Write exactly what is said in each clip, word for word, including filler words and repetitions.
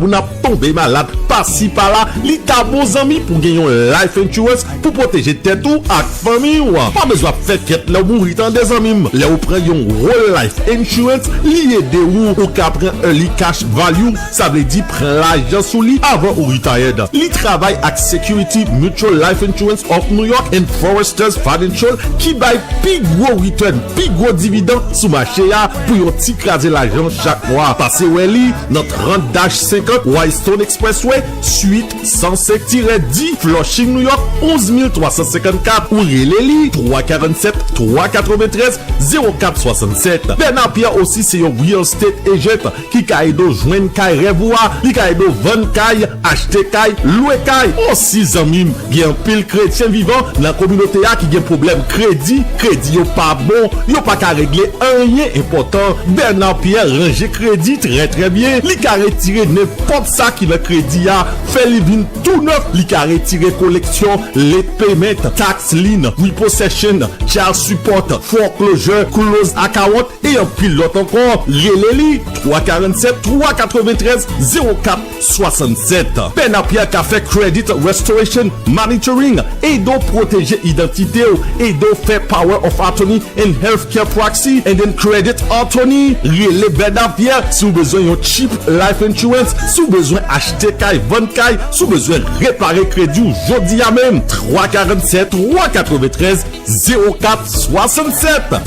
Moun ap tonbe malad pasi pala, li ta bon zanmi pou gen yon life insurance pou pwoteje tèt ou ak fanmi w. Pa bezwen ap fè kèt lè w mouri tande zanmi m. Lè w pran yon whole life insurance, li ede w, ou ka pran early cash value, sa vle di pran lajan sou li avan ou retired. Li travay ak Security Mutual Life Insurance of New York and Foresters Financial ki bay pi gwo return, pi gwo dividan sou mache a pou yon ti kraze lajan chak mwa. Pase wè li nan trant dash senkant Whitestone Expressway, suite san senk tirè dis, Flushing, New York, onz mil twa san senkannkat, ou rele li twa karannsèt, twa katreventrèz, zewo kat swasannsèt. Bernard Pierre osi se yon real estate agent ki ka ede w jwenn kay rèv ou a, li ka ede w vann kay, achte kay, lwe kay. Osi, zanmi m, gen anpil kretyen vivan nan kominote a ki gen pwoblèm kredi, kredi yo pa bon, yo pa ka regle anyen enpòtan. Bernard Pierre ranje kredi trè, trè byen. Li ka retire nenpòt sa ki nan kredi a, fè li vin tou nèf. Li ka retire koleksyon, late payment, tax lien, repossession, child support, foreclosure, close account, e anpil lòt ankò. Rele li twa karannsèt, twa katreventrèz, zewo kat swasannsèt. Bernard Pierre ka fè credit restoration monitoring, ede w pwoteje idantite w, ede w fè power of attorney and healthcare proxy, and then credit attorney. Rele Bernard Pierre si w bezwen yon cheap life insurance, si w bezwen achte kay, vann kay, si w bezwen repare kredi w jodi a menm. Twa karannsèt, twa katreventrèz, zewo kat swasannsèt.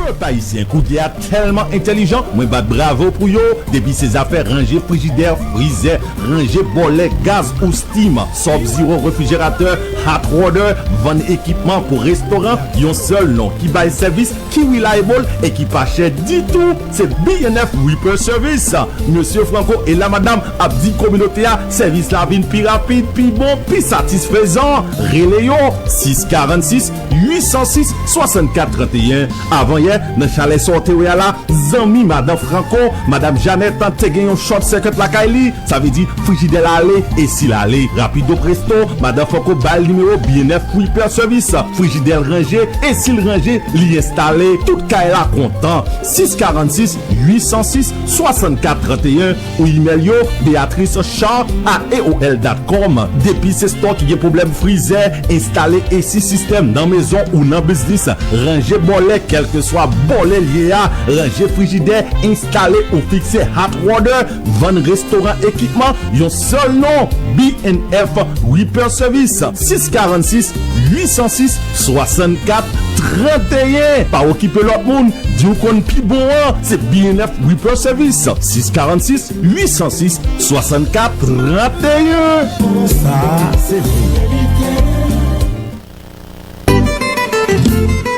Pèp ayisyen, koudye a tèlman entèlijan, mwen bat bravo pou yo. Depi se zafè ranje frijidè, frizè, ranje bòlè, gaz ou steam, Sub-Zero refrijeratè, hot water, vann ekipman pou restoran, yon sèl non ki bay sèvis, ki reliable e ki pa chè ditou, se B and F Repair Service. Mesye Franco e la madanm ap di kominote a, sèvis la vin pi rapid, pi bon, pi satisfezan. Rele yo sis karann sis, uit san sis, swasannkat tranteyen. Avanyè, nan chalè sa w te wè a la, zanmi madan Franco, madanm Janèt, te gen yon short circuit lakay li. Sa vle di, frijidè l ale, esi l ale. Rapido presto, madan Franco ba l nimewo B and F Repair Service. Frijidè l ranje, esi l ranje, li enstale. Tout kay la kontan. Sis karann sis, uit san sis, swasannkat tranteyen, ou imèl yo, Beatrice Char a A O L dot com. Depi se store ki gen pwoblèm frizè, enstale esi sistèm nan mezon ou nan biznis, ranje bòlè, kèlkeswa bòlè l ye a, ranje frijidè, enstale ou fikse hot water, vann restoran ekipman, yon sèl non, B and F Repair Service, sis karann sis, uit san sis, swasannkat tranteyen. Pa okipe lòt moun, di w konn pi bon an, se B and F Repair Service, sis karann sis, uit san sis, swasannkat tranteyen. Sa se verite.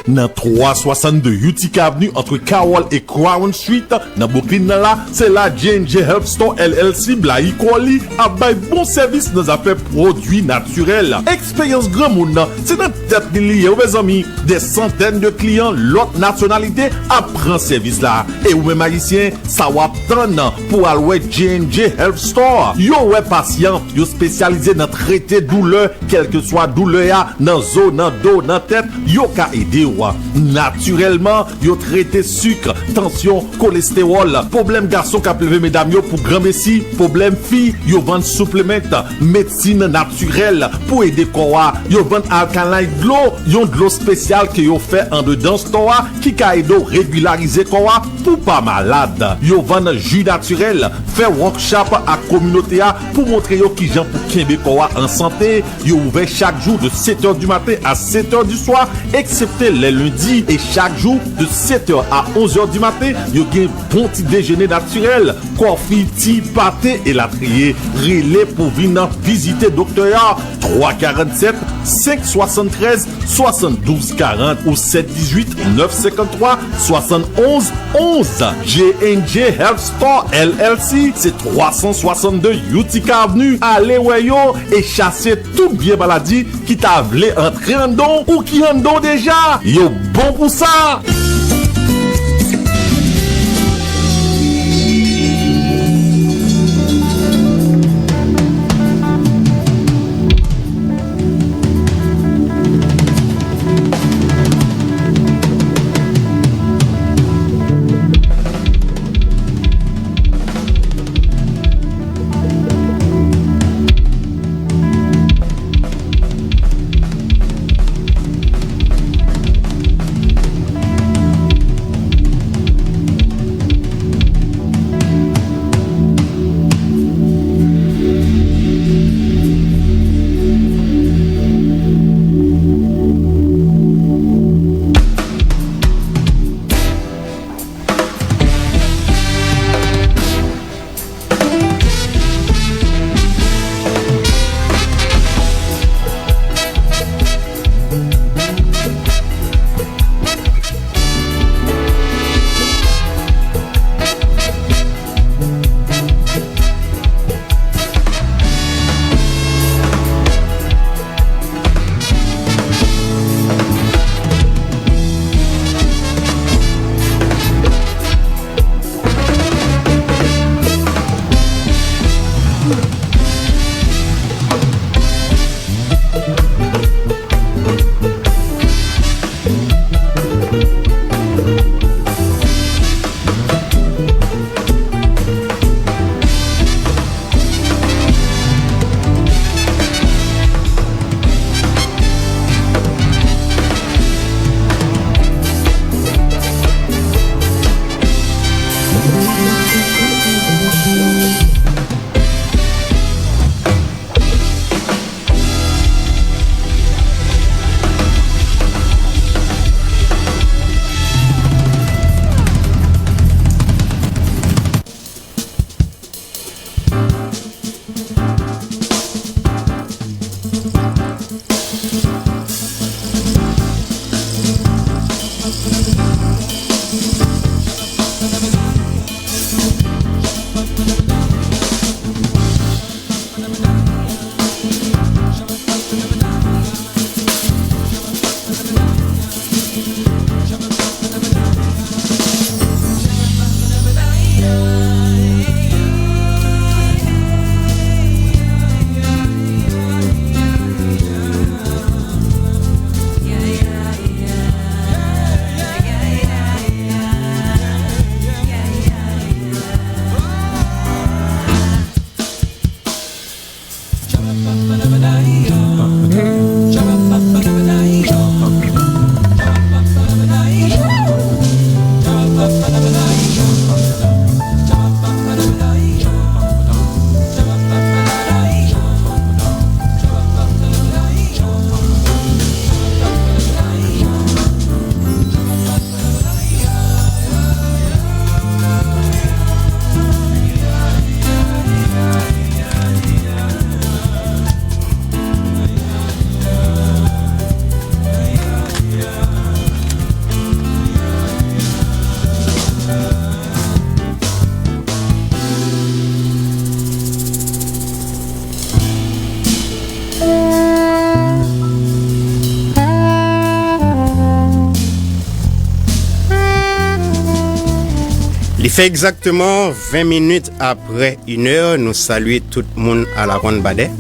Nan twa swasannde Utica Avenue, ant Carroll e Crown Street, nan Brooklyn nan la, se la J and J Health Store L L C blayi kò li ap bay bon sèvis nan zafè pwodui natirèl. Eksperyans granmoun nan, se nan tèt li li ye, wi, mezanmi. Des centaines de clients lòt nasyonalite ap pran sèvis la. E ou menm Ayisyen, sa w ap tann pou al wè J and J Health Store? Yo wè pasyan, yo espesyalize nan trete doulè, kèlkeswa doulè a, nan zo, nan do, nan tèt, yo ka ede w. Natirèlman, yo trete sik, tansyon, kolestewòl, pwoblèm gason k ap leve medam yo pou granmesi, pwoblèm fi, yo vann suplement, medsin natirèl pou ede kò a, yo vann alkaline dlo, yon dlo espesyal ke yo fè andedan store a ki ka ede w regilarize kò a pou pa malad. Yo vann ji natirèl, fè workshop ak kominote a pou montre yo kijan pou kenbe kò a an sante. Yo ouvè chak jou de sèt è di maten a sèt è di swa, eksepte lè lendi, e chak jou de sèt è a onz è di maten, yo gen bon ti dejene natirèl, kòfi, ti, pate, elatriye. Rele pou vin vizite doktè a, twa karannsèt, senk swasanntrèz, swasanndouz karant ou sèt dizuit, nèf senkanntwa, swasannonz onz. J and J Health Store L L C, se twa san swasannde Utica Avenue. Ale wè yo e chase tout vye maladi ki ta vle antre anndan w ou ki anndan w deja. Yo bon pou sa. Li fè egzakteman ven minit apre inè, nou salye tout moun a Lawonn Badè.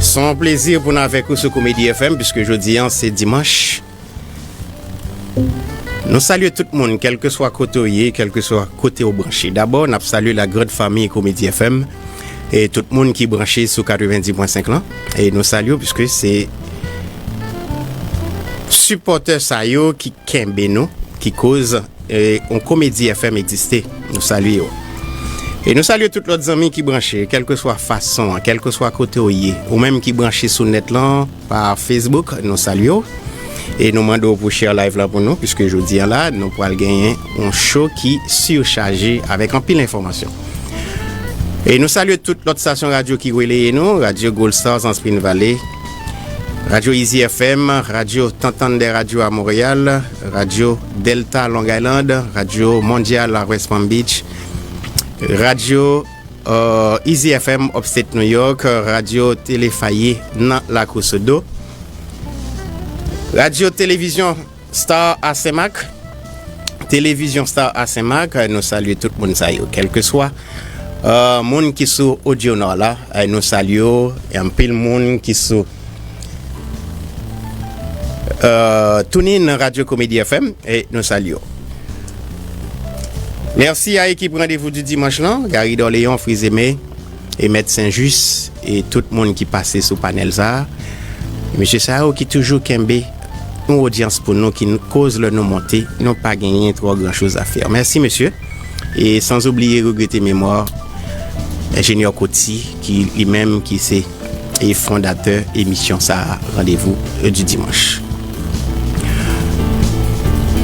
Se yon plezi pou n avèk ou sou Komedi F M, piske jodi a se dimanch. Nou salye tout moun, kèlkeswa kote w ye, kèlkeswa kote w branche. Dabò, n ap salye la grande famille Komedi F M, e tout moun ki branche sou katrevenndis pwen senk lan. E nou salye w, piske se sipòtè sa yo ki kenbe nou, ki koz, e, yon Komedi F M egziste. Nou salye yo. E nou salye tout lòt zanmi ki branche, kèlkeswa fason an, kèlkeswa kote w ye, ou menm ki branche sou nèt lan, pa Facebook, nou salye w. E nou mande w pou share live lan pou nou, piske jodi a la, nou pral genyen yon show ki sichaje avèk anpil enfòmasyon. E nou salye tout lòt stasyon radyo ki releye nou, Radyo Gold Stars an Spring Valley, Radyo Easy F M, Radyo Tantann dè Radyo a Monreyal, Radyo Delta Long Island, Radyo Mondyal a West Palm Beach, Radyo, euh, Easy F M Upstate New York, Radyo Telefaye nan Lakou Sodo, Radyo Televizyon Star a Senmak, Televizyon Star a Senmak, nou salye tout moun sa yo, kèlkeswa, euh, moun ki sou Audio Nord la, euh, nou salye yo, e anpil moun ki sou, euh, TuneIn Radyo Komedi F M, e nou salye yo. Mèsi a ekip Randevou di Dimanch lan, Gary Dorléon, Frizeme, e Mèt Senjis, e tout moun ki pase sou panèl sa a. Mesye sa yo ki toujou kenbe yon odyans pou nou, ki n-, koz lè nou monte, nou pa genyen twò gran choz a fè. Mèsi, mesye. E sans oublier, regrete memwa Enjenyè Koti, ki li menm ki se e fondatè emisyon sa a, Randevou di Dimanch.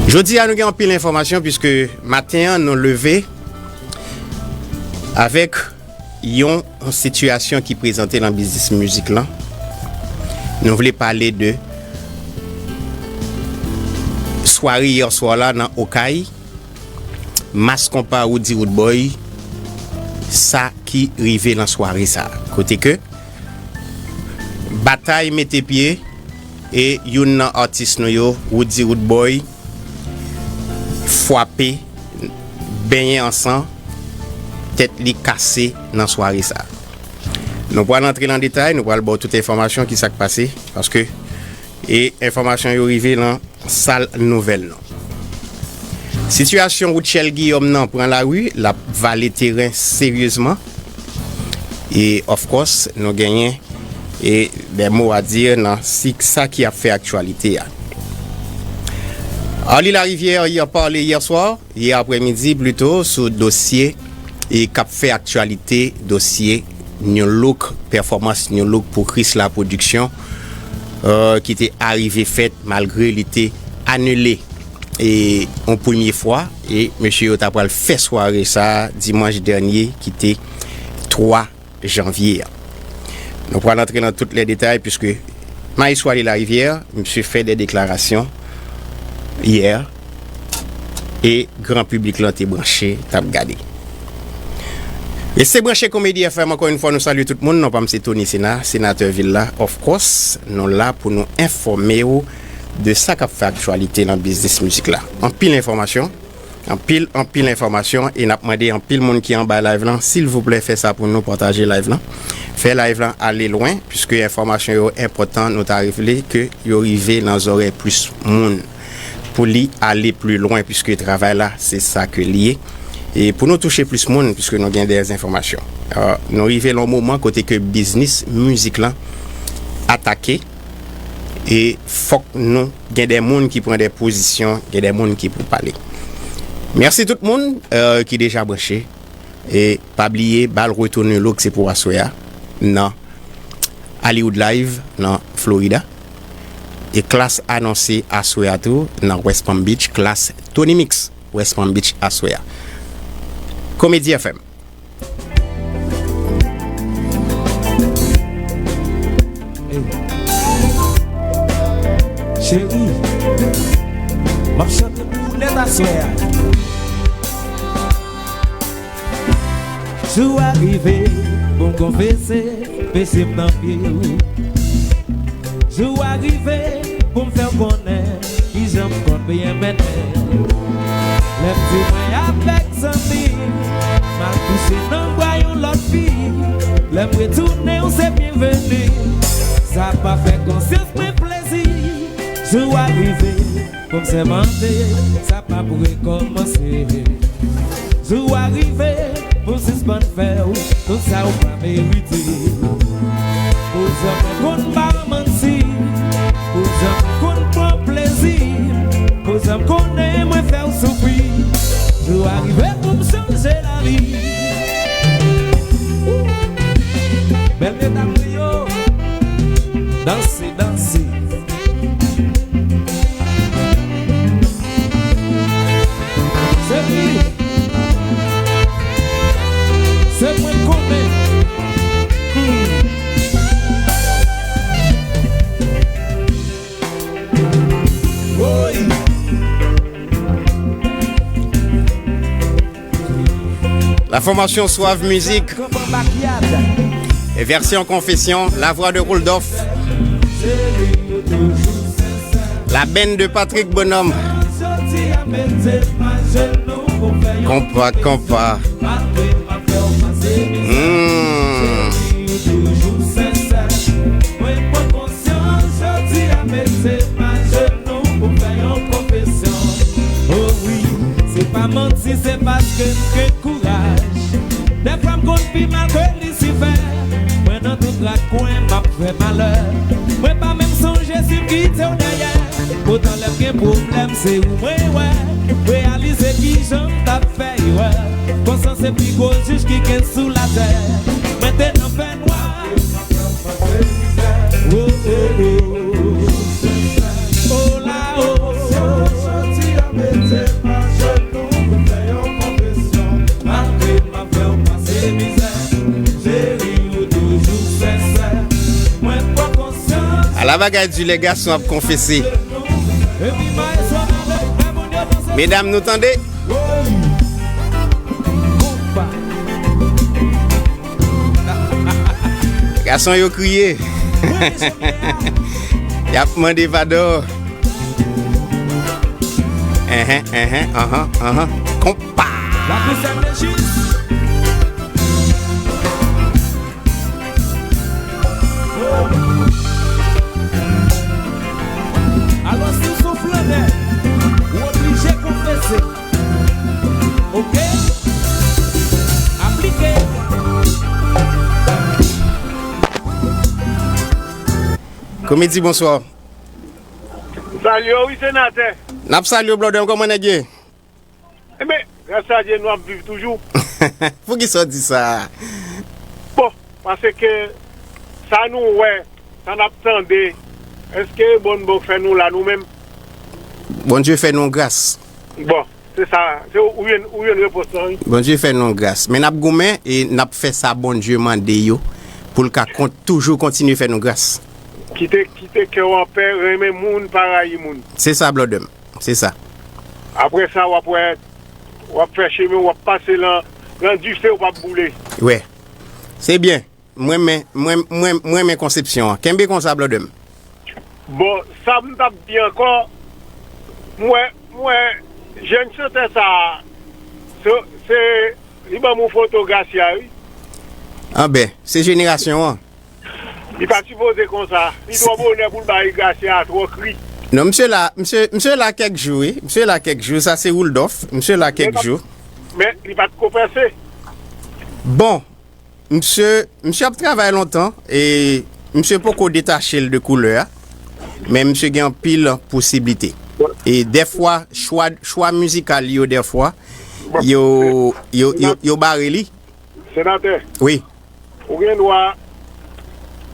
Jodi a, nou gen anpil enfòmasyon, piske maten an, nou leve avèk yon, yon sitiyasyon ki prezante nan biznis mizik lan. Nou vle pale de sware yè swa la nan Okay, Mass Konpa Roody Roodboy, sa ki rive nan sware sa a. Kote ke batay mete pye e youn nan atis nou yo, Roody Roodboy, fwape, benyen an san, tèt li kase nan sware sa a. Nou pral antre nan detay, nou pral ba w tout enfòmasyon ki sa k pase, paske e enfòmasyon yo rive nan sal nouvèl nou. Sitiyasyon Rutshelle Guillaume nan pran lari, l ap vale teren seryezman. E, of course, nou genyen e des mots à dire nan si, sa ki ap fè aktyalite a. Arly Larivière y a parlé hier soir, yè aprèmidi plito, sou dosye e k ap fè aktyalite, dosye New Look, pèfòmans New Look pou Krisla Production, euh, ki te arive fèt malgre li te anile e yon premye fwa, e mesye yo ta pral fè sware sa a dimanch dènye ki te twa janvye a. Nou pral antre nan tout lè detay, piske Maestro Arly Larivière, misye fè de deklarasyon yè, e gran piblik lan te branche, t ap gade. Rete branche Komedi F M, ankò yon fwa, nou salye tout moun. Non pa m se Tony Sena, senatè vil la, of course. Nou la pou nou enfòme w de sa k ap fè aktyalite nan biznis mizik la. Anpil enfòmasyon, anpil, anpil enfòmasyon, e n ap mande anpil moun ki anba live lan, silvouplè, fè sa pou nou, pataje live lan. Fè live lan ale lwen, piske enfòmasyon yo enpòtan, nou ta vle ke yo rive nan zòrèy plis moun. Pou li ale pli lwen, piske travay la, se sa ke li ye. E pou nou touche plis moun, piske nou gen de enfòmasyon. Euh, nou rive lan moman kote ke biznis mizik lan atake, e fòk nou gen de moun ki pran de pozisyon, gen de moun ki pou pale. Mèsi tout moun, euh, ki deja branche. E pa bliye, bal retou New Look se pou aswè a nan Hollywood Live nan Florida. E Klass anonse aswè a tou nan West Palm Beach, Klass Tony Mix, West Palm Beach aswè a. Komedi F M. Ey. Cheri, m ap chante pou ou nèt aswè a. Jou a rive pou m konfese peche m nan pye w. Jou a rive pou m fè w konnen kijan m konn byen mennen. Lè Di mwen avèk zanmi, m al kouche nan bra yon lòt fi. Lè m retounen, ou se byenveni. Sa pa fè konsyans mwen plezi. Jou a rive pou m sèmante, sa p ap rekòmanse. Jou a rive pou m sispann fè w tout sa ou pa merite. Pou zanmi konn ba manti, pou zanmi konn pran plezi, pou zanmi konnen mwen fè w soufri. Jou a rive pou m chanje lavi. Bèl medam nou yo, danse, danse. Se li. Se mwen konnen. Hmm. Woy. La formation Suave Music et version Confession, la voix de Rudolph. La band de Patrick Bonhomme. Konpa, konpa. Hmm. Konsyans, jodi a mete m ajenou pou fè yon konfesyon. O wi, se pa manti, se paske m gen kouraj. Dèfwa m konn pi mal ke Lisifè. Mwen nan tout rakwen, m ap fè malè. Mwen pa menm sonje si m kite w dèyè. Poutan lè m gen pwoblèm, se ou mwen wè. Reyalize kijan m t ap fè erè. Konsa se pi gwo jij ki gen sou latè. Mwen te nan fènwa. Oh, oh, oh. Oh la, oh. Ala bagay di, lè gason ap konfese. Medam, nou tande? Gason yo kriye. Y ap mande padon. Enhen, enhen, anhan, anhan. Konpa. Alò, si w se yon flannè, ou oblije konfese. Oke? Aplike. Komedi, bonswa. Salye w, wi, senatè. N ap salye w, Blòdè, kòman nèg ye? Enben, gras a Dye, nou ap viv toujou. Poukisa w di sa? Bon, paske sa nou wè, sa n ap tande, èske Bondye fè nou la nou menm? Bondye fè nou gras. Bon, se sa, se ou jwenn, ou jwenn repons lan, wi. Bondye fè nou gras. Men n ap goumen e n ap fè sa Bondye mande yo pou l ka kon-, toujou kontinye fè nou gras. Kite, kite kè w anpè, renmen moun, pa rayi moun. Se sa, Blòdè m. Se sa. Apre sa, w ap wè, w ap fè chemen, w ap pase lan, lan dife, w p ap boule. Wi. Se byen. Mwen renmen, mwen, mwen, mwen renmen konsepsyon an. Kenbe konsa, Blòdè m. Bon, sa m t ap di ankò, mwen, mwen, jèn chantè sa a, se, se, li ban m yon foto Gracia, wi. Anben, se jenerasyon an. Li pa sipoze konsa. Li twò bonè pou l bay Gracia twò kri. Non, misye la, misye, misye la kèk jou, wi. Misye la kèk jou. Sa se Rudolph. Misye la kèk jou. Men li pa t ko pèse. Bon, misye, misye ap travay lontan e misye poko detache l de koulè a. Men misye gen anpil posiblite. E dèfwa, chwa, chwa mizikal yo, dèfwa, yo, yo, yo, yo bare li. Senatè. Wi. Ou gen dwa,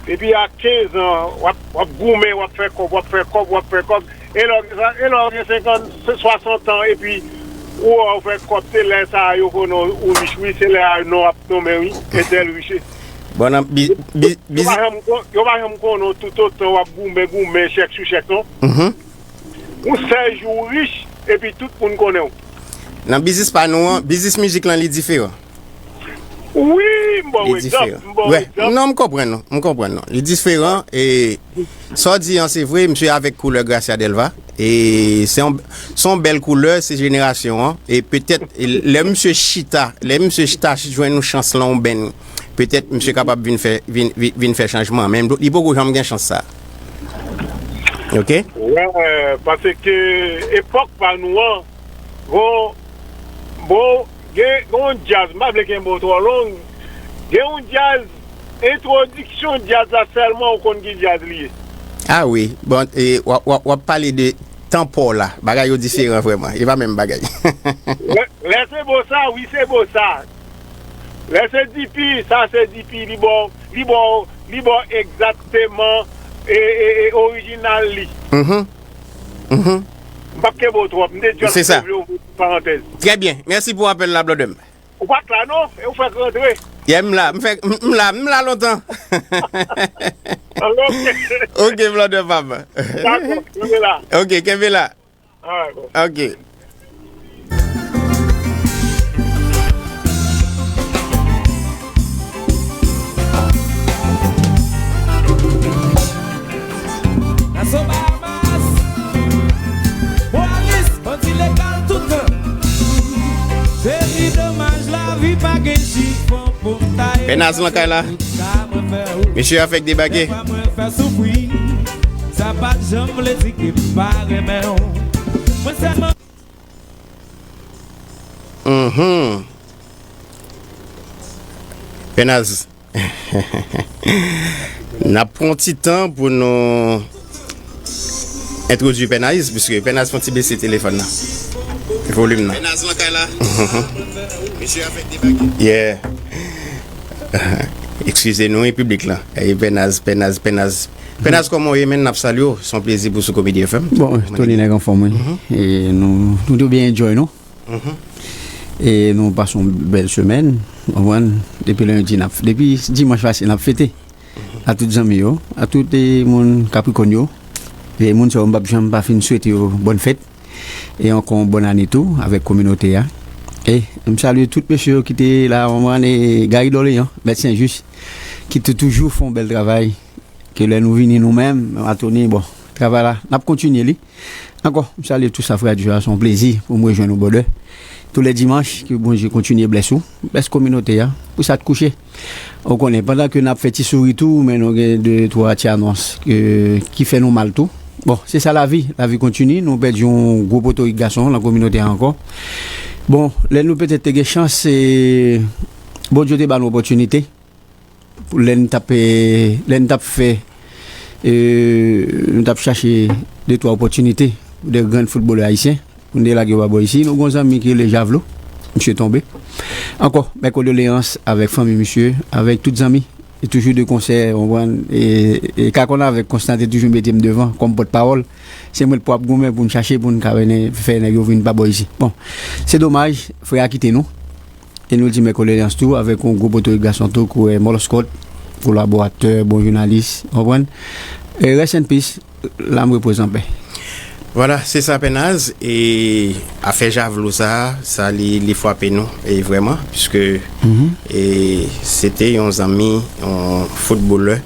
depi a kenz an, w ap, w ap goumen, w ap fè kòb, w ap fè kòb, w ap fè kòb. E lè w gen sa, e lè w gen senkant, swasant an, epi ou wè w fè kòb, se lè sa a yo konnen w rich, wi, se lè a non ap nonmen, wi, entèl rich. Bon, nan bi-, bi-, yo pa janm kon-, yo pa janm konnen w toutotan w ap goumen, goumen, chèk sou chèk, non. Mhm. Yon sèl jou w rich, epi tout moun konnen w. Nan biznis pa nou an, biznis mizik lan, li diferan. Wi, m ba w egzanp, m ba w egzanp. Non, m konprann ou, m konprann ou. Li diferan, e sa w di an, se vre, misye avèk koulè Gracia Delva. E se yon, se yon bèl koulè, se jenerasyon an. E petèt, lè misye chita, lè misye chita jwenn yon chans lan yon band, petèt misye kapab vin fè, vin, vin, vin fè chanjman. Men li poko janm gen chans sa. Oke? Wè, paske epòk pa nou an, bon, bon, gen, gen yon djaz, m pa vle kenbe w twò long, gen yon djaz, entwodiksyon djaz la sèlman ou konn ki djaz li ye. Ah wi, bon, e, w ap, w ap, w ap pale de tan pa w la. Bagay yo diferan vrèman. E pa menm bagay. Lè, lè se bo sa, wi, se bo sa. Lè se D P, sa se D P, li bon, li bon, li bon egzakteman e, e, e orijinal li. Mhm. Mhm. M p ap kenbe w twòp, m te just vle ouvri yon parantèz. Trè byen. Mèsi pou apèl la, Blòdè m. Ou pa t la non, e ou fèk rantre. Yeah, m la, m fèk, m, m la, m la lontan. Oke. Oke, Blòdè pa m. Dakò, kenbe la. Oke, kenbe la. Alright, bro. Oke. Naso Bahamas, Moralis, bandi legal toutan. Se pi domaj lavi pa gen chifon pou m ta ye. Pènaz lan kay la. Mesye a fèk debake. Sa pa janm vle di ke m pa renmen w. Mwen sèlman. Mhm. Pènaz. N ap pran yon ti tan pou nou entwodui Pènaz, piske Pènaz fè yon ti bese telefòn nan. Volim nan. Pènaz lan kay la. Mhm. Mesye a fèk debake. Yeah. Eskize nou, wi, piblik lan. E Pènaz, Pènaz, Pènaz. Pènaz, kòman w ye, menn? N ap salye w. Se yon plezi pou w sou Komedi F M. Bon, Tony nèg anfòm, wi. Mhm. E nou, nou te byen enjoy, non? Mhm. E nou pase yon bèl semèn, w konprann? Depi lendi, n ap, depi dimanch pase, n ap fete. Mhm. A tout zanmi yo, a tout, e, moun Capricorn yo. E moun sa yo, m p ap janm pa fin swete yo bòn fèt. E ankò yon bòn ane tou avèk kominote a. E m salye tout mesye yo ki te la, w konprann, e Gary Dorlean, Mèt Sen Jis, ki te toujou fè yon bèl travay. Ke lè nou vini nou menm, Matoni, bon, travay la, n ap kontinye li. Ankò, m salye tout staf radyo a, se yon plezi pou m rejwenn ou, brother. Tou lè dimanch, ke Bondye kontinye blès ou, blès kominote a, pou sa t kouche. Ou konnen, pandan ke n ap fè ti souri tou, men nou gen de, twa ti anons ke, ki fè nou mal tou. Bon, se sa lavi, lavi kontinye, nou pèdi yon gwo potorik gason lan kominote a ankò. Bon, lè nou petèt te gen chans, e, Bondye te ba nou opòtinite. Pou lè n t ap, e, lè n t ap fè, e, nou t ap chache de twa opòtinite pou de grann foutbolè ayisyen, pou n te lage yo pa bò isi. Nou gen yon zanmi ki rele Javlo, misye tonbe. Ankò, mes condoléances avèk fanmi misye, avèk tout zanmi. E toujou de konsè, w konprann, e, e Kakon avèk Konstan te toujou mete m devan kòm pòtpawòl. Se mwen k pou ap goumen pou n chache, pou n ka mennen, fè nèg yo vin pa bò isi. Bon, se domaj, frè a kite nou. E nou di mes condoléances tou avèk yon gwo potorik gason tou, kourè Mòlòskòt, kolaboratè, bon jounalis, w konprann? E rest in peace, l'âme repose en paix. Vwala, se sa Pènaz, e afè Javlo sa, sa li, li frape nou, e vrèman, piske, e se te yon zanmi, yon foutbolè,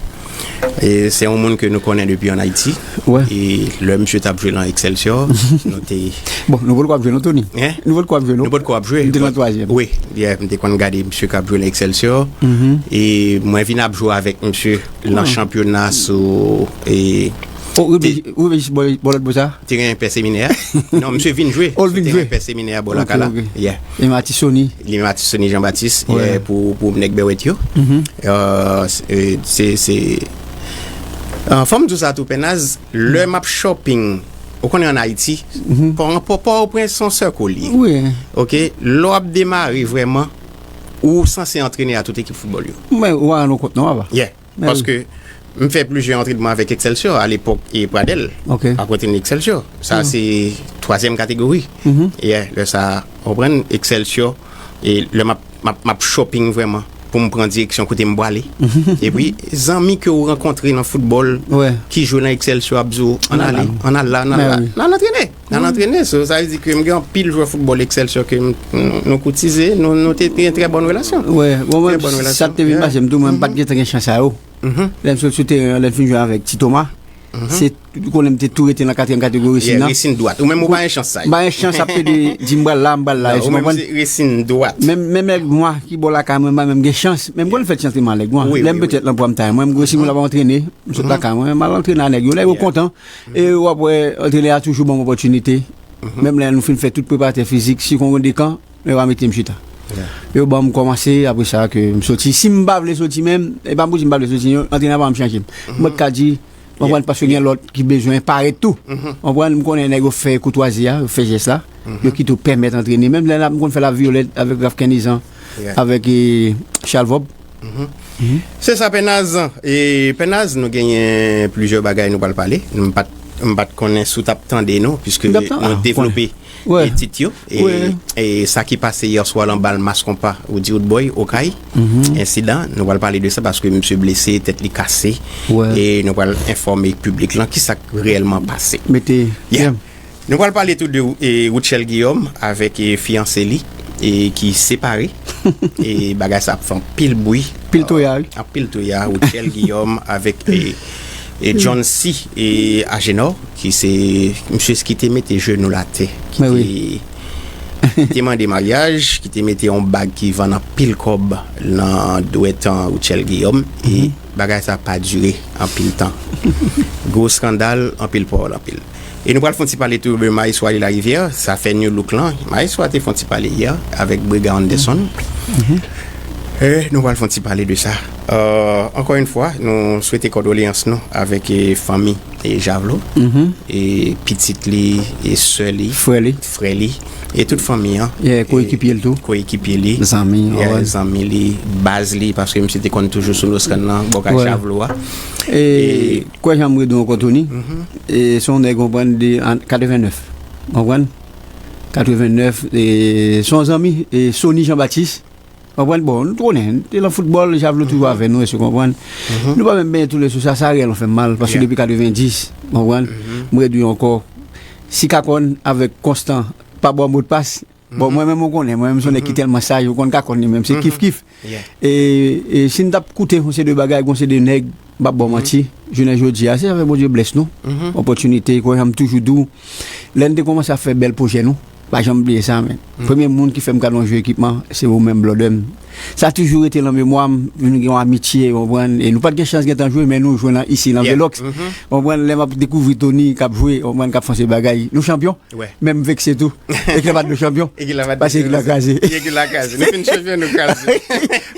e se yon moun ke nou konnen depi ann Ayiti. Wè. E lè misye t ap jwe lan Excelsior, nou te Bon, nou potko ap jwe non, Tony. Hein? Nou potko ap jwe non. Nou potko ap jwe. Nou te nan twazyèm. Wi, yeah, m te konn gade misye k ap jwe lan Excelsior. Mhm. E mwen vin ap jwe avèk misye lan chanpyona sou, e, Oh, ou te, jis bò, bò lòt bò sa? Te gen pè seminè. Non, misye vin jwe. Oh, l vin jwe. Te gen pè seminè bò lakay la. Ok, ok. Yeah. E Matisoni? Li Matisoni Jean Baptiste, yeah, pou, pou nèg Bèwèt yo. Mhm. Euh, se, se, se, euh, fò m di w sa tou, Pènaz, lè m ap shopping, ou konnen ann Ayiti, Pò, Pò, Pòtoprens se yon sèl kote li ye. Wi. Oke, lè w ap demare vrèman, ou sanse antrene a tout ekip foutbòl yo. Men, ou pa rann ou kont non, papa. Yeah. Men wi. Paske m fè plizyè antrènman avèk Excelsior, alepòk, e Pradel. Oke. Akote n Excelsior. Sa se twazyèm kategori. Mhm. Yeah, lè sa, w konprann, Excelsior, e lè m ap, m ap, m ap shopping vrèman, pou m pran direksyon kote m prale. Epi, zanmi ke w rankontre nan foutbòl, ki jwe nan Excelsior ap di w, ann ale, ann al la, ann al la, ann al antrene. Ann antrene. So, sa vle di ke m gen anpil jwè foutbòl Excelsior ke m, nou, nou koutize, nou, nou te gen trè bòn relasyon. Wè, bon, mwen, sa te vin pase m tou, mwen, m pa t gentan gen chans sa yo. Lè m sot sou teren an, lè m fin jwe avèk Ti Toma, Se, ou konnen m te tou rete nan katriyèm kategori resin nan. Resin dwat. Ou menm ou pa gen chans sa. M pa gen chans ap plede di m pral la, m pral la. Ou menm se resin dwat. Menm, menm nèg nwa ki bò lakay mwen, m pa menm gen chans. Men m konn fè ti antrenman ak nèg nwa. Lè m petèt nan pwa m tay mwen, m gwo si moun la pa antrene, m sot lakay mwen, m al antrene ak nèg yo. Nèg yo kontan. E w ap wè, antrenè a toujou ban m opòtinite. Menm lè nou fin fè tout preparatè fizik, si konn gen de kan, yo pa mete m chita. Yo ban m kòmanse, apre sa ke m soti. Si m pa vle soti menm, e pa m pou di m pa vle soti, non, antrenè a pa janm chanje m. Mwen ka di, konprann, paske gen lòt ki bezwen parèt tou. Konprann, m konnen nèg yo fè koutwazi a, yo fè jès la, yo kite w pèmèt antrene. Menm lè la, m konn fè la vyolèt avèk Ralph Kennison, avèk, e, Charles Vob. Se sa, Pè Naz. E, Pè Naz, nou genyen plizyè bagay nou pral pale. M pa t, m pa t konnen si w t ap tande nou, piske nou devlope e tit yo. E, e sa ki pase yè swa lan bal Mas Konpa, ou di Roodboy, Okay, ensidan, nou pral pale de sa paske misye blese, tèt li kase. E nou pral enfòme piblik lan ki sa k reyèlman pase. Mete, yeah. Nou pral pale tou de, e, Rutshelle Guillaume avèk, e, fiyanse li, e, ki separe. E bagay sa ap fè anpil bri. Pil toya, wi. Anpil toya. Rutshelle Guillaume avèk, e, e John C, e Agenor, ki se misye ki te mete jenou l atè, ki te, ki te mande maryaj, ki te mete yon bag ki vann anpil kòb nan dwèt an Rutshelle Guillaume, e bagay sa pa dire anpil tan. Gwo eskandal, anpil pawòl, anpil. E nou pral fè yon ti pale tou de Maestro Ali Larivière, sa fè new look lan. Maestro a te fè yon ti pale yè avèk Brega Anderson. E nou pral fè yon ti pale de sa. Euh, ankò yon fwa, nou swete kondoleyans nou avèk, e, fanmi, e, Javlo, e pitit li, e sè li, frè li, frè li, e tout fanmi an. Yeah, e koyekipye l tou. Koyekipye li. Zanmi, yeah, zanmi li, baz li, paske misye te konn toujou sou Loskan nan, bò kay Javlo a. E, e kwè jan m redi w ankò, Tony. E se yon nèg, konprann, de an katrevennèf. Konprann? Katrevennèf, e se yon zanmi, e Sony Jean Baptiste. Konprann? Bon, nou konnen, te lan foutbòl, Javlo toujou avè nou, èske w konprann? Nou pa menm benyen toulesou, sa, sa reyèl, fè m mal, paske depi katrevendis, konprann? M redi w ankò, si Kakòn avèk Konstan pa ba w modpas, bon, mwen menm, ou konnen, mwen menm, se yon nèg ki tèlman saj, ou konn Kakòn li menm, se kif kif. E, e si n t ap koute yon seri de bagay, yon seri de nèg, m p ap ba w manti, jounen jodi a, se avèk Bondye blès nou, opòtinite, kwè jan m toujou di w, lè n te kòmanse ap fè bèl pwojè nou, pa janm bliye sa, men. Premye moun ki fè m kado yon jwe ekipman, se ou menm, blòdè m. Sa toujou rete lan memwa m, nou gen yon amitye, w konprann, e nou pa t gen chans gentan jwe, men nou jwe nan, isi, nan Velox. W konprann, lè m ap dekouvri Tony k ap jwe, w konprann, k ap fè yon seri bagay, nou chanpyon. Men m vekse tou. Ekip la pa t dwe chanpyon. Paske ekip la kraze. Ekip la kraze. Nou fin chanpyon, nou kraze.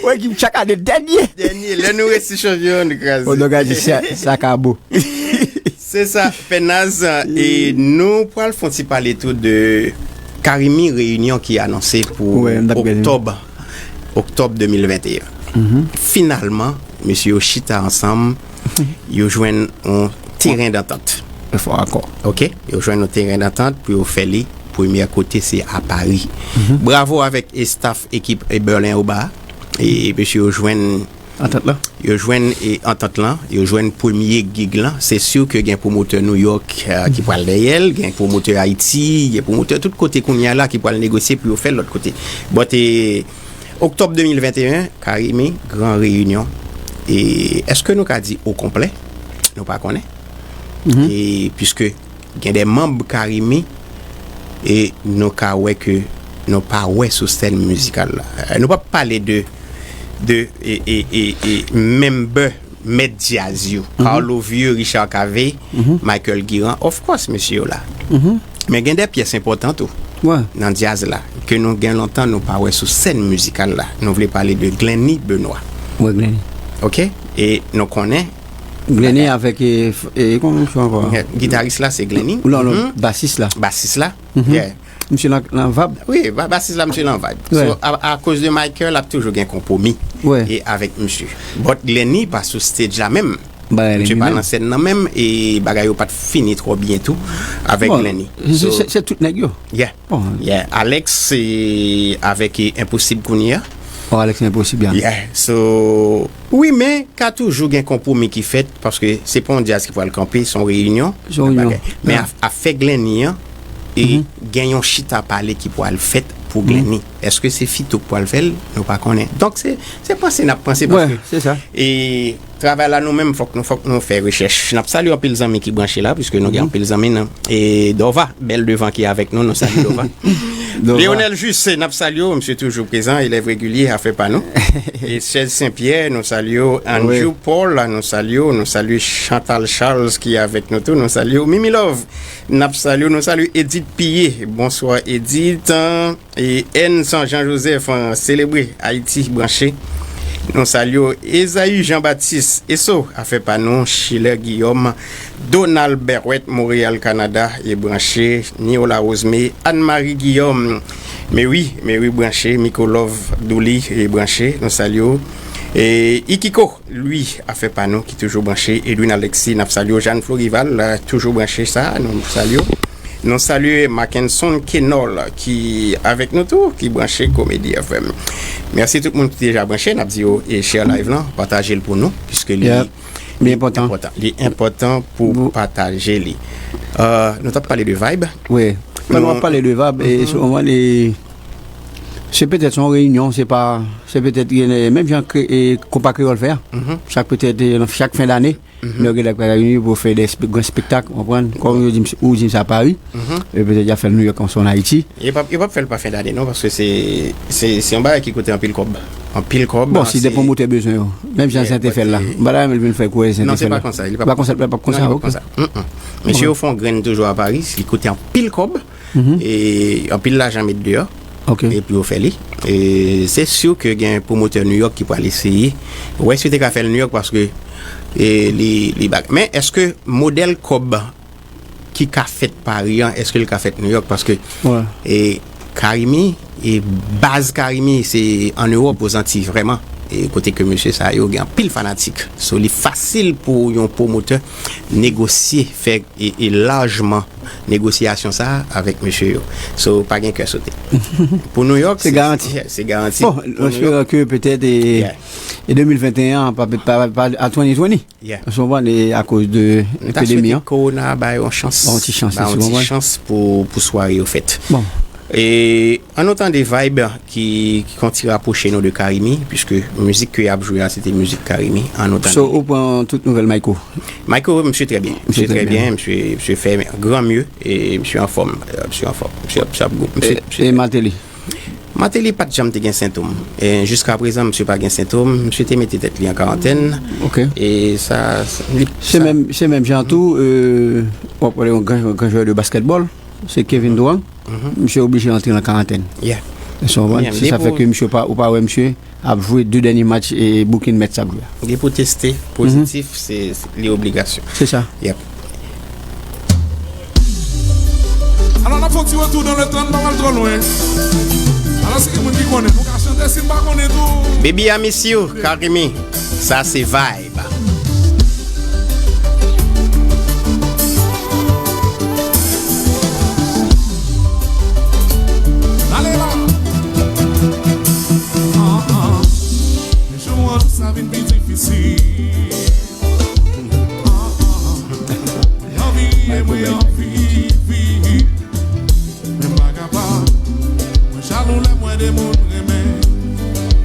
Wè, ekip chak ane, dènye. Dènye. Lè nou resi chanpyon, nou kraze. Bon, donk, a di sa, sa ka bo. Se sa, Pè Naz, e nou pral fè yon ti pale tou de Carimi Reyinyon ki anonse pou oktòb, oktòb de mil venteyen. Finalman, mesye yo chita ansanm, yo jwenn yon teren dantant. Fò ankò. Ok, yo jwenn yon teren dantant pou yo fè li. Premyè kote se a Pari. Bravo avèk estaf ekip e Berlin Oba. E mesye yo jwenn antant lan. Yo jwenn e antant lan, yo jwenn premye gig lan. Se si ke gen pwomotè Nouyòk, eh, ki pral dèyè l, gen pwomotè Ayiti, gen pwomotè tout kote kounye a la ki pral negosye pou yo fè l lòt kote. But, eh, oktòb de mil venteyen, Carimi, Gran Reyinyon. E èske nou ka di o konplè? Nou pa konnen. E piske gen de manm Carimi, e nou ka wè ke nou pa wè sou sèn mizikal la. Eh, nou p ap pale de, de, e, e, e, e, member, mèt djaz yo. Carlo Vieux, Richard Cavé, Michael Guirand, of course, mesye yo la. Men gen de pyès enpòtan tou nan djaz la, ke nou gen lontan nou pa wè sou sèn mizikal la. Nou vle pale de Glenny Benoît. Wè, Glenny. Ok? E nou konnen Glenny avèk, e, f-, e, kòman misye ankò? Gitaris la, se Glenny. Non, non, basis la. Basis la? Yeah. Misye nan, nan vibe. Wi, ba-, basis la, misye nan vibe. So, a, akoz de Michael, ap toujou gen konpwomi e avèk misye. But Glenny pa sou stage la menm. Misye pa nan sèn nan menm, e bagay yo pa t fini twò byen tou avèk Glenny. Se, se, se tout nèg yo. Yeah. Yeah. Alex, se avèk, e, Enposib kounye a. Oh, Alex Enposib, yeah. Yeah. So, wi, men ka toujou gen konpwomi ki fèt, paske se pa yon djaz ki pral kanpe, se yon reyinyon. Se yon reyinyon. Men af-, afè Glenny an, e gen yon chita pale ki pwal fèt pou Glenny. Èske se Fito k pwal fè l? Nou pa konnen. Donk, se, se panse n ap panse, paske e travay la, nou menm, fòk nou, fòk nou fè rechèch. N ap salye anpil zanmi ki branche la, piske nou gen anpil zanmi nan. E Dova, bèl devan ki avèk nou, nou salye Dova. Leonel Juste, n ap salye w, misye toujou prezan, elèv regilye, afè pa nou. E Chèz Senpyè, nou salye w. Andrew Paul, nou salye w, nou salye Chantal Charles ki avèk nou tou, nou salye w. Mimi Love, n ap salye w, nou salye Edith Pillé. Bonswa, Edith. E N san Jean Joseph, an, selebre Ayiti, branche. Nou salye w. Esaü Jean Baptiste, Eso, afè pa nou, Schiller Guillaume, Donald Berrouët, Montréal, Canada, e branche. Niola Rosemé, Anne Marie Guillaume, Mary, Mary branche, Miko Love, Douli, e branche, nou salye w. E Ikiko, Louis, afè pa nou, ki toujou branche. Edwin Alexis, n ap salye w. Jeanne Florival, la, toujou branche sa, nou salye w. Nou salye Mackenson Kenol, ki avèk nou tou, ki branche Komedi F M. Mèsi tout moun ki deja branche, n ap di yo e share live lan, pataje l pou nou, piske li li enpòtan. Li enpòtan pou pataje li. Euh, nou t ap pale de vibe. Wi. Pandan w ap pale de vibe, e, se petèt yon reyinyon, se pa, se petèt, e, menm jan ke, e, Konpa Kreyòl fè a. Chak petèt, e, nan chak fen dane, nèg yo ka reyini pou fè de spe-, gran espektak, w konprann? Kòm yo di m, ou di m sa Paris, e petèt y ap fè l Nouyòk, kòm se an Ayiti. Yo p ap, yo p ap fè l pa fen dane non, paske se, se, se yon bagay ki koute anpil kòb. Anpil kòb. Bon, si de pwomotè bezwen yo, menm jan Zen te fè l la. M pa ta renmen l vin fè kounye Zen te fè l la. Non, se pa konsa. Li p ap konsa. Li p ap konsa. Mesye yo fè yon grenn toujou a Paris, li koute anpil kòb, e anpil lajan met deyò, epi yo fè li. E se si ke gen pwomotè Nouyòk ki pral eseye. Wè si yo te ka fè l Nouyòk, paske, e, li, li bag. Men èske modèl kòb ki ka fèt Paris an, èske l ka fèt Nouyòk? Paske, e, Carimi, e, baz Carimi, se an Ewòp, Ozantiy vrèman. E kote ke mesye sa yo gen anpil fanatik. So, li fasil pou yon pwomotè negosye, fè, e, e lajman negosyasyon sa a avèk mesye yo. So, pa gen kè sote. Pou Nouyòk, se, se garanti. Bon, nou espere ke petèt, e, e de mil venteyen an, pa, pa, pa, a twenty twenty. Ou konprann, e akoz de epidemi an. Kowona ba yo yon chans. Ba yon ti chans, ba yon ti chans pou, pou sware yo fèt. Bon. E ann nou tande vibe ki, ki konn ti rapwoche nou de Carimi, piske mizik ke y ap jwe a, se te mizik Carimi. Ann nou tande. So, ou pran tout nouvèl Mayco? Mayco, misye trè byen. Misye trè byen, misye, misye fè gran mye, e misye anfòm. Misye anfòm. Misye, misye ap gou. Misye, e, misye e Martelly? Martelly pa t janm te gen sentòm. E jiska prezan, misye pa gen sentòm. Misye te mete tèt li an karantèn. Ok. E sa, li, se menm, se menm jan tou, e, w ap pale yon gran, gran jwè de basketball, se Kevin Durant. Misye oblije antre nan karantèn. Yeah. Ou konprann? Se sa fè ke misye pa, ou pa wè misye ap jwe de dènye match e Brooklyn Nets ap jwe a. Li pou teste pozitif, se, se, li obligasyon. Se sa. Yep. Alò, n ap fè yon ti retou nan letan, n pa pral twò lwen. Alò, si gen moun ki konnen, nou ka chante, si n pa konnen tou. Baby, I miss you, Carimi. Sa se vibe. Ale la. Ah, ah. Jou an jou sa vin pi difisil. Ah, ah. Anvi, e mwen anvi viv. Men m pa kapab. Mwen jalou lè m wè de moun renmen.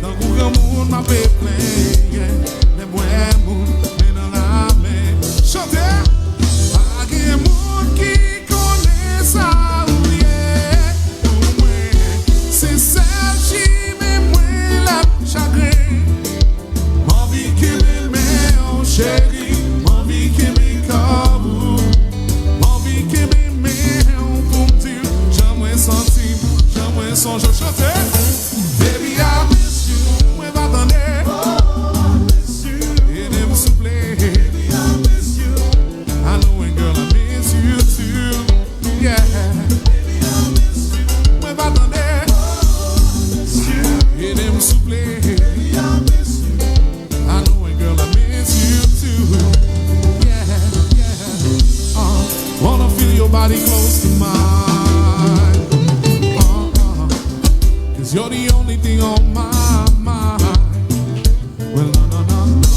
Tankou granmoun m ape plenyen. Lè m wè moun men nan lamen. Chante! Pa gen moun ki konnen sa ou ye pou mwen. Se sèl chimen mwen lè m chagren. M anvi kenbe men w, cheri, m anvi kenbe kò w. M anvi kenbe men w pou m di w jan mwen santi m, jan mwen sonje w. Chante! Baby, I miss you. Mwen pa tande. Ede m souple. Baby, I miss you. I know, and girl, I miss you too. Yeah. Mwen pa tande. Ede m souple. I know, and girl, I miss you too. Yeah, yeah. Uh, wanna feel your body close to mine. Uh, uh, 'cause you're the only thing on my mind. Well, no, no, no, no.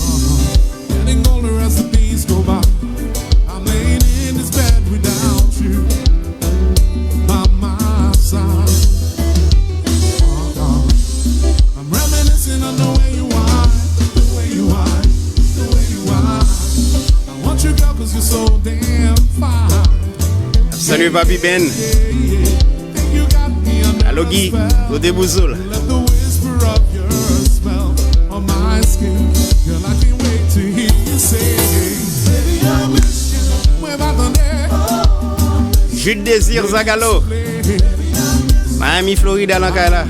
Getting older as the days go by. I'm laying in this bed without you. My Papi Ben. Alo Guy, kote bouz ou la? Jude Désir Zagalo, Miami, Florida, nan kay la.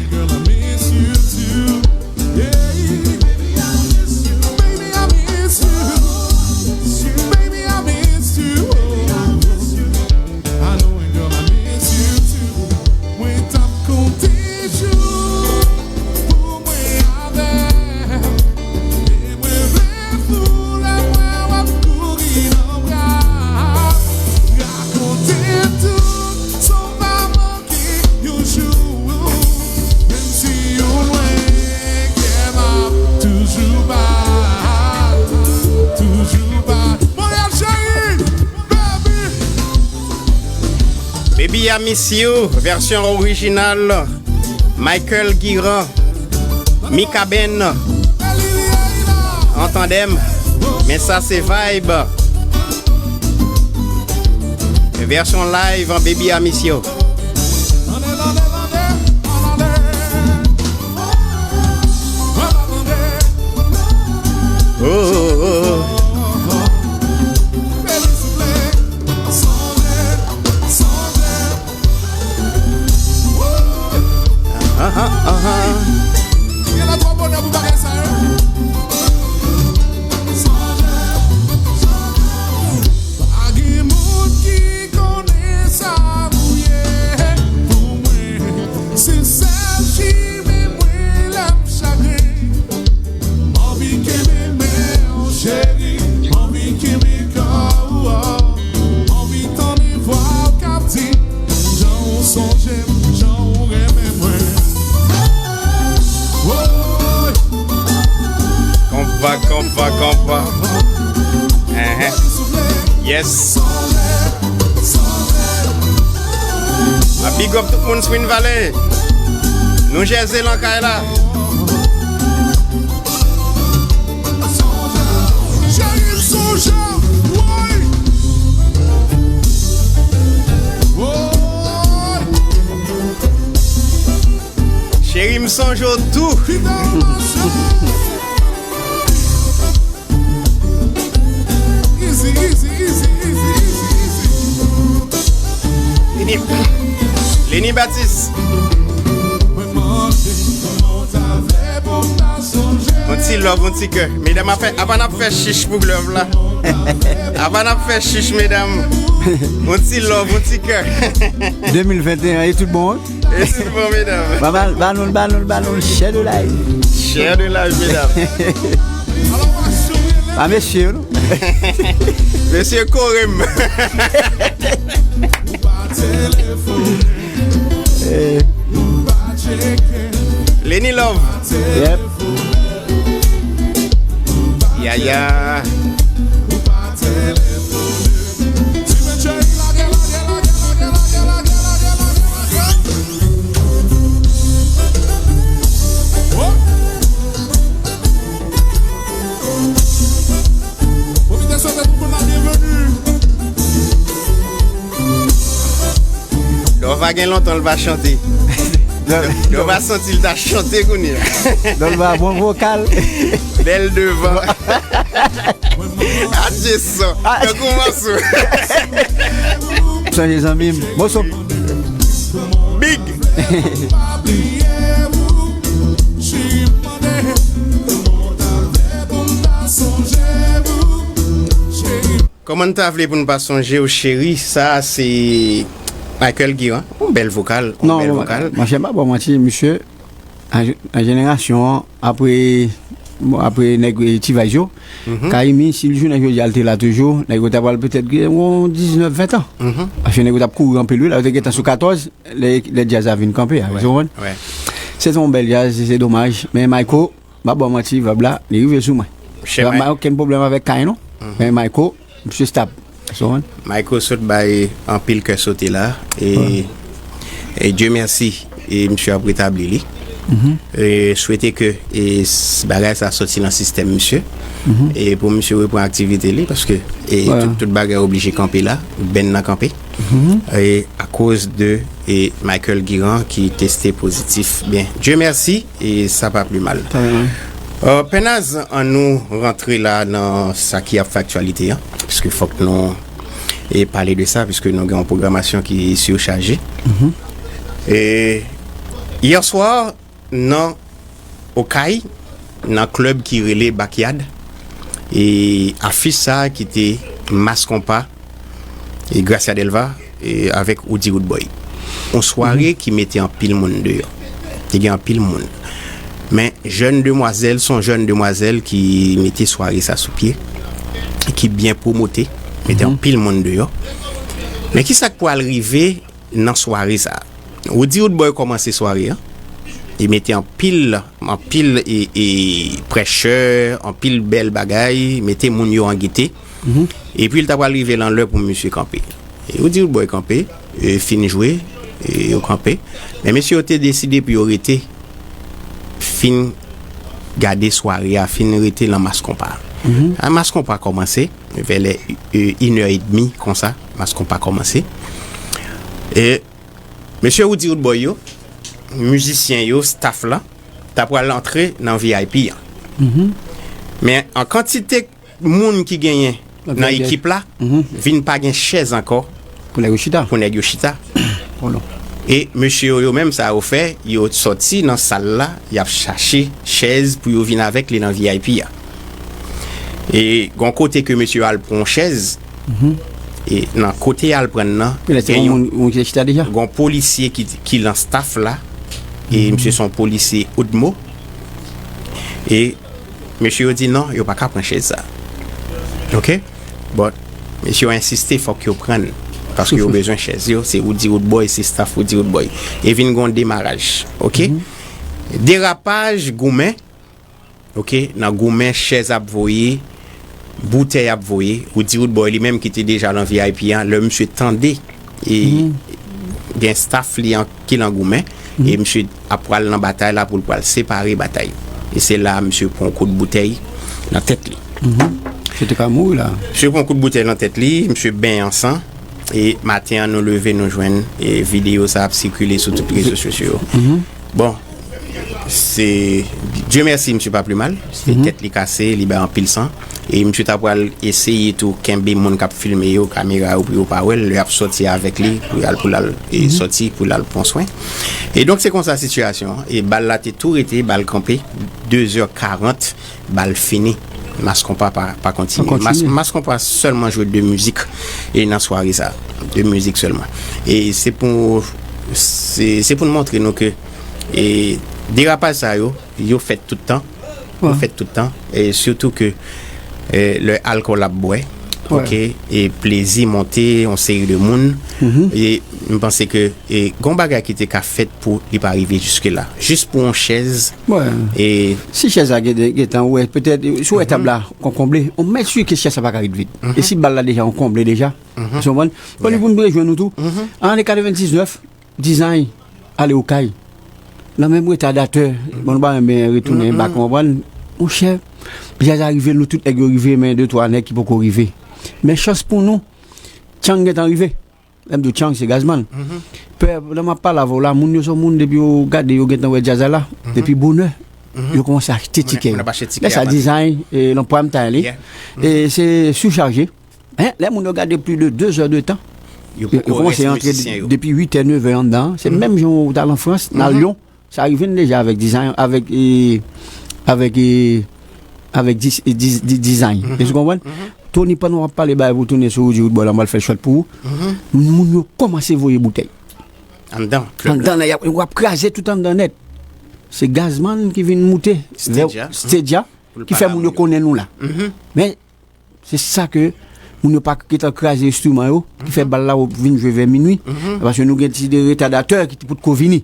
Baby I Miss You, vèsyon orijinal, Michael Guiran, Mikaben, an tandèm, men sa se vibe. Vèsyon live an Baby I Miss You. Oh, oh, oh, oh. Ahan, ahan. Gen lè twò bonè pou bagay sa yo. Pa gen moun ki konnen sa ou ye pou mwen. Se sèl chimè mwen lè m chagren. M anvi kenbe men w, cheri, m anvi kenbe kò w, m anvi tande vwa w k ap di m jan w sonje m, jan w renmen mwen. Woy! Konpa, konpa, konpa. Enhen. Yes. A big up tout moun Spring Valley. Nou jèze lan kay la. Cheri m sonje w, woy. Woy. Cheri m sonje w tou. Kite m mache. Easy, easy, easy, easy, easy, easy. Leni, Leni Batis. Yon ti love, yon ti kè. Medam, ap fè, apa n ap fè chich pou love la? Apa n ap fè chich, medam? Yon ti love, yon ti kè. De mil venteyen, e tout bon, wi? E tout bon, medam. Ba, ba, ba nou l, ba nou l, ba nou l. Share the live. Share the live, medam. Pa mesye yo, non? Mesye kore m. Eh. Leni Love. Yep. Yaya. Pwofite swete tout moun la byenveni. Dova gen lontan l pa chante. Dova santi l ta chante kounye a. Dova bon vokal. Bèl devan. Adye san. Tankou mòso. Sonje zanmi m. Mòso. Big. Kòman n ta vle pou n pa sonje w, cheri? Sa a se Michael Guiran. Yon bèl vokal, yon bèl vokal. Non, monchè, m pa ba w manti, misye, nan, nan jenerasyon an, apre, bon, apre nèg, eh, T-Vice yo, Kayimi, si l jounen jodi a, l te la toujou, nèg yo ta pral petèt gen yon diznèf, ven tan. Paske nèg yo t ap kouri anpil, wi, la, yo te gentan sou katòz, lè, lè djaz la vin kanpe a, ou konprann? Se te yon bèl djaz, se domaj. Men Mayko, m ap ba w manti, vibe la, li rive sou mwen. Vibe la, okenn pwoblèm avèk Kay, non. Men Mayko, misye stable. Ou konprann? Mayko sot bay anpil kè sote la. E, e Dieu merci, e misye ap retabli li. E swete ke e, s- bagay sa soti nan sistèm misye. E pou misye repran aktivite li, paske e, tout, tout bagay oblije kanpe la, band nan kanpe. E akoz de e, Michael Guiran ki teste pozitif. Byen, Dieu merci, e sa pa pli mal. Euh, Pènaz, an nou rantre la nan sa ki ap fè aktyalite an, piske fòk nou e pale de sa, piske nou gen yon pwogramasyon ki sichaje. E yè swa, nan Okay, nan klèb ki rele Backyard, e afich sa ki te Mass Konpa e Gracia Delva e avèk Oudi Roodboy. Yon sware ki mete anpil moun deyò. Te gen anpil moun. Men jèn demwazèl, se yon jèn demwazèl ki mete sware sa sou pye, ki byen pwomote, mete anpil moun deyò. Men ki sa k pral rive nan sware sa? Oudi Roodboy kòmanse sware an. Li mete anpil, anpil e, e pressure, anpil bèl bagay, mete moun yo an gete. Epi l ta pral rive lan lè pou misye kanpe. E Oudi Roodboy kanpe, e fin jwe, e yo kanpe. Men mesye yo te deside pou yo rete, fin gade sware a, fin rete lan Mass Konpa. A Mass Konpa kòmanse, vè lè e, inè edmi konsa, Mass Konpa kòmanse. E mesye Oudi Roodboy yo, mizisyen yo, staff la, ta pral antre nan V I P an. Men an kantite moun ki genyen nan ekip la, vin pa gen chèz ankò pou nèg yo chita. Pou nèg yo chita. E mesye yo, yo menm, sa yo fè, yo sòti nan sal la, y ap chache chèz pou yo vin avèk li nan V I P a. E gon kote ke mesye yo al pran yon chèz, e nan kote y al pran nan, gen yon, yon polisye ki, ki lan staff la, e misye se yon polisye O D M O, e mesye yo di non, yo pa ka pran chèz sa. Oke? Bon, mesye yo ensiste, fòk yo pran l, paske yo bezwen chèz yo, se Oudi Roodboy, se staff Oudi Roodboy. E vin gon demaraj, oke? Derapaj, goumen, oke, nan goumen, chèz ap voye, boutèy ap voye. Oudi Roodboy li menm ki te deja nan V I P an, lè misye tande e gen staff li an ki lan goumen, e misye ap pral nan batay la pou l pral separe batay. E se la misye pran kout boutèy nan tèt li. Misye te ka mouri la. Misye pran kout boutèy nan tèt li, misye benyen an san. E maten an nou leve, nou jwenn e videyo sa ap sikile sou tout rezo sosyo yo. Bon, se Dieu merci, misye pa pi mal. Se tèt li kase, li bay anpil san. E misye ta pral eseye tou kenbe moun k ap filme yo, kamera yo, pou yo pa wè l, lè y ap sòti avèk li, pou y al, pou l al e sòti, pou l al pran swen. E donk se konsa sitiyasyon an. E bal la te tou rete, bal kanpe, de zè karant, bal fini. Mass Konpa pa, pa kontinye. Mass, Mass Konpa sèlman jwe de mizik e nan sware sa. De mizik sèlman. E se pou, se, se pou n montre nou ke e derapaj sa yo, yo fèt tout tan. Yo fèt tout tan. E sitou ke e lè alkòl ap bwè, oke, e plezi monte yon seri de moun. E m panse ke e gon bagay ki te ka fèt pou li pa rive jiske la. Jis pou yon chèz. E si chèz la gen, gentan, ou wè, petèt, si w wè tab la konkonble, yon mèt si ke chèz sa pa ka ret vid. E si bal la deja konkonble deja, ou konprann? Fò nou pou n rejwenn nou tou. An ane katrevendiznèf, Design ale Okay. Nan menm retadatè, bon, nou pa renmen retounen bak, ou konprann? Monchè, djaz la rive, nou tout nèg yo rive, men de twa nèg ki poko rive. Men chans pou nou, Tchang gentan rive. Lè m di w Tchang, se Gazman. Pè, lè m ap pale avè w la, moun yo se yon moun, depi yo gade, yo gentan wè djaz la la, depi bonè, yo kòmanse achte tikè yo. Lè sa, Design, e, nan prime time li, e se sichaje. Hein, lè moun yo gade plis de de zè de tan, yo kòmanse antre depi uit è, nèf è anndan. Se menm jan w t al an Frans, nan Lyon, sa rive n deja avèk Design, avèk, e, avèk, e, avèk dis- e, dis- di- Design. Èske w konprann? Tony, pandan w ap pale bagay pou tounen sou Roody Roodboy la, m pral fè shot pou ou. Moun yo kòmanse voye boutèy anndan klèb la. Anndan la, y ap, w ap kraze tout anndan nèt. Se Gazman ki vin moute vè Stedja, ki fè moun yo konnen nou la. Men se sa ke moun yo pa gentan kraze enstriman yo, ki fè bal la vin jwe vè minui. Paske nou gen ti de retadatè ki te potko vini.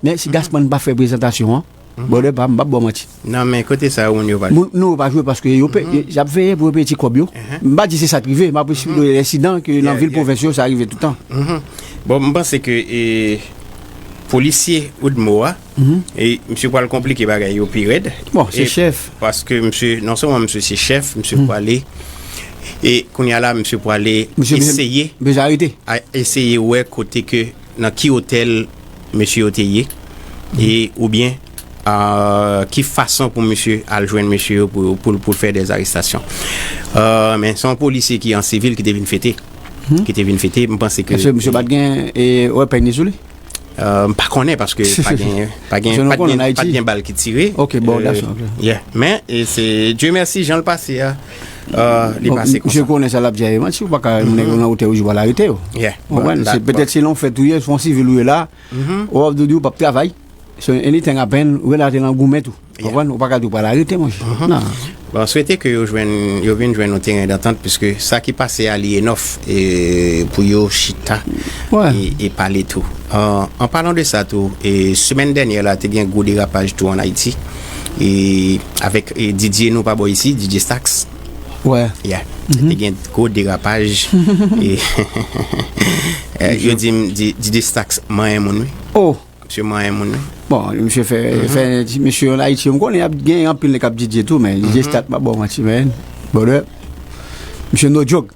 Men si Gazman pa fè prezantasyon an, brother pa m, m p ap ba w manti. Non, men kote sa yo, moun yo pa jwe. Moun, non, yo pa jwe paske yo pe, y ap veye pou yo peye ti kòb yo. M pa di se sa t rive, m ap esplike ensidan ke nan vil pwovens yo, sa rive tout tan. Bon, m panse ke, e, Polisye Udmo a, e misye pral konplike bagay yo pi rèd. Bon, se chèf. Paske misye, non sèlman misye se chèf, misye pwale, e kounye a la, misye pwale eseye, eseye wè kote ke, nan ki otèl mesye yo te ye, e oubyen, a, ki fason pou misye al jwenn mesye yo pou, pou, pou l fè dèzarestasyon. A, men se yon polisye ki an sivil ki te vin fete. Ki te vin fete, m panse ke... Èske misye pa t gen, e, wè, pèny sou li? Euh, m pa konnen paske pa gen, pa gen, pa t gen, pa t gen bal ki tire. Ok, bon, euh, that's okay. Yeah. Men, e se, Dieu merci, jan l pase a, euh, li pase konsa. Misye konnen sa l ap di a, e manti, ou pa ka, nèg yo nan otèl ou di w al arete yo. Yeah. Ou konprann? Se petèt se nan yon fèt ou ye, se yon sivil ou ye la, ou ap di w p ap travay. So, anything happen, ou rele atè nan goumen tou. Ou konprann? Ou pa ka di w pral arete, monchè. Non. Bon, swete ke yo jwenn, yo vin jwenn yon teren dantant, piske sa ki pase a li enòf, e, pou yo chita e, e pale tou. An, an palan de sa tou, e, semèn dènyè la, te gen gwo derapaj tou ann Ayiti, e, avèk, e, Didier nou pa bò isi, Didier Stax. Yeah. Te gen gwo derapaj. E, e, yo di m, di, Didier Stax manyen moun, wi. Misye manyen moun, wi. Bon, misye fè, fè ti mesye ann Ayiti, m konnen y ap gen anpil nèg k ap Didier tou, men Didier Stax, m pa ba w manti, men, brother, misye no joke.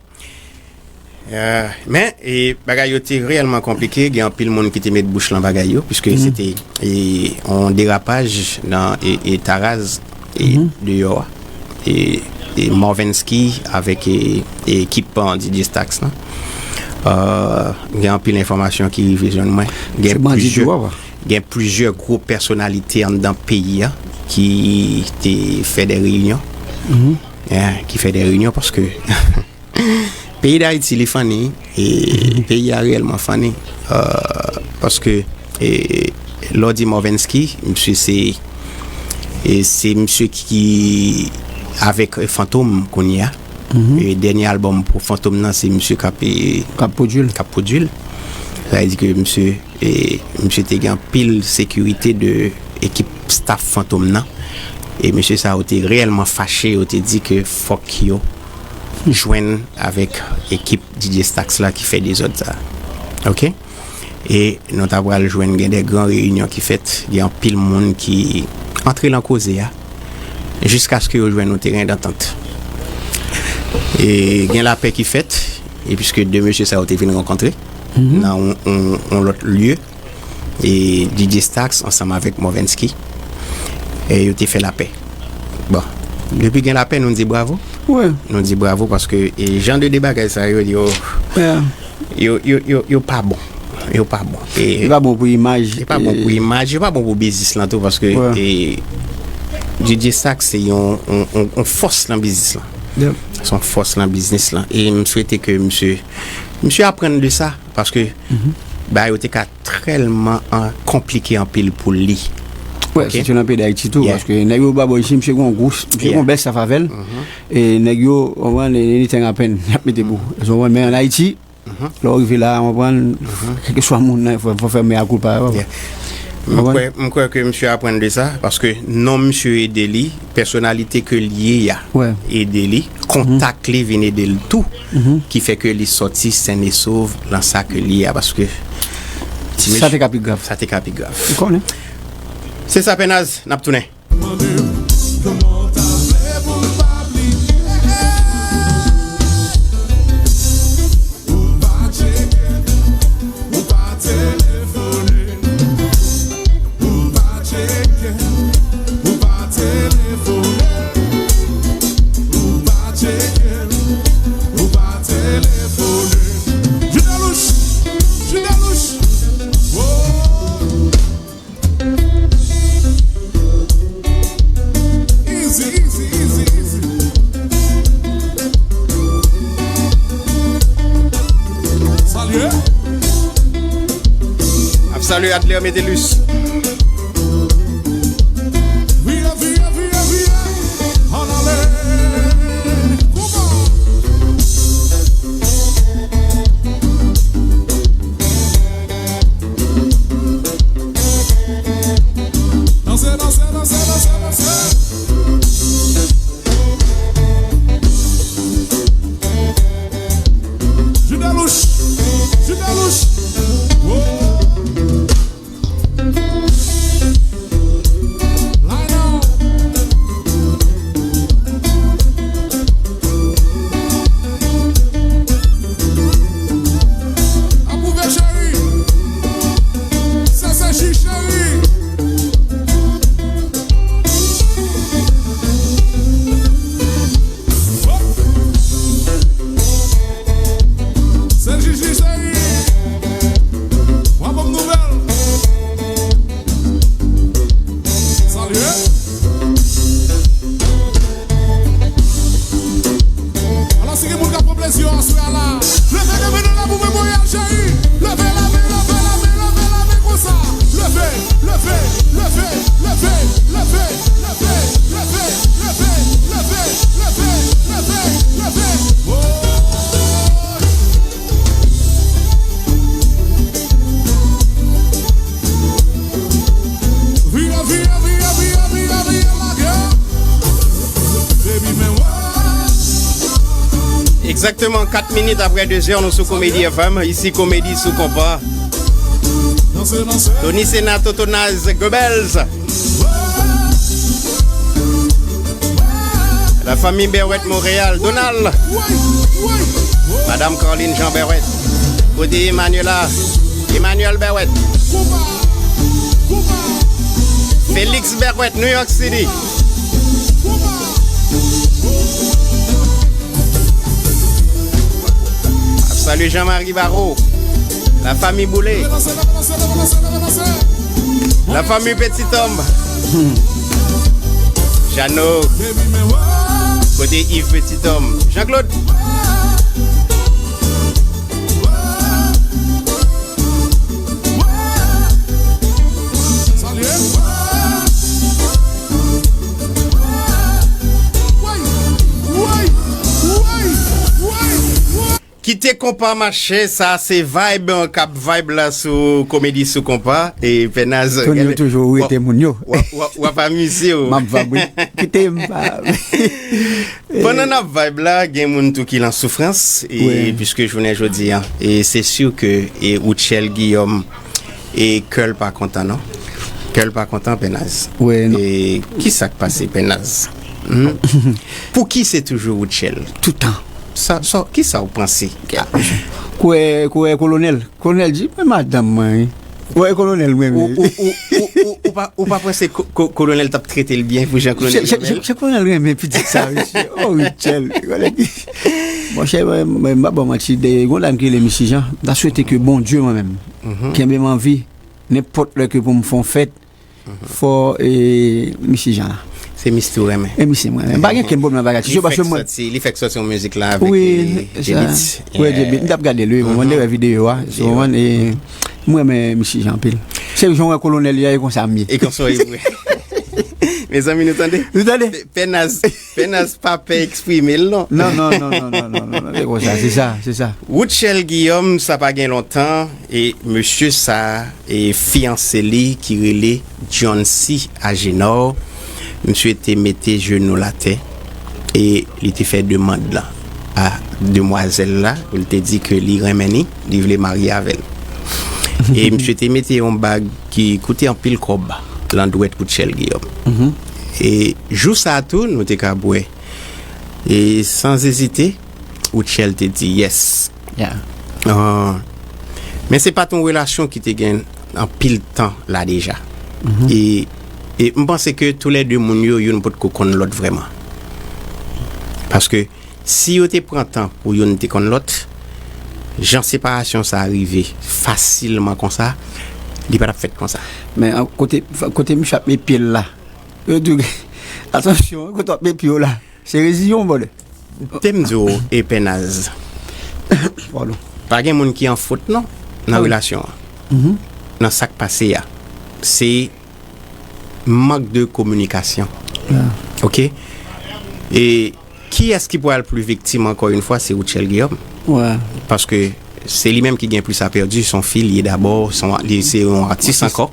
Euh, men, e, bagay yo te reyèlman konplike, gen anpil moun ki te met bouch lan bagay yo, piske se te, e, yon derapaj nan, e, e, Taraz, e, deyò a. E, e Morvensky avèk, e, e ekip, e, Didier Stax lan. Euh, gen anpil enfòmasyon ki rive jwenn mwen. Gen plizyè, gen plizyè gwo pèsonalite anndan peyi a ki te fè de reyinyon. Eh, ki fè de reyinyon paske peyi Dayiti, li funny, e peyi a reyèlman funny, euh, paske, e, lè w di Morvensky, misye se, e se misye ki avèk, e, Fantom kounye a. E dènye albòm pou Fantom nan, se misye k ap, e, k ap pwodui l. K ap pwodui l. Sa vle di ke misye, e, misye te gen anpil sekirite de ekip staff Fantom nan. E mesye sa yo te reyèlman fache, yo te di ke fòk yo jwenn avèk ekip Didier Stax la ki fè dezòd sa. Ok? E nou ta pral jwenn gen de gran reyinyon ki fèt, gen anpil moun ki antre lan koze a, jiskaske yo jwenn yon teren dantant. E gen lapè ki fèt, e piske de mesye sa yo te vin rankontre nan yon, yon, yon lòt lye, e Didier Stax ansanm avèk Morvensky, e yo te fè lapè. Bon, depi gen lapè, nou di bravo. Nou di bravo paske, e, jan de, de bagay sa yo, yo, yo, yo, yo, yo pa bon. Yo pa bon. E, li pa bon pou imaj. Li pa bon pou imaj, li pa bon pou biznis lan tou, paske, e, Didier Stax se yon, yon, yon, yon fòs lan biznis lan. Se yon fòs lan biznis lan. E m swete ke misye, misye aprann de sa, paske bagay yo te ka trèlman an, konplike anpil pou li. Wè, ok? Sitou nan peyi Dayiti tou, paske nèg yo ba bò isi, misye gon gwo, misye gon bèl staff avè l. E nèg yo, w konprann, anything happen, y ap mete pou. Ou konprann, men ann Ayiti, lè w rive la, w konprann, kèlkeswa moun nan, fò, fò fè mea culpa, w konprann? M kwè, m kwè ke misye aprann de sa, paske non misye ede li, pèsonalite ke l ye a ede li, kontak li vin ede l tou, ki fè ke li sòti sèn e sov lan sa ke l ye a, paske ti mesye, sa te ka pi grav. Sa te ka pi grav. Ou konnen. Se sa, Pènaz, n ap tounen. Mande m kòman w ta vle pou m pa bliye. Ou pa tcheke, ou pa telefone. Ou pa tcheke, ou pa telefone. Ou pa tcheke, ou pa telefone. Judeluche, Judeluche. Oh. Easy, easy, easy, easy. Salye. Ap salye Adler Metellus. Viye, viye, viye, viye. Ann ale. Kouman? Danse, danse, danse, danse, danse. Judeluche, Judeluche. Oh. Exactement quatre minutes après deux heures, nous sous Comédie F M, ici Comédie sous Compas. Tony Sena, Toto Naz, Goebbels. La famille Berrouët Montréal, Donald. Madame Carline Jean Berrouët. Côté Emmanuela, Emmanuel Berrouët. Félix Berrouët, New York City. Salut Jean-Marie Barrault. La famille Boulé. La famille Petit Homme. Jeannot. Côté Yves Petit Homme. Jean-Claude. Kite konpa mache, sa se vibe k ap vibe la sou Komedi sou Konpa. E Pènaz, Tony, ou toujou rete moun yo. W ap amize w. M ap vibe, wi. Kite m pa. Pandan n ap vibe la, gen moun tou ki lan soufrans, e piske jounen jodi a, e se si ke e Rutshelle Guillaume, e kè l pa kontan, non. Kè l pa kontan, Pènaz. Wi, non. E ki sa k pase, Pènaz? Hmm? Pou ki se toujou Rutshelle? Toutan. Sa, sa, ki sa w panse? Kwè, kwè kolonèl. Kolonèl di, mwen madanm mwen, wi. Kwè kolonèl mwen, ou, ou, ou, ou, ou, ou pa, ou pa panse ko-, ko-, kolonèl t ap trete l byen pou jan kolonèl renmen l? Se kolonèl renmen pitit sa, mesye. Oh, Rutshelle. Monchè, mwen, mwen, m pa ba w manti, de, gon dam ki rele Misi Jan. M ta swete ke Bondye, mwen menm, kenbe m an vi, nenpòt lè ke pou m fè yon fèt, fò, e, Misi Jan la. Se Misi tou renmen. E Misi mwen renmen. M pa gen kenn pwoblèm avèk atis yo, paske mwen. Li fèk sòti yon mizik la avèk, wi, e, J-Beatz. Wi, J-Beatz. M t ap gade l, wi, mwen te wè videyo a, so, mwen, e, mwen renmen Misi Jan anpil. Se jan w wè kolonèl li a, e konsa m ye. E konsa w ye vre. Mezanmi, nou tande? Nou tande? Pènaz, Pènaz pa pè eksprime l, non. Non, non, non, se konsa, se sa, se sa. Rutshelle Guillaume, sa pa gen lontan, e mesye sa, e fiyanse li ki rele Johncy Agénor, misye te mete jenou l atè e li te fè demann lan a demwazèl la, pou l te di ke li renmen li, li vle marye avè l. E misye te mete yon bag ki koute anpil kòb lan dwèt Rutshelle Guillaume. E jou sa a tou, nou te ka bwè. E san ezite, Rutshelle te di yes. Ah, men se pa t yon relasyon ki te gen anpil tan la deja. E, e m panse ke toulède moun yo, youn potko konn lòt vrèman. Paske si yo te pran tan pou youn te konn lòt, jan separasyon sa a rive fasilman konsa, li pa t ap fèt konsa. Men, an, kote, kote misye ap met pye l la, yo di w, atansyon, kote w ap met pye w la. Se rezizyon, brother. Te m di w, e Pènaz. Pardon. Pa gen moun ki an fot, non, nan relasyon an. Nan sa k pase a. Se mank de kominikasyon. Ok? E kiyès ki pral pli viktim, ankò yon fwa, se Rutshelle Guillaume. Paske se li menm ki gen plis a pèdi, se yon fi li ye dabò, se yon, li se yon atis ankò.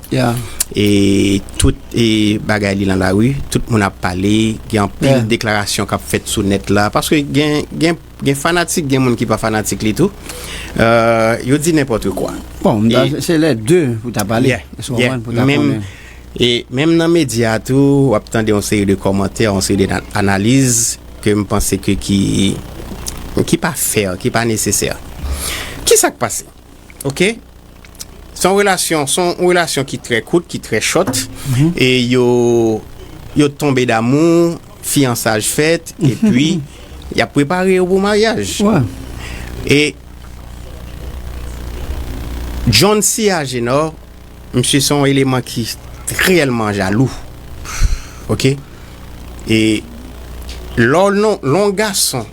E tout, e bagay li lan lari, tout moun ap pale, gen anpil deklarasyon k ap fèt sou nèt la, paske gen, gen, gen fanatik, gen moun ki pa fanatik li tou. Euh, yo di nenpòt kwa. Bon, m ta, se lè de pou ta pale, ou konprann, pou ta konnen. E menm nan medya a tou, w ap tande yon seri de kòmantè, yon seri de na-, analiz ke m panse ke ki, ki pa fè, ki pa nesesè. Kisa k pase? Ok? Se yon relasyon, se yon relasyon ki trè kout, ki trè short, e yo, yo tonbe damou, fiyansaj fèt, epi y ap prepare yo pou maryaj. E John C. Agenor, misye se yon eleman ki reyèlman jalou. Ok? E lè w non, lè w gason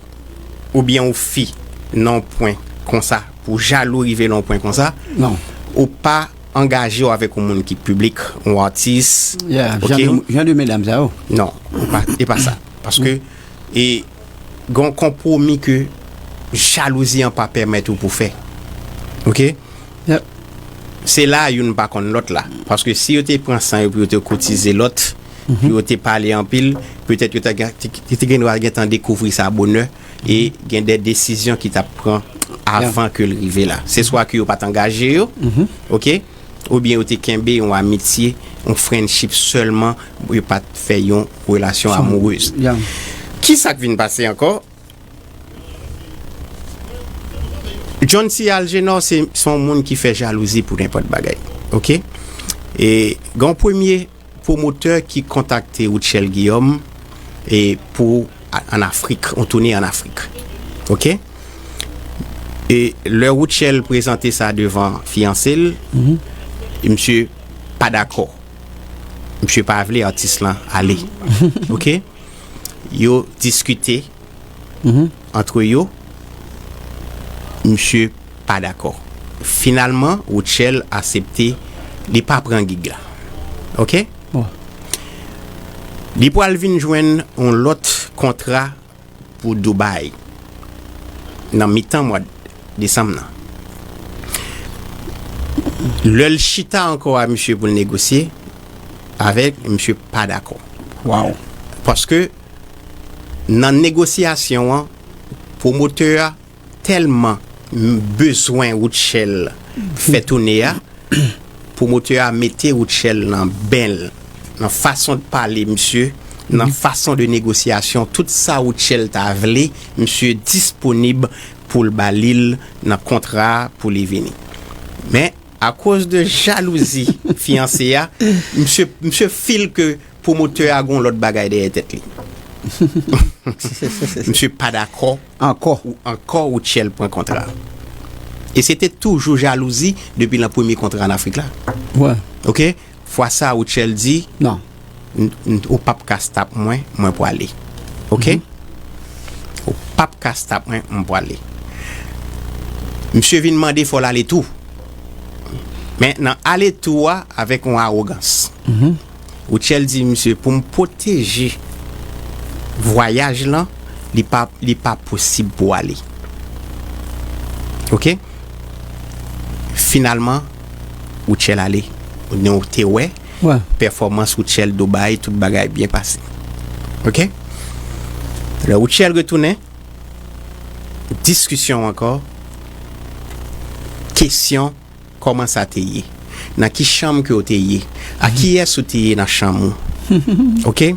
oubyen w fi nan yon pwen konsa, pou jalou rive nan yon pwen konsa, ou pa angaje w avèk yon moun ki piblik, yon atis. Ok? Jan de, jan de medam sa yo. Non, ou pa, e pa sa. Paske, e, gen yon konpwomi ke jalouzi an pa pèmèt ou pou fè. Ok? Se la youn pa konn lòt la. Paske si yo te pran san yo pou yo te koutize lòt, pou yo te pale anpil, petèt yo te gen, te, te gen dwa gentan dekouvri sa bonè, e gen de desizyon ki t ap pran avan ke l rive la. Se swa ke yo pa t angaje yo, oke, oubyen yo te kenbe yon amitye, yon friendship sèlman, yo pa t fè yon relasyon amourez. Ki sa k vin pase ankò? John C. Algenor se se yon moun ki fè jalouzi pou nenpòt bagay. Oke? E gen yon premye pwomotè ki kontakte Rutshelle Guillaume e pou a- an Afrik, yon toune an Afrik. Oke? E lè Rutshelle prezante sa devan fiyanse l, misye pa dakò. Misye pa vle atis lan ale. Oke? Yo diskite antre yo, misye pa dakò. Finalman, Rutshelle aksepte li pa pran gig la. Oke? Li pral vin jwenn yon lòt kontra pou Dubai nan mitan mwa desanm nan. Lè l chita ankò a misye pou l negosye avèk, misye pa dakò. Paske nan negosyasyon an, pwomotè a tèlman bezwen Rutshelle fè toune a, pwomotè a mete Rutshelle nan ben l, nan fason de pale misye, nan fason de negosyasyon, tout sa Rutshelle ta vle, misye disponib pou l ba li l nan kontra a pou li vini. Men, akoz de jalouzi fiyanse a, misye, misye feel ke pwomotè a gon lòt bagay dèyè tèt li. Misye pa dakò ankò. Ou ankò Rutshelle pran kontra. E se te toujou jalouzi depi nan premye kontra an Afrik la. Oke? Fwa sa Rutshelle di, non, ou p ap ka stop mwen, mwen pwale. Oke? Ou p ap ka stop mwen, mwen pwale. Misye vin mande fò l ale tou. Men nan ale tou a, avèk yon awogans. Rutshelle di misye, pou m pwoteje vwayaj lan, li pa, li pa posib pou w ale. Oke? Finalman, Rutshelle ale. Nou te wè pèfòmans Rutshelle Dubai, tout bagay byen pase. Oke? Lè Rutshelle retounen, diskisyon ankò, kesyon, kòman sa te ye? Nan ki chanm ke w te ye? A kiyès ou te ye nan chanm ou? Oke?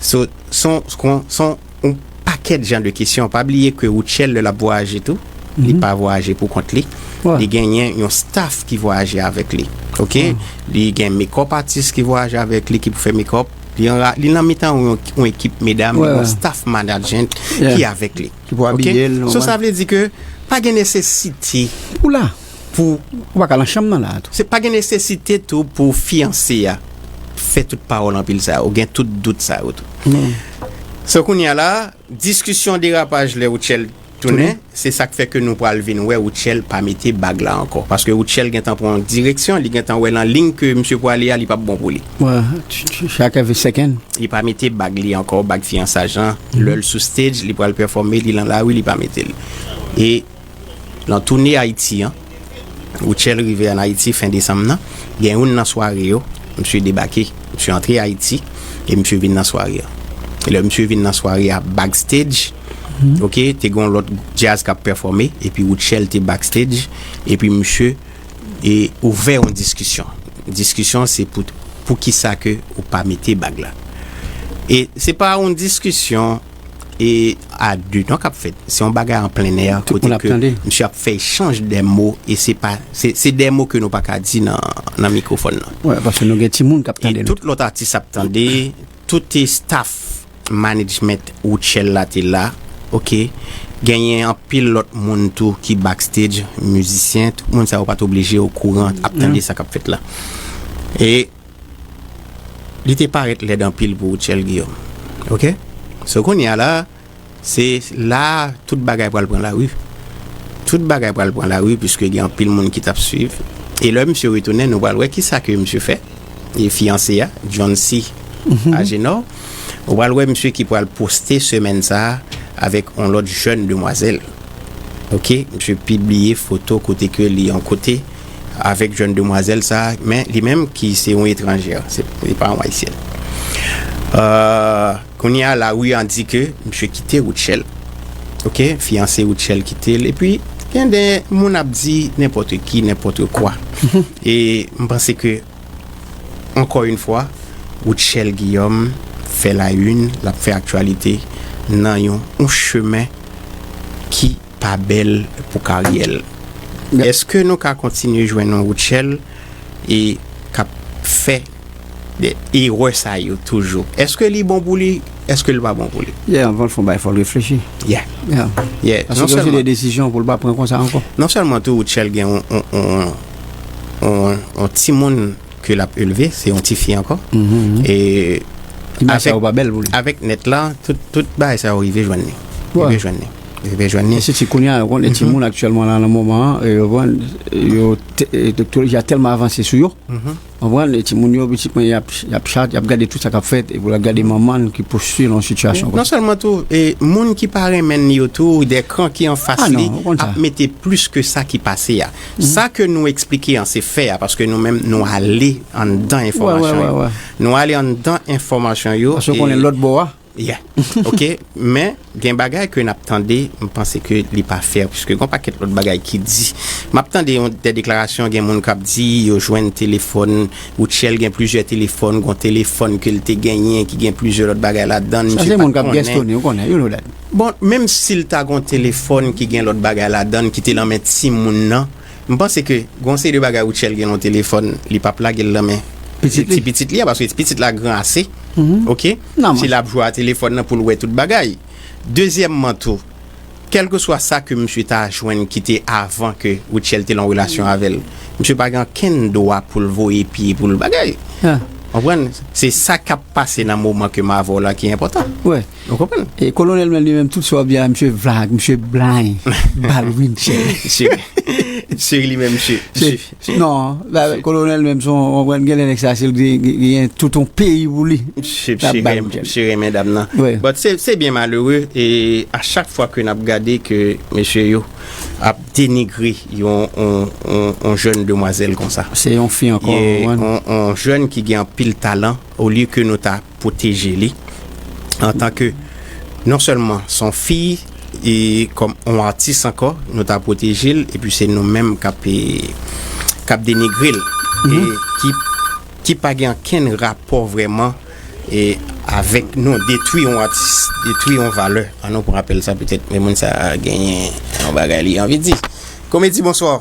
So, son, son, son, yon pakèt jan de kesyon. Pa bliye ke Rutshelle, lè l ap vwayaje tou, li pa vwayaje pou kont li. Li genyen yon staff ki vwayaje avèk li. Oke? Li gen makeup artist ki vwayaje avèk li, ki pou fè makeup. Li anra-, li nan mitan yon, yon ekip medam, li gen yon staff management ki avèk li. Ki pou abiye l. So, sa vle di ke pa gen nesesite pou la. Pou ou pa ka nan chanm nan la tou. Se pa gen nesesite tou pou fiyanse a fè tout pawòl anpil sa yo, gen tout dout sa yo tou. So, kounye a la, diskisyon derapaj lè Rutshelle tounen, se sa k fè ke nou pral vin wè Rutshelle pa mete bag la ankò. Paske Rutshelle gentan pran yon direksyon, li gentan wè nan liy ke misye pwale a, li p ap bon pou li. Li pa mete bag li ankò, bag fiyansaj lan. Lè l sou stage, li pral pèfòme, li nan lari, li pa mete l. E nan toune Ayiti an, Rutshelle rive ann Ayiti fen desanm nan, gen youn nan sware yo, misye debake, misye antre Ayiti, e misye vin nan sware a. E lè misye vin nan sware a, backstage, oke, te gen yon lòt djaz k ap pèfòme, epi Rutshelle te backstage, epi misye e ouvè yon diskisyon. Diskisyon se pou, pou ki sa ke ou pa mete bag la. E se pa yon diskisyon e a de non k ap fèt. Se yon bagay an plen è kote ke misye ap fè echanj de mo e se pa, se, se de mo ke nou pa ka di nan, nan mikwofòn nan. Wi, paske nou gen timoun k ap tande nou. E tout lòt atis ap tande, tout staff management Rutshelle la te la, oke. Genyen anpil lòt moun tou ki backstage, mizisyen, tout moun sa yo pa t oblije okouran ap tande sa k ap fèt la. E li te parèt lèd anpil pou Rutshelle Guillaume. Oke? So, kounye a la, se la tout bagay pral pran lari. Tout bagay pral pran lari, piske gen anpil moun ki t ap swiv. E lè misye retounen, nou pral wè ki sa ke misye fè. E fiyanse a, John C. Agenor. Ou pral wè misye ki pral poste semèn sa a avèk yon lòt jèn demwazèl. Oke, misye pibliye foto kote ke li yon kote avèk jèn demwazèl sa a, men li menm ki se yon etranjè, se, li pa yon ayisyèn. Euh, kounye a, lari an di ke misye kite Rutshelle. Ok, fiyanse Rutshelle kite l. Epi, gen de moun ap di nenpòt ki, nenpòt kwa. E m panse ke, ankò yon fwa, Rutshelle Guillaume fè la une, l ap fè aktyalite nan yon, yon chemen ki pa bèl pou karyè l. Èske nou ka kontinye jwenn yon Rutshelle e k ap fè de erè sa yo toujou? Èske li bon pou li? Èske li pa bon pou li? Yeah, anvan l fè yon bagay, fò l reflechi. Yeah. Yeah. Yeah. Paske se de desizyon pou l pa pran konsa ankò. Non sèlman tou, Rutshelle gen yon, yon, yon, yon, yon timoun ke l ap elve, se yon tifi ankò. E Imaj sa yo pa bèl pou li. Avèk nèt la, tout, tout bagay sa yo rive jwenn li. Rive jwenn li. Rive jwenn li. E se ti kounye a, yo konnen timoun aktyèlman la nan moman an, e yo konn, yo te- e teknoloji a tèlman avanse sou yo. Konprann, e timoun yo, pitit mwen, y ap, y ap chat, y ap gade tout sa k ap fèt, epi y ap gade manman l ki poste nan sitiyasyon Non konsa. Sèlman tou, e, moun ki pa renmen l yo tou, de kran ki anfas Ah, li, non, ou konn sa. Ap mete plis ke sa ki pase a. Sa ke nou eksplike an, se fè a, paske nou menm, nou ale anndan enfòmasyon yo. Nou ale anndan enfòmasyon yo. Paske ou konnen lòt bò a. Yeah. Ok. Men, gen bagay ke n ap tande, m panse ke li pa fè, piske gen pakèt lòt bagay ki di. M ap tande yon de deklarasyon, gen moun k ap di yo jwenn telefòn, Rutshelle gen plizyè telefòn, gon telefòn ke l te genyen ki gen plizyè lòt bagay ladan l, Sa se moun k ap gèstone, ou konnen, you know that. Bon, menm si l ta gon telefòn ki gen lòt bagay ladan l ki te nan men timoun nan, m panse ke gon seri de bagay Rutshelle gen nan telefòn, li p ap lage l nan men ti pitit li a, paske ti pitit la gran ase. Ok? Si l ap jwe a telefòn nan pou l wè tout bagay. Dezyèmman tou, kèlkeswa sa ke misye ta jwenn ki te avan ke Rutshelle te nan relasyon avè l, misye pa gen okenn dwa pou l voye pye pou l bagay. Konprann? Se sa k ap pase nan moman ke m avè w la ki enpòtan. Ou konprann? E kolonèl menm li menm, tout sa w ap di a, misye vag, misye blag, bal Rutshelle. Misye, misye li menm, misye. Non, kolonèl menm, se yon, ou konprann, gen lè nèg sa, se l gen tout yon peyi pou li. Misye renmen dam nan. But se byen malere, e a chak fwa ke n ap gade ke mesye yo ap denigre yon, yon, yon, yon jèn demwazèl konsa. Se yon fi ankò, ou konprann? Yon, yon jèn ki gen anpil talan, olye ke nou ta pwoteje li antanke non sèlman se yon fi, e kòm yon atis ankò, nou ta pwoteje l, epi se nou menm k ap, e, k ap denigre l, e ki, ki pa gen okenn rapò vrèman, e avèk nou detwi yon atis, detwi yon valè. An nou pran apèl sa, petèt, men moun sa genyen yon bagay li anvi di. Komedi, bonswa.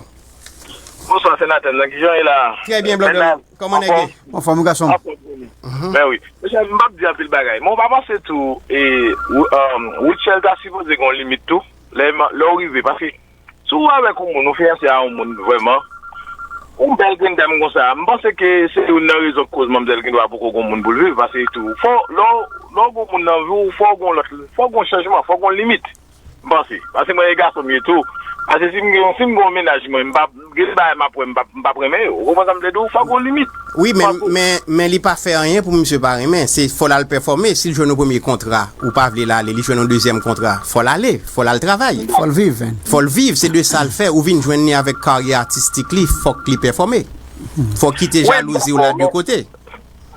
Bonswa, Senatè. Nan kijan w ye la? Trè byen, Blanc Blanc. Kòman nèg ye? Anfòm, gason. Anfòm, wi. Men wi. Mesye, m p ap di anpil bagay. Men w pa panse tou, e, Rutshelle ta sipoze gen yon limit tou. Lè, lè w rive, paske si w avèk yon moun, ou fiyanse a yon moun vrèman, yon bèl grenn dam konsa, m panse ke se youn nan rezon k koz manmzèl gen dwa poko gen yon moun pou l viv, paske tou, fò, lè w, lè w gen yon moun nan vi w, fò w gen yon lòt, fò w gen yon chanjman, fò w gen yon limit. M panse. Paske mwen e gason m ye tou. Paske si m gen, si m gen yon mennaj mwen, m p ap, gen de bagay m ap wè, m p ap, m p ap renmen yo. Ou konprann sa m vle di w? Fò gen yon limit. Wi, men, men, men li pa fè anyen pou misye pa renmen. Se fò l al pèfòme. Si l jwenn yon premye kontra, ou pa vle l ale, li jwenn yon dezyèm kontra, fò l ale, fò l al travay. Fò l viv, men. Fò l viv, se de sa l fè. Ou vin jwenn li avèk karyè atistik li, fòk li pèfòme. Fò w kite jalouzi w la de kote.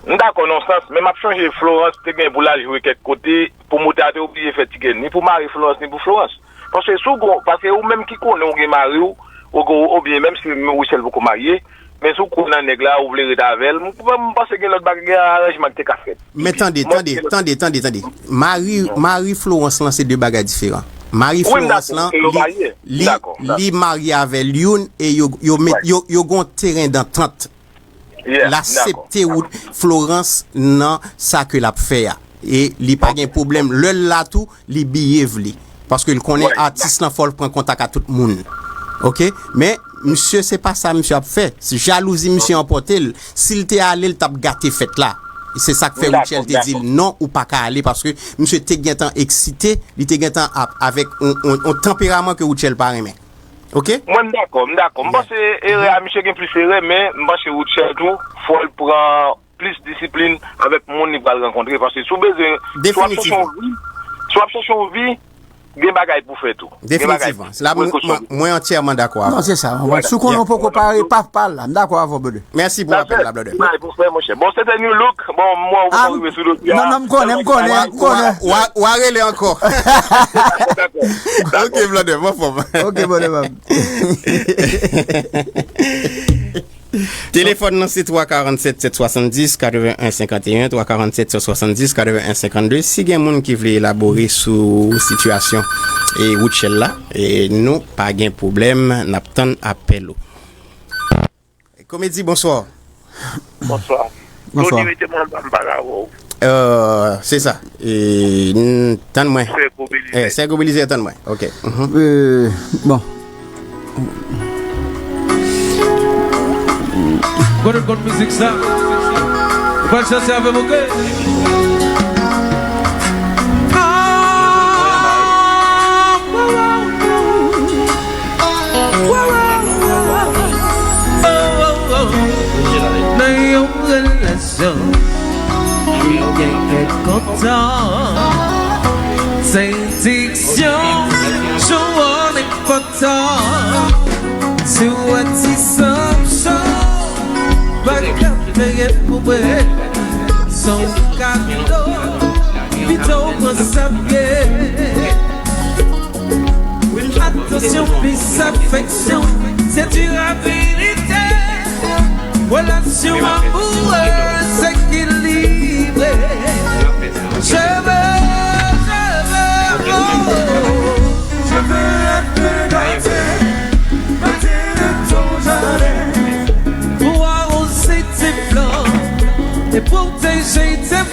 M dakò nan yon sans, men m ap chonje Florence te gen pou l al jwe kèk kote, pwomotè a te oblije fè ti gèn, ni pou mari Florence, ni pou Florence. Paske si w gon, paske ou menm ki konnen ou gen mari w, ou gon, oubyen menm si Rutshelle poko marye, men si w kwè nan nèg la, ou vle ret avè l, m, m panse gen lòt bagay, gen aranjman ki te ka fèt. Men tande, tande, tande, tande, tande. Mari, mari Florence lan se de bagay diferan. Mari Florence lan, li, li, li marye avè l youn e yo, yo, met, yo, yo gon teren dantant. L aksepte Florence nan sa ke l ap fè a. E li pa gen pwoblèm. Lè l la tou, li behave li. Paske l konnen atis lan fò l pran kontak a tout moun. Ok? Men, misye, se pa sa misye ap fè. Se jalouzi misye anpòte l. Si l te ale, l t ap gate fèt la. Se sa k fè Rutshelle te di l, non, ou pa ka ale, paske misye te gentan eksite, li te gentan ap, avèk yon, yon, yon tanperaman ke Rutshelle pa renmen. Ok? Mwen, m dakò, m dakò. M panse erè a, misye gen plis erè, men m panse Rutshelle tou, fò l pran plis disiplin avèk moun li pral rankontre. Paske si w bezwen, si w ap chèche yon vi, si w ap chèche yon vi, gen bagay pou fè tou. Gen bagay pou fè. Definitivman. La, mwen, mwen, mwen antyèman dakò avè w. Non, se sa. Sou konnen w poko pare, pa, pa la. M dakò avè w, brother. Mèsi pou apèl la, brother. Bagay pou fè, monchè. Bon, se te New Look. Bon, mwen, ou pa rive sou dosye a. Non, non, m konnen, m konnen, m konnen. Ou a, ou a rele ankò. Dakò. Ok, brother, m anfòm. Ok, brother, m Telefòn nan se twa karannset sèt swasanndis katreven en senkanteyen, twa karannset sèt swasanndis katreven en senkannde. Si gen moun ki vle elabore sou sitiyasyon e Rutshelle la, e nou pa gen pwoblèm, n ap tann apèl ou. Komedi, bonswa. Bonswa. Bonswa. Tony, mete mwen anba, m pale avè w. Euh, se sa. E, n-, tann mwen. Sègo Belize. Eh, Sègo Belize, tann mwen. Ok. Mhm. Euh, bon. Kote w konn mizik sa? Ou pral chante avè m, ok? Nan yon relasyon, gen kèk kontan. Sediksyon, jou an enpòtan. Si w wè ti san cho, pa ka peye pou mwen. Son kado, pito w pran sa byen. Atansyon, plis afeksyon, se dirabilite. Relasyon amourez ekilibre. Je veux, je veux, oh, je veux être gâté, matin dans ton jardin. Pour arroser tes plantes et protéger tes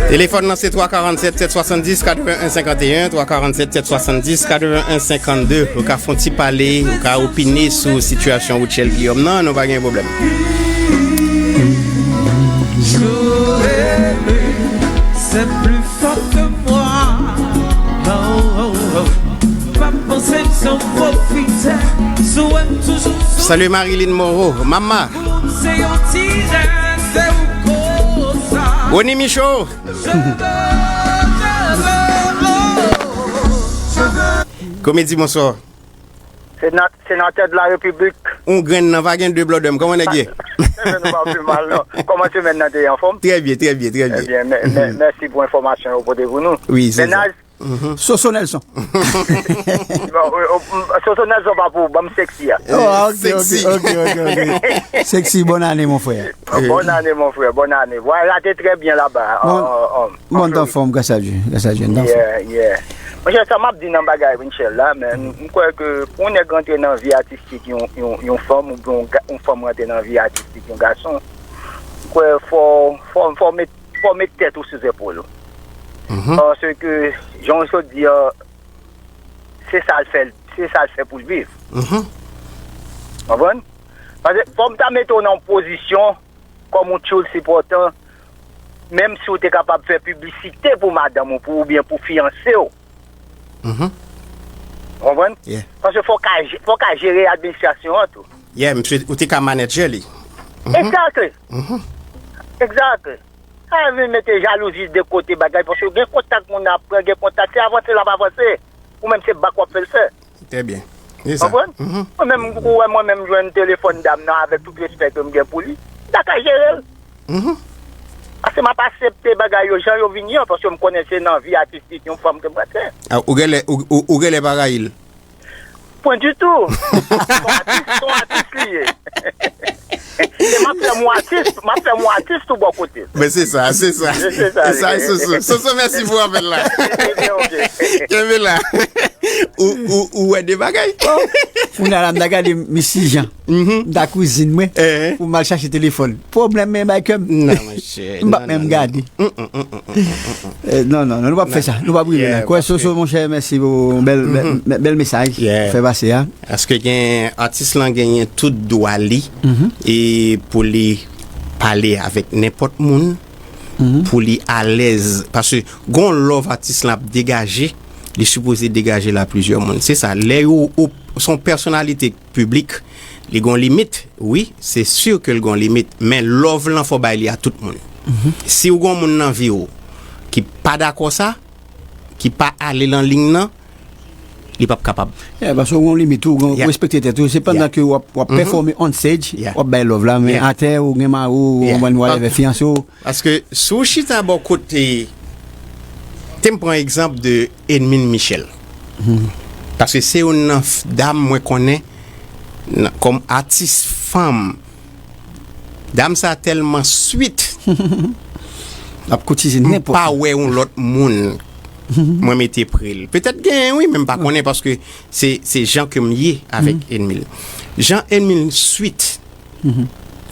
Telefòn nan se twa karannset sèt swasanndis katreven en senkanteyen, twa karannset sèt swasanndis katreven en senkannde. Ou ka fè yon ti pale, ou ka opine sou sitiyasyon Rutshelle Guillaume nan, nou pa gen pwoblèm. C'est plus fort que moi. Oh, oh, oh. Pa panse m se yon pwofitè. Si w wè m toujou sou Salut Marilyn Moreau, mama. Se yon ti rèv, se ou koz sa. Rony Michaud. Komedi, bonswa. Sena- Senatè de la Repiblik. Yon grenn nan, pa gen de blòdè m. Kòman nèg ye? Ebyen, nou pa pi mal, non. Kòman semèn nan te ye, anfòm? Trè byen, trè byen, trè byen. Ebyen, mè- mè- mèsi pou enfòmasyon yo pote pou nou. Wi, se sa. Mennaj, Soso Nelson. Bon, euh, euh, Soso Nelson pa pou ou, ban m seksi a. Oh, ah, ok, ok, ok, ok, ok. Sexy, bonne année, mon frère. Bonne année, mon frère, bonne année. Voyaj la te trè byen laba. Bon, bon, anfòm, grâce à Dieu, grâce à Dieu, anfòm. Yeah, yeah. Monchè, sa m ap di nan bagay Rutshelle la, men m kwè ke pou yon nèg rantre nan vi atistik yon, yon, yon fanm, oubyen yon ga- yon fanm rantre nan vi atistik yon gason, m kwè fò, fò, fò met, fò met tèt ou sou zepòl ou. Paske, jan w sot di an, se sa l fè, se sa l fè pou l viv. Konprann? Paske fò m ta mete w nan yon pozisyon kòm yon tchoul sipòtan, menm si w te kapab fè piblisite pou madanm ou, pou, oubyen pou fiyanse w. Konprann? Paske fò w ka, fò w ka jere administrasyon an tou. Yeah, misye, ou te ka manedjè li. Exactly. Exactly. Sa vin mete jalouzi de kote bagay, paske gen kontak moun nan ap pran, gen kontak, se avanse l ap avanse. Ou menm se bak w ap fè l fè. Trè byen. Se sa. Konprann? Mwen menm, ou wè mwen menm jwenn telefòn dam nan, avèk tout respè ke m gen pou li, m ta ka jere l. Paske m ap aksepte bagay yo jan yo vini an, paske m konnen se nan vi atistik yon fanm ke m rantre. Ah, ou genlè, ou, ou, ou genlè pa rayi l. Pwen ditou. Se yon atis, se yon atis li ye. E m ap fè m yon atis, m ap fè m yon atis tou bò kote. Men se sa, se sa. Se sa, se sa. Soso, Soso, mèsi pou apèl la. Kenbe la. Ou, ou, ou wè de bagay? Kounye a la, m ta gade Misi Jan. M ta kouzin mwen pou m al chache telefòn. Pwoblèm men bay kè m. M p ap menm gade. Non, non, non, nou p ap fè sa. Nou p ap rive la. Kwè Soso, monchè, mèsi pou bèl, bèl, bèl mesaj ou fè pase a. Paske gen atis lan genyen tout dwa li e pou li pale avèk nenpòt moun, pou li alèz. Paske gon love atis lan ap degaje li sipoze degaje l a plizyè moun. Se sa, lè yo, ou, se yon pèsonalite piblik, li gon limit, wi, se si ke l gon limit, men love lan fò bay li a tout moun. Si w gon moun nan vi w ki pa dakò sa, ki pa ale nan liy nan, li p ap kapab. Yeah, paske w gon limit ou, gon, ou respekte tèt ou. Se pandan ke w ap, w ap pèfòme on stage, w ap bay love la, men atè ou gen mari w, ou konprann, whatever, fiyanse w. Paske si w chita bò kote, te m pran egzanp de Edmine Michel. Paske se youn nan f-, dam mwen konnen nan, kòm atis fanm. Dam sa tèlman sweet. L ap koutize nenpòt. M pa wè yon lòt moun mwen mete pre l. Petèt genyen wi, men m pa konnen paske se, se jan ke m ye avèk Edmine. Jan Edmine sweet.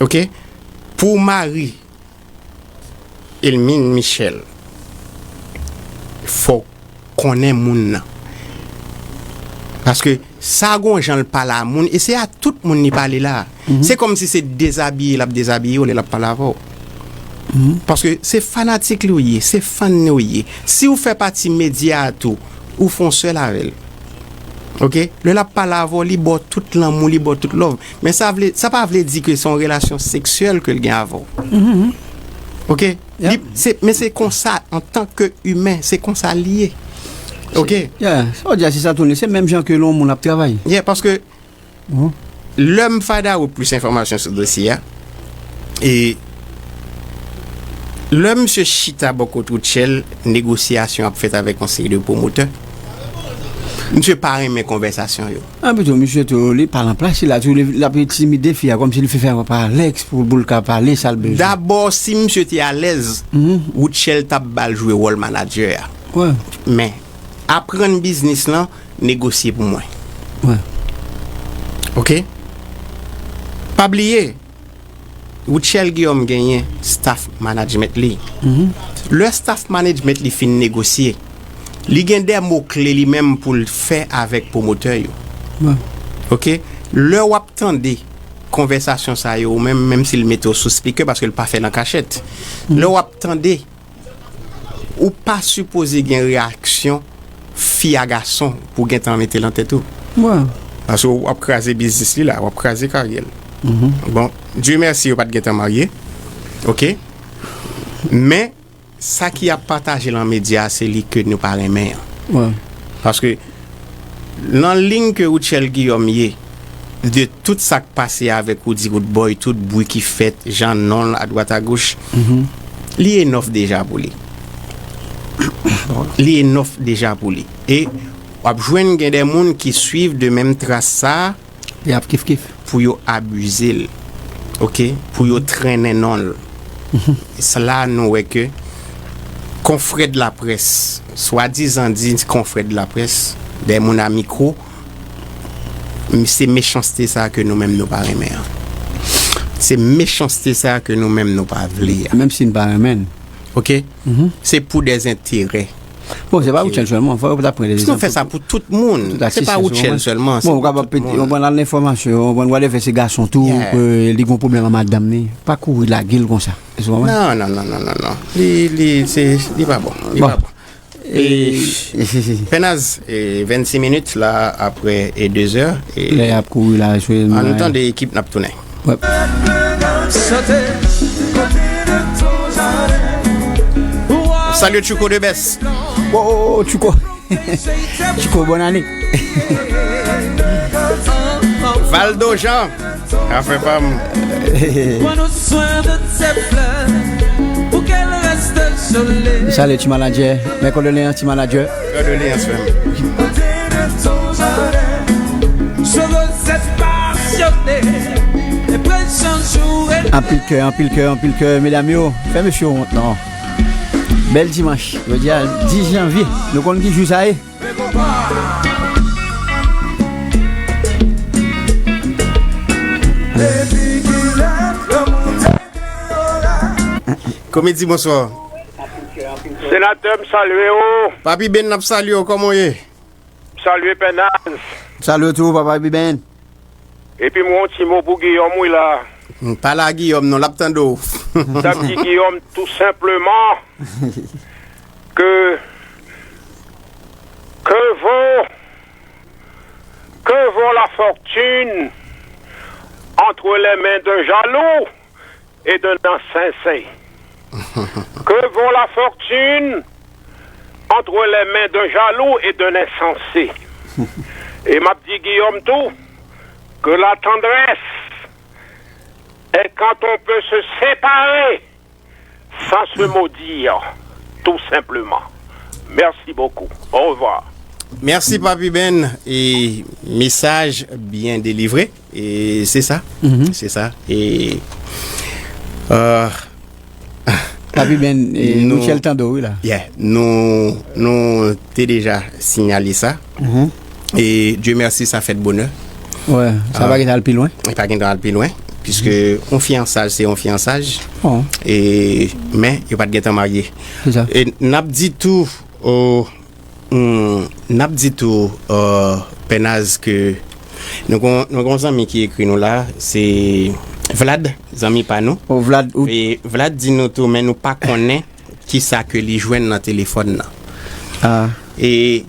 Ok? Pou w mari Edmine Michel, fò w konnen moun nan. Paske sa gon jan l pale a moun, e se a tout moun li pale la. Se kòmsi se dezabiye l ap dezabiye w lè l ap pale avè w. Paske se fanatik li w ye, se fan li w ye. Si w fè pati medya a tou, ou fè yon sèl avè l. Ok? Lè l ap pale avè w, li ba w tout lanmou, li ba w tout love. Men sa vle, sa pa vle di ke se yon relasyon seksyèl ke l gen avè w. Ok? Li, se, men se konsa, antanke imen, se konsa l ye. Ok? Yeah, sa w di a, se sa tounen. Se menm jan ke lè yon moun ap travay. Yeah, paske lè m fada ou plis enfòmasyon sou dosye a, e lè misye chita bò kot Rutshelle, negosyasyon ap fèt avèk yon seri de pwomotè. Misye pa renmen konvèsasyon yo. Ah, pito, misye tou, li pa nan plas li la, tou, li, l ap entimide fi a, kòmsi li fin fè yon pa Alex pou, pou l ka pale sa l bezwen. Dabò, si misye te alèz, Rutshelle t ap ba l jwe wòl manadjè a. Men, aprann biznis lan, negosye pou mwen. Ok? Pa bliye, Rutshelle Guillaume genyen staff management li. Lè staff management li fin negosye, li gen de mo kle li menm pou l fè avèk pwomotè yo. Ok? Lè w ap tande konvèsasyon sa yo, ou menm, menm si l mete w sou speaker, paske l pa fè nan kachèt. Lè w ap tande, ou pa sipoze gen reyaksyon fi a gason pou w gentan mete l nan tèt ou. Paske w ap kraze biznis li la, w ap kraze karyè l. Bon, Dieu merci, yo pa t gentan marye. Ok? Men, sa ki ap pataje nan medya a, se li ke nou pa renmen an. Paske nan liy ke Rutshelle Guillaume ye, de tout sa k pase avèk Roody Roodboy, tout bri ki fèt, jan non l adwat agoch, li enòf deja pou li. Li enòf deja pou li. E w ap jwenn gen de moun ki swiv de menm tras sa a, y ap kif kif. Pou yo abize l. Ok? Pou yo trennen non l. Sa la nou wè ke confrères de la presse, swadizan di confrères de la presse, de moun a mikwo, m-, se mechanste sa ke nou menm nou pa renmen an. Se mechanste sa ke nou menm nou pa vle a. Menm si n pa renmen l. Ok? Se pou de enterè. Bon, se pa Rutshelle sèlman, fò yo ta pran dezanm. Si nou fè sa pou tout moun, se pa Rutshelle sèlman, se pou tout moun. Bon, ou kapab pete, ou pran nan enfòmasyon, ou pran whatever, se gason tou, ke li gon pwoblèm ak madanm li. Pa kouri lage l konsa. Ou konprann? Non, non, non, non, non. Li, li, se, li pa bon. Li pa bon. E, Pènaz, e, vennsis minit la, apre, e, de zè, e, lè y ap kouri la, ann tande ekip n ap tounen. Salye Tchouko de Bès. Oh, Tchouko. Tchouko, bòn ane. Valdo Jean. Afè pa m. Salye ti manadjè. Mes condoléances ti manadjè. Kondoleyans, frè m. Anpil kè, anpil kè, anpil kè, medam yo. Fè mesye yo wont non. Bèl dimanch. Jodi a dis janvye. Nou konn ki jou sa ye? Komedi, bonswa. Senatè, m salye w. Papi Ben, n ap salye w, kòman w ye? M salye Pènaz. M salye w tou, papa Biben. Epi m gen yon ti mo pou Guillaume, wi, la. M pale a Guillaume, non, l ap tande w. M t ap di Guillaume, tou senpleman, ke, ke fortune entre les mains d'un jaloux et d'un insensé. Que vaut la fortune entre les mains d'un jaloux et d'un insensé? Et m'a dit Guillaume tout, que la tendresse est quand on peut se séparer sans se maudire, tout simplement. Merci beaucoup. Au revoir. Mèsi Papi Ben e mesaj byen delivre. E se sa. Se sa. E euh, Papi Ben e Michel Tando wi la. Yeah, nou nou te deja sinyale sa. E Dieu merci sa fèt bonè. Wè, sa pa gen al pi lwen. Li pa gen al pi lwen. Piske yon fiyansaj se yon fiyansaj. E men yo pa t gentan marye. E n ap di tou n ap di tou pènaz ke nou gon zanmi ki ekri nou la se vlad, zanmi pa nou. Vlad di nou tou men nou pa konnen kisa ke li jwenn nan telefòn nan. E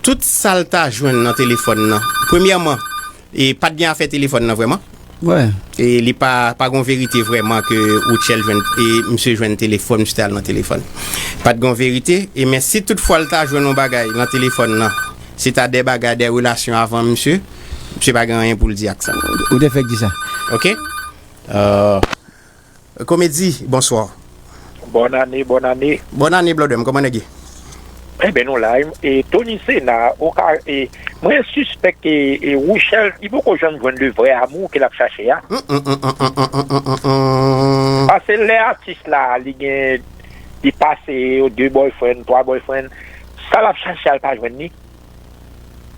tout sa l ta jwenn nan telefòn nan premyèman e pa t gen afè telefòn nan vrèman. E li pa pa gon verite vrèman ke Rutshelle jwenn e misye jwenn telefòn misye te al nan telefòn. Pa t gon verite e men si tout fwa l ta jwenn yon bagay nan telefòn nan se ta de bagay de relasyon avan misye misye pa gen anyen pou l di ak sa. Ou te fèk di sa. Ok. Komedi, bonswa. Bòn ane, bòn ane. Bòn ane, Blòdè m, kòman nèg ye? Enben nou la, e Tony Sena, oka, e mwen sispèk e, e Rouchèl, li poko janm jwenn le vrè amou ke l ap chache a. Paske lè atis la, li gen, li pase de boyfriend, twa boyfriend, sa l ap chache a l pa jwenn li.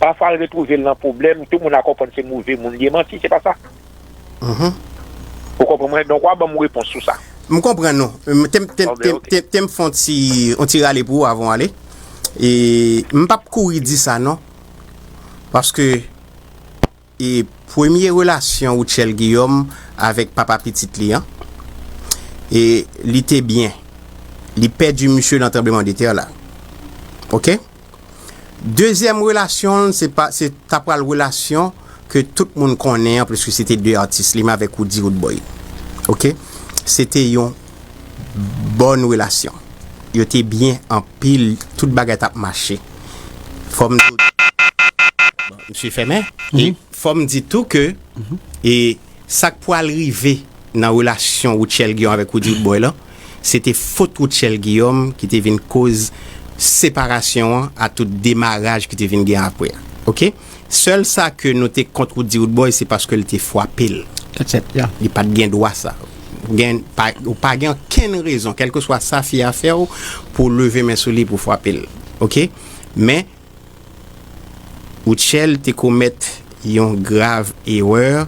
Pafwa l retwouve l nan pwoblèm, tout moun a konprann se move moun li ye, manti, se pa sa. Ou konprann mwen? Donk, w a ban m repons sou sa. M konprann nou. Te m fè yon ti rale pou ou avan w ale. E m p ap kouri di sa non. Paske e premye relasyon Rutshelle Guillaume avèk papa pitit li an, e li te byen. Li pèdi misye nan tranbleman de tè la. Oke? Dezyèm relasyon l, se pa se ta pral relasyon ke tout moun konnen an, piske se te de atis, li menm avèk Roody Roodboy. Oke? Se te yon bòn relasyon. Yo te byen anpil, tout bagay t ap mache. Fò m di w. Bon, misye fèmen. E fò m di tou ke e sa k pral rive nan relasyon Rutshelle Guillaume avèk Roody Roodboy lan, se te fot Rutshelle Guillaume ki te vin koz separasyon an a tout demaraj ki te vin gen apre a. Oke? Sèl sa ke nou te kont Roody Roodboy se paske l te frape l. Li pa t gen dwa sa. Ou pa gen okenn rezon, kèlkeswa sa fi a fè w, pou w leve men sou li pou w frape l. Oke? Men, Rutshelle te komèt yon grav erè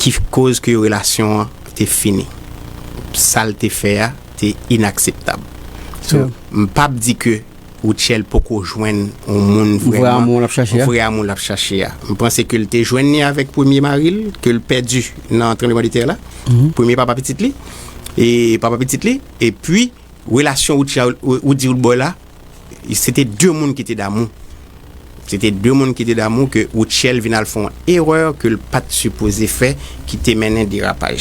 ki koz ke relasyon an te fini. Sa l te fè a te inakseptab. So, m p ap di ke Rutshelle poko jwenn yon moun vrèman vrè amoun l ap chache a. M panse ke l te jwenn li avèk premye mari l ke l pèdi nan tranbleman de tè la. Premye papa pitit li. E papa pitit li. Epi relasyon Roody Roodboy la se te de moun ki te damou. Se te de moun ki te damou ke Rutshelle vin al fè yon erè ke l pa t sipoze fè ki te mennen derapaj.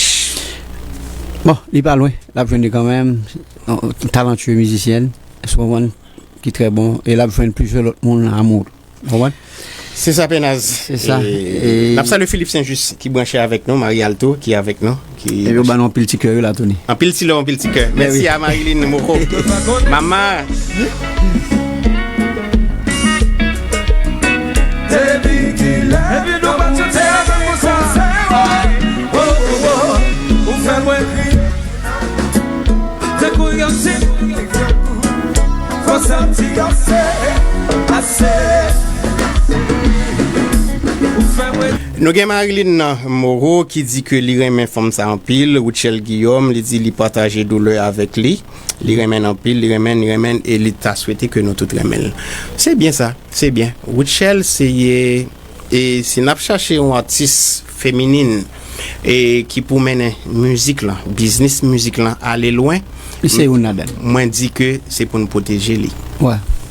Bon, li pa lwen. L ap jwenn li kanmenm. Yon talantye mizisyèn. Èske w konprann? Ki trè bon. E l ap jwenn plizyè lòt moun amou. Ou konprann? Se sa Penaz. Se sa. E n ap salye Philippe Saint Just ki branche avèk nou, Marie Alto ki avèk nou. Ki... Epi yo ba nou anpil ti kè wi la Tony. Anpil ti love, anpil ti kè. Mèsi a Marilyn Moreau. Mama. Depi kilè nou pa tande avèk konsa. Ou fè mwen kriye. Nou gen Marilyn Moreau ki di ke li renmen fanm sa anpil, Rutshelle Guillaume, li di li pataje doulè avèk li, li renmen l anpil, li renmen l, li renmen l e li ta swete ke nou tout renmen l. Se byen sa, se byen. Rutshelle se ye E si n ap chache yon atis feminin e ki pou mennen mizik lan, biznis mizik lan ale lwen, li se youn ladan. Mwen di ke se pou n pwoteje li.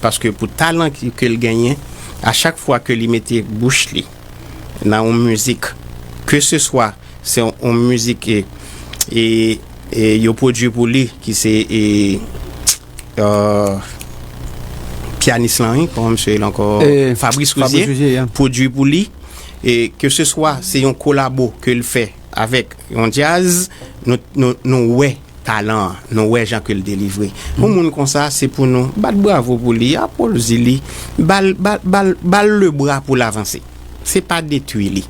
Paske pou talan ke l genyen, a chak fwa ke li mete bouch li nan yon mizik, ke se swa se yon, yon mizik e, e, e yo pwodui pou li, ki se e, euh, pyanis lan, wi, kòman misye rele ankò? Eh, Fabrice Fabrice Rosier, Rosier, yeah. Pwodui pou li, e ke se swa se yon kolabo ke l fè avèk yon djaz, nou, nou, nou wè talan an, nou wè jan ke l delivre. Yon moun konsa, se pou nou bat bravo pou li, aplodi li, ba l, ba l, ba l, ba l lebra pou l avanse. Se pa detwi li.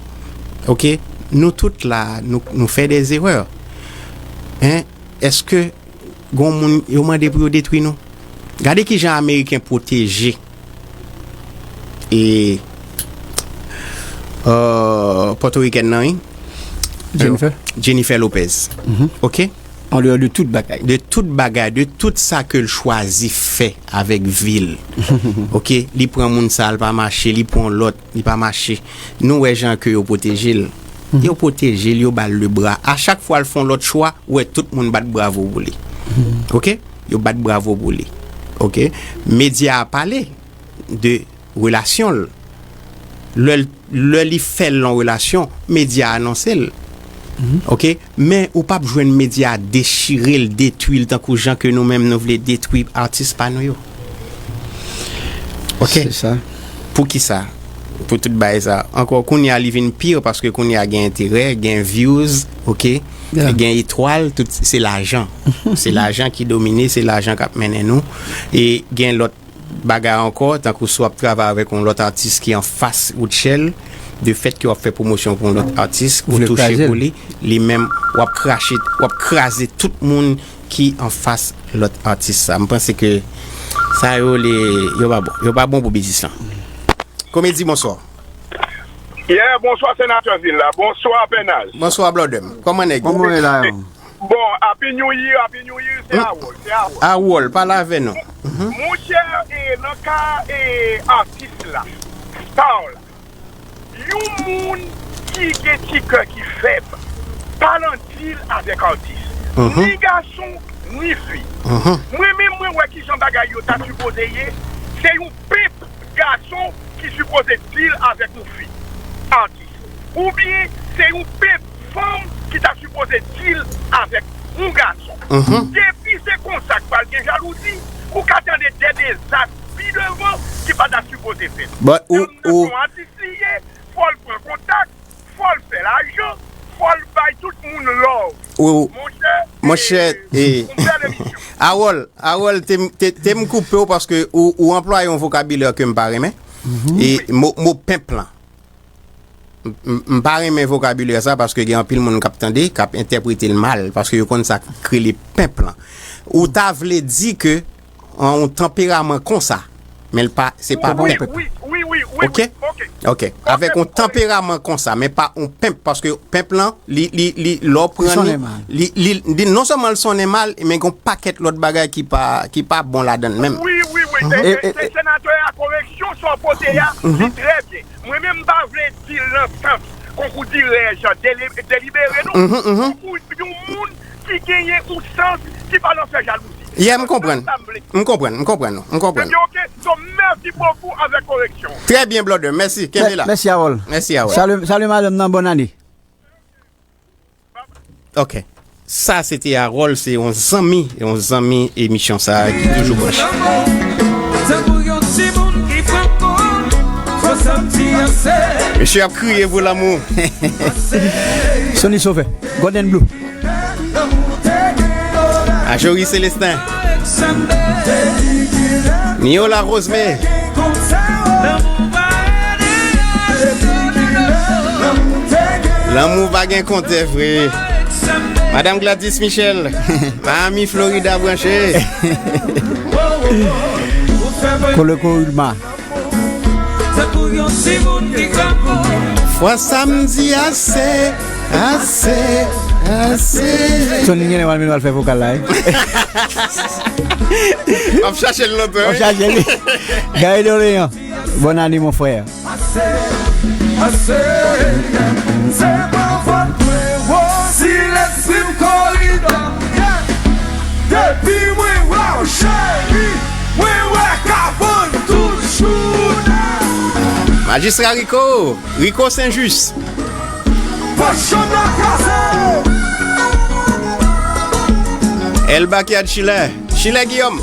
Oke? Nou tout la, nou, nou fè dè erè. Hein? Èske gon moun yo mande pou yo detwi nou? Gade kijan Ameriken pwoteje e, euh, Pòtorikèn nan, wi. Jennifer. Jennifer Lopez. Mhm. Oke? An deyò de tout bagay. De tout bagay, de tout sa ke l chwazi fè avèk vi l. Oke? Li pran moun sa, l pa mache, li pran lòt, li pa mache. Nou wè jan ke yo pwoteje l. Mhm. Yo pwoteje l, yo ba l lebra. A chak fwa l fè yon lòt chwa, ou wè tout moun bat bravo pou li. Mhm. Oke? Yo bat bravo pou li. Oke? Medya a pale de relasyon l. Lè, lè li fè l nan relasyon, medya anonse l. Mhm. Oke? Men ou p ap jwenn medya dechire l, detwi l tankou jan ke nou menm nou vle detwi atis pa nou yo. Oke? Se sa. Pou ki sa? Pou tout bagay sa. Ankò, kounye a li vin pi paske kounye a gen enterè, gen views, oke? Yeah. Gen etwal, tout se lajan. Se lajan ki domine, se lajan k ap mennen nou. E gen lòt bagay ankò, tankou si w ap travay avèk yon lòt atis ki anfas Rutshelle, de fèt ke w ap fè pwomosyon pou yon lòt atis, ou touche pou li, li menm, w ap krache, w ap kraze tout moun ki anfas lòt atis sa. M panse ke sa yo, li, yo pa bon. Yo pa bon pou biznis lan. Komedi, bonswa. Yeah, bonswa, Senatè Villa. Bonswa, Pènaz. Bonswa, Blòdè m. Kòman nèg yo? Kòman w ye la, yo? Bon, Happy New Year, Happy New Year, se Harold, se Harold. Harold, pale avè nou. Mhm. Monchè, e, nan ka, e, atis la, star la, yon moun ki gen ti kè ki fèb, pa nan dil avèk atis. Mhm. Ni gason, ni fi. Mhm. Mwen menm, mwen wè kijan bagay yo ta sipoze ye, se yon pimp gason ki sipoze dil avèk yon fi. Atis. Oubyen se yon pimp fanm ki ta sipoze dil avèk yon gason. Mhm. Depi se konsa k pral gen jalouzi, ou ka tande de dezas pi devan ki pa ta sipoze fèt. But ou, Dam nan ou se yon atis li ye, fò l pran kontak, fò l fè lajan, fò l bay tout moun love. Ou, monchè, monchè, e, e, yon bèl emisyon. Harold, Harold, te, te, te m koupe w paske ou, ou anplwaye yon vokabilè ke m pa renmen. Mhm. E mo, mo pimp lan. M, m, m pa renmen vokabilè sa paske gen anpil moun k ap tande, k ap entèprete l mal, paske yo konn sa k rele pimp lan. Ou ta vle di ke an yon tanperaman konsa, men l pa, se pa pimp. Wi, wi, wi, wi, wi, oke? Oke. Oke, avèk yon tanperaman konsa, men pa yon pimp, paske pimp lan, li, li, li, lè w pran li, li, li, li, non sèlman l sonnen mal, men gen yon pakèt lòt bagay ki pa, ki pa bon ladan l menm. Wi, wi, wi, e, e, e, e, senatè a, koreksyon sa w pote a, li trè byen. Mwen menm, m pa vle di l nan sans konkou dirèj deli-, delibere, non. Mhm, mhm. Konkou yon moun ki genyen yon sans ki pa nan fè jalouzi. Yeah, m konprann. M konprann, m konprann nou, m konprann. Ebyen, oke. So, mèsi bokou avèk koreksyon. Trè byen, Blòdè. Mèsi. Kenbe la. Mèsi, Harold. Mèsi, Harold. Salut, salut, madanm nan, bòn ane. Ok. Sa, se te Harold, se yon zanmi, yon zanmi emisyon sa a ki toujou branche. Mesye ap kriye pou lanmou. Sony Sauveur, Golden Blue. Ajori Celestin. Niola Rosemary. Lanmou pa gen kontè vre. Madanm Gladys Michel, Miami, Florida, branche. Koleko Wilma. Fwa sa m di ase, ase, ase. Tony genlè pral mennen al fè vokal la, wi. W ap chache l lontan, wi. W ap chache li. Gary Doléan, bòn ane, mon frè. Ase, ase, se pa fòt mwen, wo. Si lespri m koridò, yeah. Depi mwen wè w, cheri, mwen wè kabann tout jounen. Majistra Rico, Rico Saint-Just. Elba Kiad Chile, Chile Guillaume,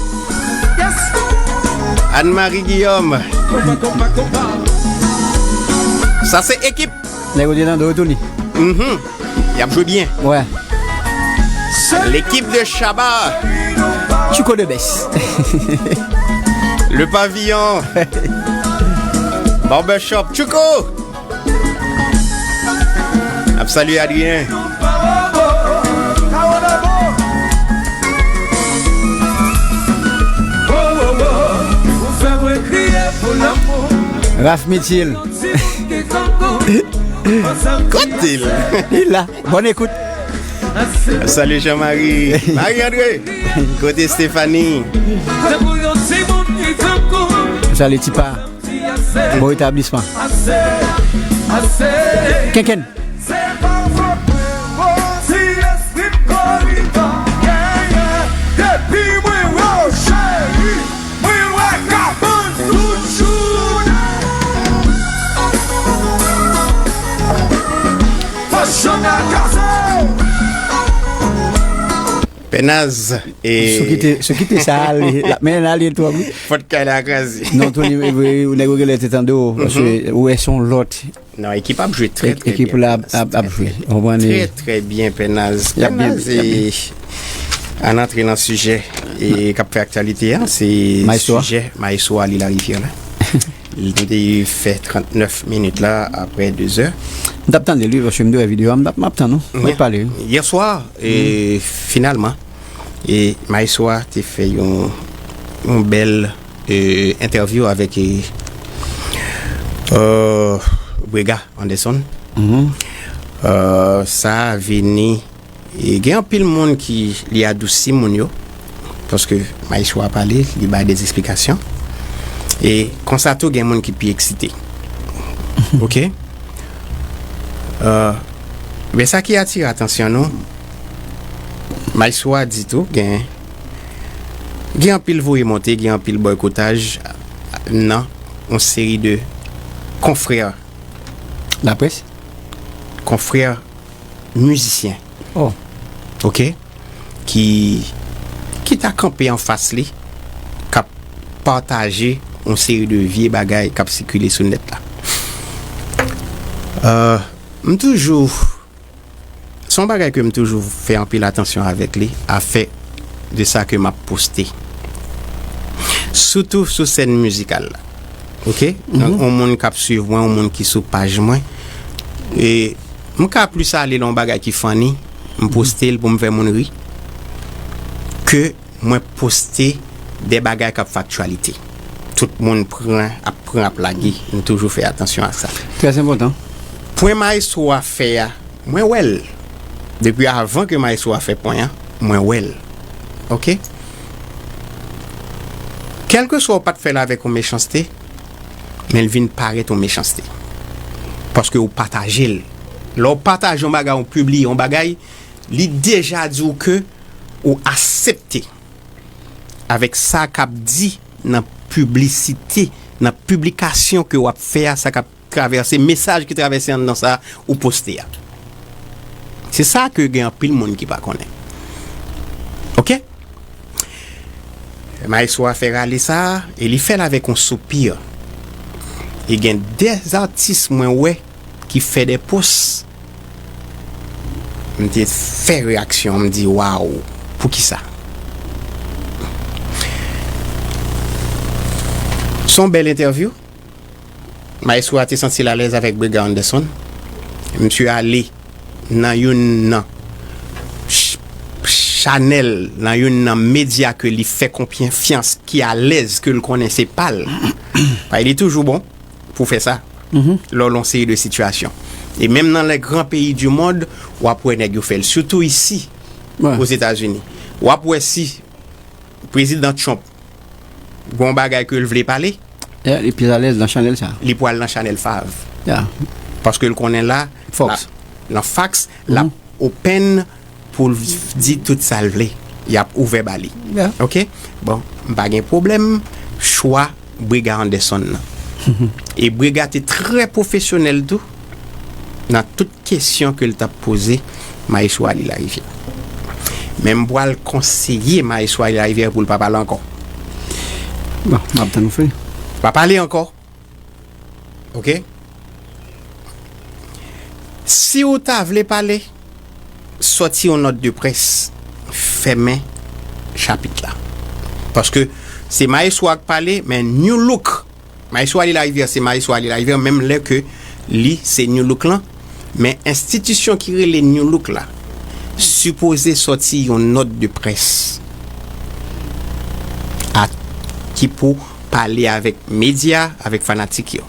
Anne-Marie Guillaume. Sa se ekip. Nèg yo te tande yo tou li. Mhm. Y ap jwe byen. Wè. L'équipe de Shabba. Tchouko de bès. Le pavillon. Barbershop. Tchouko. Ap salye Adrien. Raf Mitil. Kote l? Li la. Bòn ekout. Salut Jean-Marie. Marie-André. Kote Stéphanie? Salut Tipa. Bon rétablissement. Kenken. Pènaz, e sou kite, sou kite sa ale, l ap mennen ale twòp wi. Fòt kay la kraze. Non, Tony, e vre, nèg yo genlè te tande w, paske ou wè se yon lòt. Non, ekip ap jwe trè, trè byen. Ekip la ap, ap jwe. Ou konprann? Trè, trè byen, Pènaz. Y ap byen, Pènaz, y ap byen. E, ann antre nan sijè, e, k ap fè aktyalite a, se sijè Maestro a, Lila Rivyè la. Li te fè trannèf minit la, apre de zè. M t ap tande l wi, paske m te wè videyo a, m t ap, m ap tann ou. Mwen pale wi. Yè swa, e, finalman, e, Maestro a te fè yon, yon bèl, e, entèvyou avèk, e, e, Brega Anderson. E, sa vini, e, gen anpil moun ki li adousi moun yo, paske Maestro a pale, li bay de esplikasyon. E konsa tou, gen moun ki pi eksite. Oke? E, men sa ki atire atansyon nou, Maestro a di tou, gen, gen anpil voye monte, gen anpil bòykotaj nan yon seri de konfrè. Laprès? Konfrè mizisyen. Oh. Oke? Ki, ki ta kanpe anfas li, k ap pataje yon seri de vye bagay k ap sikile sou nèt la. E, m toujou, se yon bagay ke m toujou fè anpil atansyon avèk li, afè de sa ke m ap poste. Sitou sou sèn mizikal la. Oke? Donk, yon moun k ap swiv mwen, yon moun ki sou paj mwen. E m ka plis ale nan yon bagay ki funny, m poste l pou m fè moun ri, ke mwen poste de bagay k ap fè aktyalite. Tout moun pran, ap pran, ap lage. M toujou fè atansyon ak sa. Trè enpòtan. Pwen Maestro a fè a, mwen wè l. Depi avan ke Maestro a fè pwen an, mwen wè l. Oke? Kèlkeswa ou pa t fè l avèk yon mechanste, men l vin parèt yon mechanste. Paske ou pataje l. Lè w pataje yon bagay, ou pibliye yon bagay, li deja di w ke ou aksepte avèk sa k ap di nan piblisite, nan piblikasyon ke w ap fè a, sa k ap travèse, mesaj ki travèse anndan sa ou poste a. Se sa ke gen anpil moun ki pa konnen. Oke? Maestro a fè rale sa a, e li fè l avèk yon soupi. E gen de atis mwen wè ki fè de pòs, m te fè reyaksyon, m di, "Waw, poukisa?" Se yon bèl entèvyou. Maestro a te santi l alèz avèk Brega Anderson. Misye ale nan youn nan ch-, chanèl, nan youn nan medya ke li fè konfyans, ki alèz, ke l konnen se pa l. Paske li toujou bon pou fè sa, lè w nan yon seri de sitiyasyon. E menm nan les grands pays du monde, w ap wè nèg yo fè l, sitou isi, Ozetazini. W ap wè si prezidan Trump gon bagay ke l vle pale, Yeah, li pi alèz nan chanèl sa. Li pral nan chanèl Fav. Yeah. Paske l konnen la, Fox. La, nan Fox, l ap open pou l di tout sa l vle. Y ap ouvè ba li. Yeah. Oke? Bon, m pa gen pwoblèm chwa Brega Anderson nan. E Brega te trè pwofesyonèl tou nan tout kesyon ke l t ap poze Mayestwo Ali Larivière. Men m pral konseye Mayestwo Ali Larivière pou l pa pale ankò. Bon, m ap tann ou fè. Pa pale ankò. Oke? Si ou ta vle pale, sòti yon nòt de près, fèmen chapit la. Paske se Mayestwo a k pale, men New Look, Mayestwo Ali Larivière se Mayestwo Ali Larivière, menm lè ke li se New Look lan, men enstitisyon ki rele New Look la sipoze sòti yon nòt de près a, ki pou pale avèk medya, avèk fanatik yo,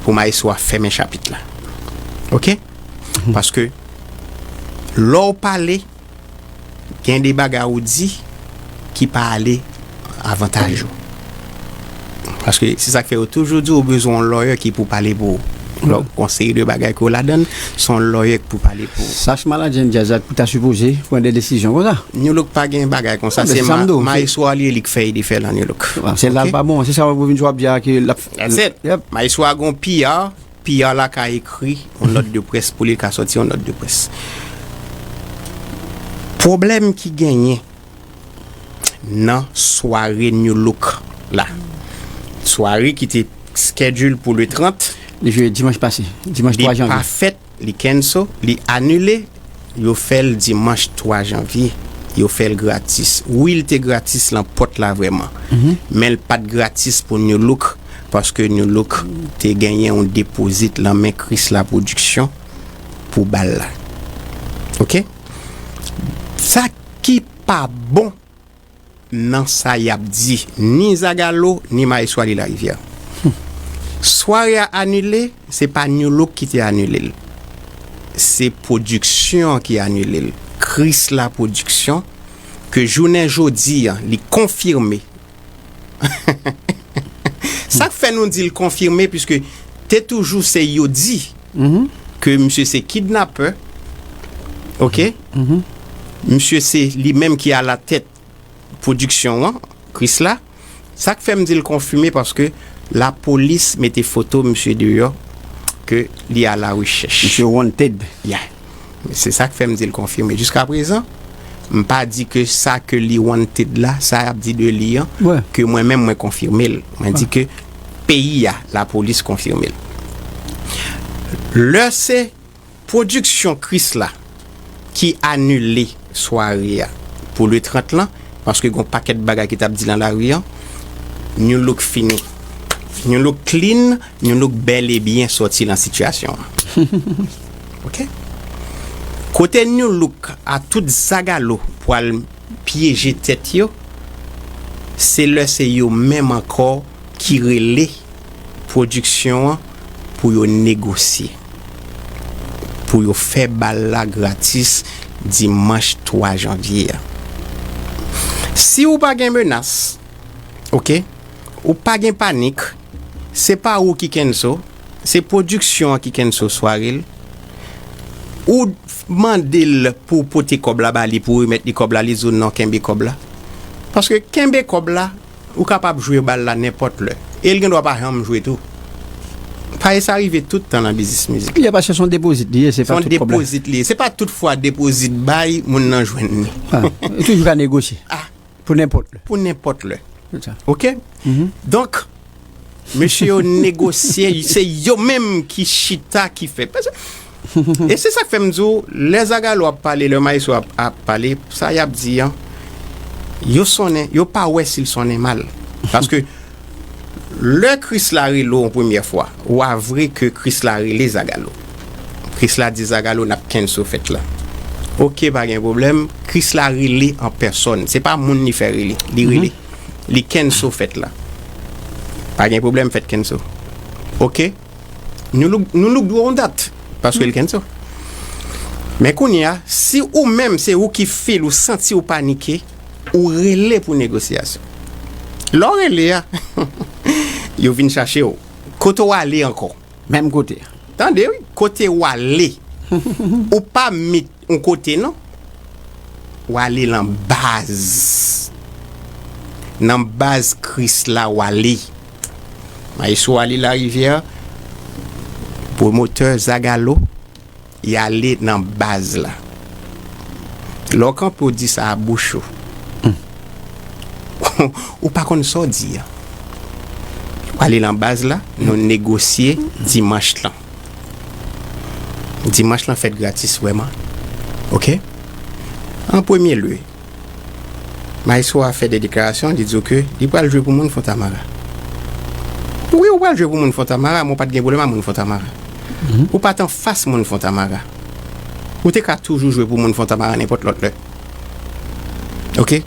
pou Mayestwo a fèmen chapit la. Oke? Paske lè w pale, gen de bagay ou di ki pa ale avantaj ou. Paske se sa k fè yo toujou di ou bezwen yon lawyer ki pou pale pou ou. Lè w gon seri de bagay ke w ladan l, se yon lawyer ki pou pale pou ou. Sa ch maladyen djaz la pou ta sipoze pran de desizyon konsa. New Look pa gen bagay konsa. Se Mayestwo a li, li k fè ide fè lan New Look. Se la l pa bon. Se sa w ap vin sou ap di a ke l ap. That's it. Mayestwo a gon P R, P R la ka ekri yon nòt de près pou li, l ka sòti yon nòt de près. Pwoblèm ki genyen nan sware New Look la, sware ki te schedule pou le trant, li jwe dimanch pase, dimanch twa janvye. Li pa fèt, li cancel, li anile, yo fè l dimanch twa janvye. Yo fè l gratis. Wi, l te gratis lan pòt la vrèman. Men l pa t gratis pou New Look, paske New Look te genyen yon depozit lan men Krisla Production pou bal la. Oke? Sa ki pa bon nan sa y ap di, ni Zagalo, ni Mayestwo Ali Larivière. Sware a anile, se pa New Look ki te anile l. Se pwodiksyon an ki anile l. Krisla Production, ke jounen jodi an, li konfime. Sa k fè nou di l konfime, piske te toujou se yo di ke misye se kidnapè. Oke? Misye se li menm ki alatèt pwodiksyon an, Krisla. Sa k fè m di l konfime, paske lapolis mete foto misye deyò ke li a la rechèch. Misye wanted. Yeah. Se sa k fè m di l konfime. Jiskaprezan, m pa di ke sa ke li wanted la, sa y ap di de li an, ke mwen menm mwen konfime l. Mwen di ke peyi a, lapolis konfime l. Lè se pwodiksyon Krisla ki anile sware a pou le trant lan, paske gon pakèt bagay ki t ap di lan lari an, New Look fini. New Look clean, New Look bèl e byen sòti lan sitiyasyon an. Oke? Kote New Look a tout Zagalo pwal pyeje tèt yo, se lè se yo menm ankò ki rele pwodiksyon an pou yo negosye, pou yo fè bal la gratis dimanch twa janvye a. Si ou pa gen menas, oke, ou pa gen panik, se pa ou ki kenso, se pwodiksyon an ki kenso sware l, ou mande l pou pote kòb la ba li, pou remèt li kòb la, li di w non, kenbe kòb la. Paske kenbe kòb la, ou kapab jwe bal la nenpòt lè. E l gen dwa pa janm jwe tou. Paske sa rive tout tan nan biznis mizik. Ye, paske se yon depozit li ye, se pa tout kòb la. Se yon depozit li ye. Se pa tout fwa depozit bay, moun nan jwenn li. Ah, e toujou ka negosye. Ah. Pou nenpòt lè. Pou nenpòt lè. Se sa. Oke? Donk, mesye yo negosye, se yo menm ki chita, ki fè. Paske E se sa k fè m di w, lè Zagalo ap pale, lè Maestro ap, ap pale, sa y ap di an, yo sonnen, yo pa wè si l sonnen mal. Paske lè Krisla rele w yon premyè fwa, w a vre ke Krisla rele Zagalo. Krisla di Zagalo n ap kenso fèt la. Oke, pa gen pwoblèm. Krisla rele an pèsòn. Se pa moun li fè rele. Li rele. Li kenso fèt la. Pa gen pwoblèm, fèt kenso. Oke? Nou louk, nou louk dwe yon dat. Paske l kenso. Men kounye a, si ou menm se ou ki fil, ou santi ou panike, ou rele pou negosyasyon. Lè w rele a, yo vin chache w. Kote w ale ankò? Menm kote. Tande wi, kote w ale. Ou pa met yon kote non. W ale nan baz. Nan baz Krisla w ale. Maestro Ali Larivière, pwomotè Zagalo, y ale nan baz la. Lè w kanpe w di sa a bouch ou, ou pa konn sa w di a. W ale nan baz la, nou negosye dimanch lan. Dimanch lan fèt gratis vrèman. Oke? An premye lye, Maestro a fè de deklarasyon, li di w ke li pral jwe pou moun Fontamara. Wi, ou pral jwe pou moun Fontamara, men w pa t gen pwoblèm a moun Fontamara. Ou pa t anfas moun Fontamara. Ou te ka toujou jwe pou moun Fontamara nenpòt lòt lè. Oke?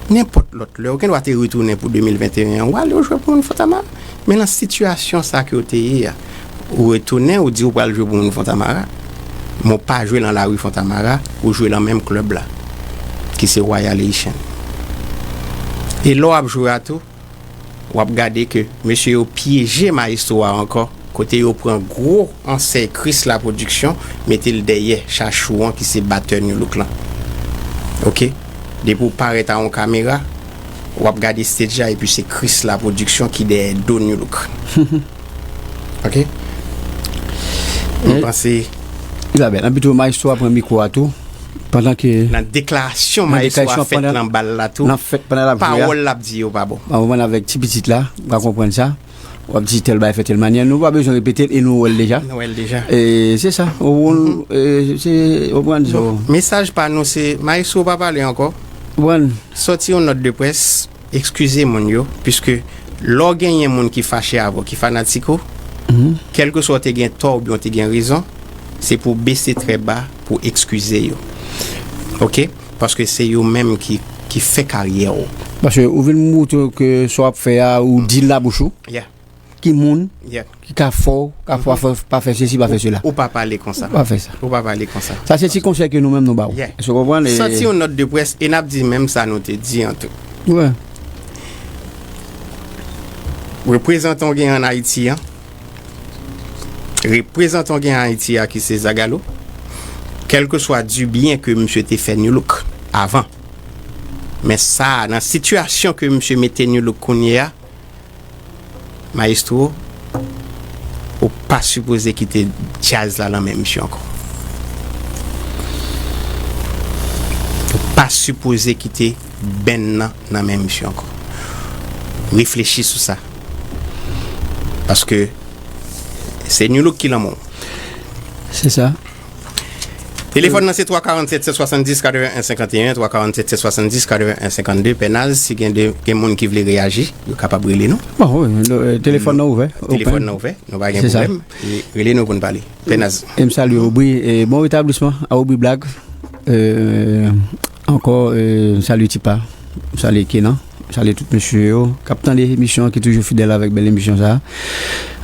Nenpòt lòt lè, ou gen dwa te retounen pou de mil venteyen an, ou ale ou jwe pou moun Fontamara. Men nan sitiyasyon sa ke w te ye a, ou retounen, ou di ou pral jwe pou moun Fontamara, men w pa jwe nan lari Fontamara, ou jwe nan menm klèb la, ki se Royal Haitian. E lè w ap jwe a tou, w ap gade ke mesye yo pyeje Maestro a ankò, kote yo pran gwo ansèy Chris La Production, mete l dèyè Chachou an ki se batè New Look lan. Oke? Depi w parèt a yon kamera, w ap gade stage la, epi se Chris La Production ki dèyè do New Look. Oke? Mwen panse Isabel, anpito Maestro a pran mikwo a tou, pandan ke nan deklarasyon Maestro a fèt nan bal la tou, nan fèt pandan l ap jwe a, pawòl l ap di yo pa bon. Mwen avèk ti pitit la, m ka konprann sa. W ap di tèl bagay fè tèl manyè. Nou pa bezwen repete l e nou wè l deja. Nou wè l deja. E se sa. Ou konprann? Se, ou konprann sa. Mesaj pa nou se, Maestro pa pale ankò. Ou konprann? Sòti yon nòt de près, ekskize moun yo, piske lè w genyen moun ki fache avè w, ki fanatik ou, kèlkeswa w te gen tò oubyen w te gen rezon, se pou w bese trè ba, pou w ekskize yo. Oke? Paske se yo menm ki, ki fè karyè w. Paske ou vin moutre ke sa w ap fè a, ou di l nan bouch ou. Yeah. Ki moun, yeah, ki ka fè w, ka fè w pa fè, pa fè sesi, pa fè sela. Ou pa pale konsa. Ou pa fè sa. Ou pa pale konsa. Sa se ti konsèy ke nou menm nou ba w. Yeah. Èske w konprann? E sòti yon nòt de près e n ap di menm sa nou te di an tou. Wè. Reprezantan w gen an Ayiti an, reprezantan w gen an Ayiti a ki se Zagalo, kèlkeswa di byen ke misye te fè New Look avan. Men sa, nan sitiyasyon ke misye mete New Look kounye a, Maestro, ou pa sipoze kite djaz la nan men misye ankò. Ou pa sipoze kite band nan nan men misye ankò. Reflechi sou sa. Paske se New Look ki nan men w. Se sa. Telefòn nan se twa karannsèt sèt swasanndis katreven en senkanteyen, twa karannsèt sèt swasanndis katreven en senkannde. Pè Naz, si gen de, gen moun ki vle reyaji, yo kapab rele nou. Bon, wi, lo-, e, telefòn nan ouvè, open. Telefòn nan ouvè, nou pa gen pwoblèm. E rele nou pou n pale. Pè Naz. E m salye Aubry, e bon retablisman a Aubry Black. E, ankò, e, m salye Tipa, m salye Kenan. Salye tout mesye yo k ap tande emisyon an, ki toujou fidèl avèk bèl emisyon sa a.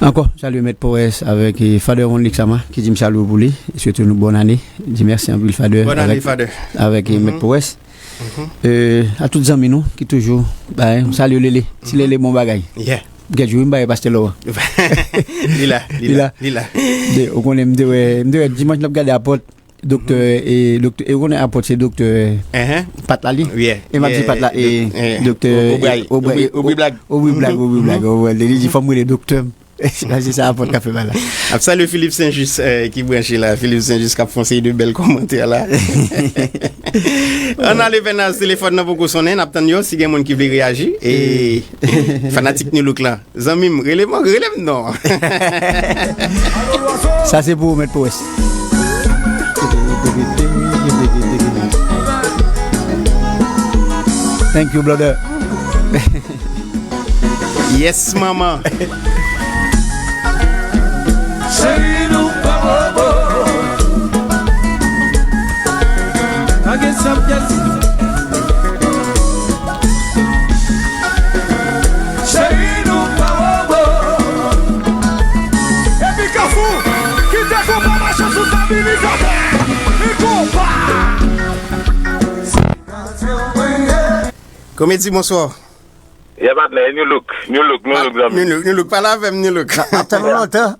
Ankò, salye Mèt Powès avèk, e, Father Ronlix Sama, ki di m salye w pou li, e swete nou bòn ane. Di mèsi anpil, Father, avèk, e, Mèt Powès. E, a tout zanmi nou ki toujou, ba, m salye Lele. Ti Lele, bon bagay. Yeah. Kèk jou, wi, m ba e pastè Laurent. Li la, li la, li la. De, ou konnen, m te wè, m te wè dimanch n ap gade Apòt. Doktè, e, doktè, e, ou konnen Apòt se doktè Pat la li? Yeah, e m ap di Pat la, e, doktè, e, Obray, Obray, Obray Black. Obray Black, Obray Black, Obray Black, li di fò m rele doktè m. Se sa Apòt ka fè bagay la. Ap salye Philippe Saint-Just, e, ki branche la. Philippe Saint-Just k ap fè yon seri de bèl kòmantè la. Ann ale, Pè Naz, telefòn nan poko sonnen, n ap tann yo, si gen moun ki vle reyaji. E fanatik New Look la. Zanmi m, rele m, rele m non. Sa se pou ou, Mèt Powès. Thank you, brother. Yes, manman. Seri nou pa bobo. Pa gen san pyès. Seri nou pa bobo. Epi Kafou, kite konpa mache sou stabilizatè. E konpa. Komedi, bonswa. Yeah, patnè, New Look, New Look, New Look, zanmi. New Look, New Look, pale avè m, New Look. N ap tann ou lontan.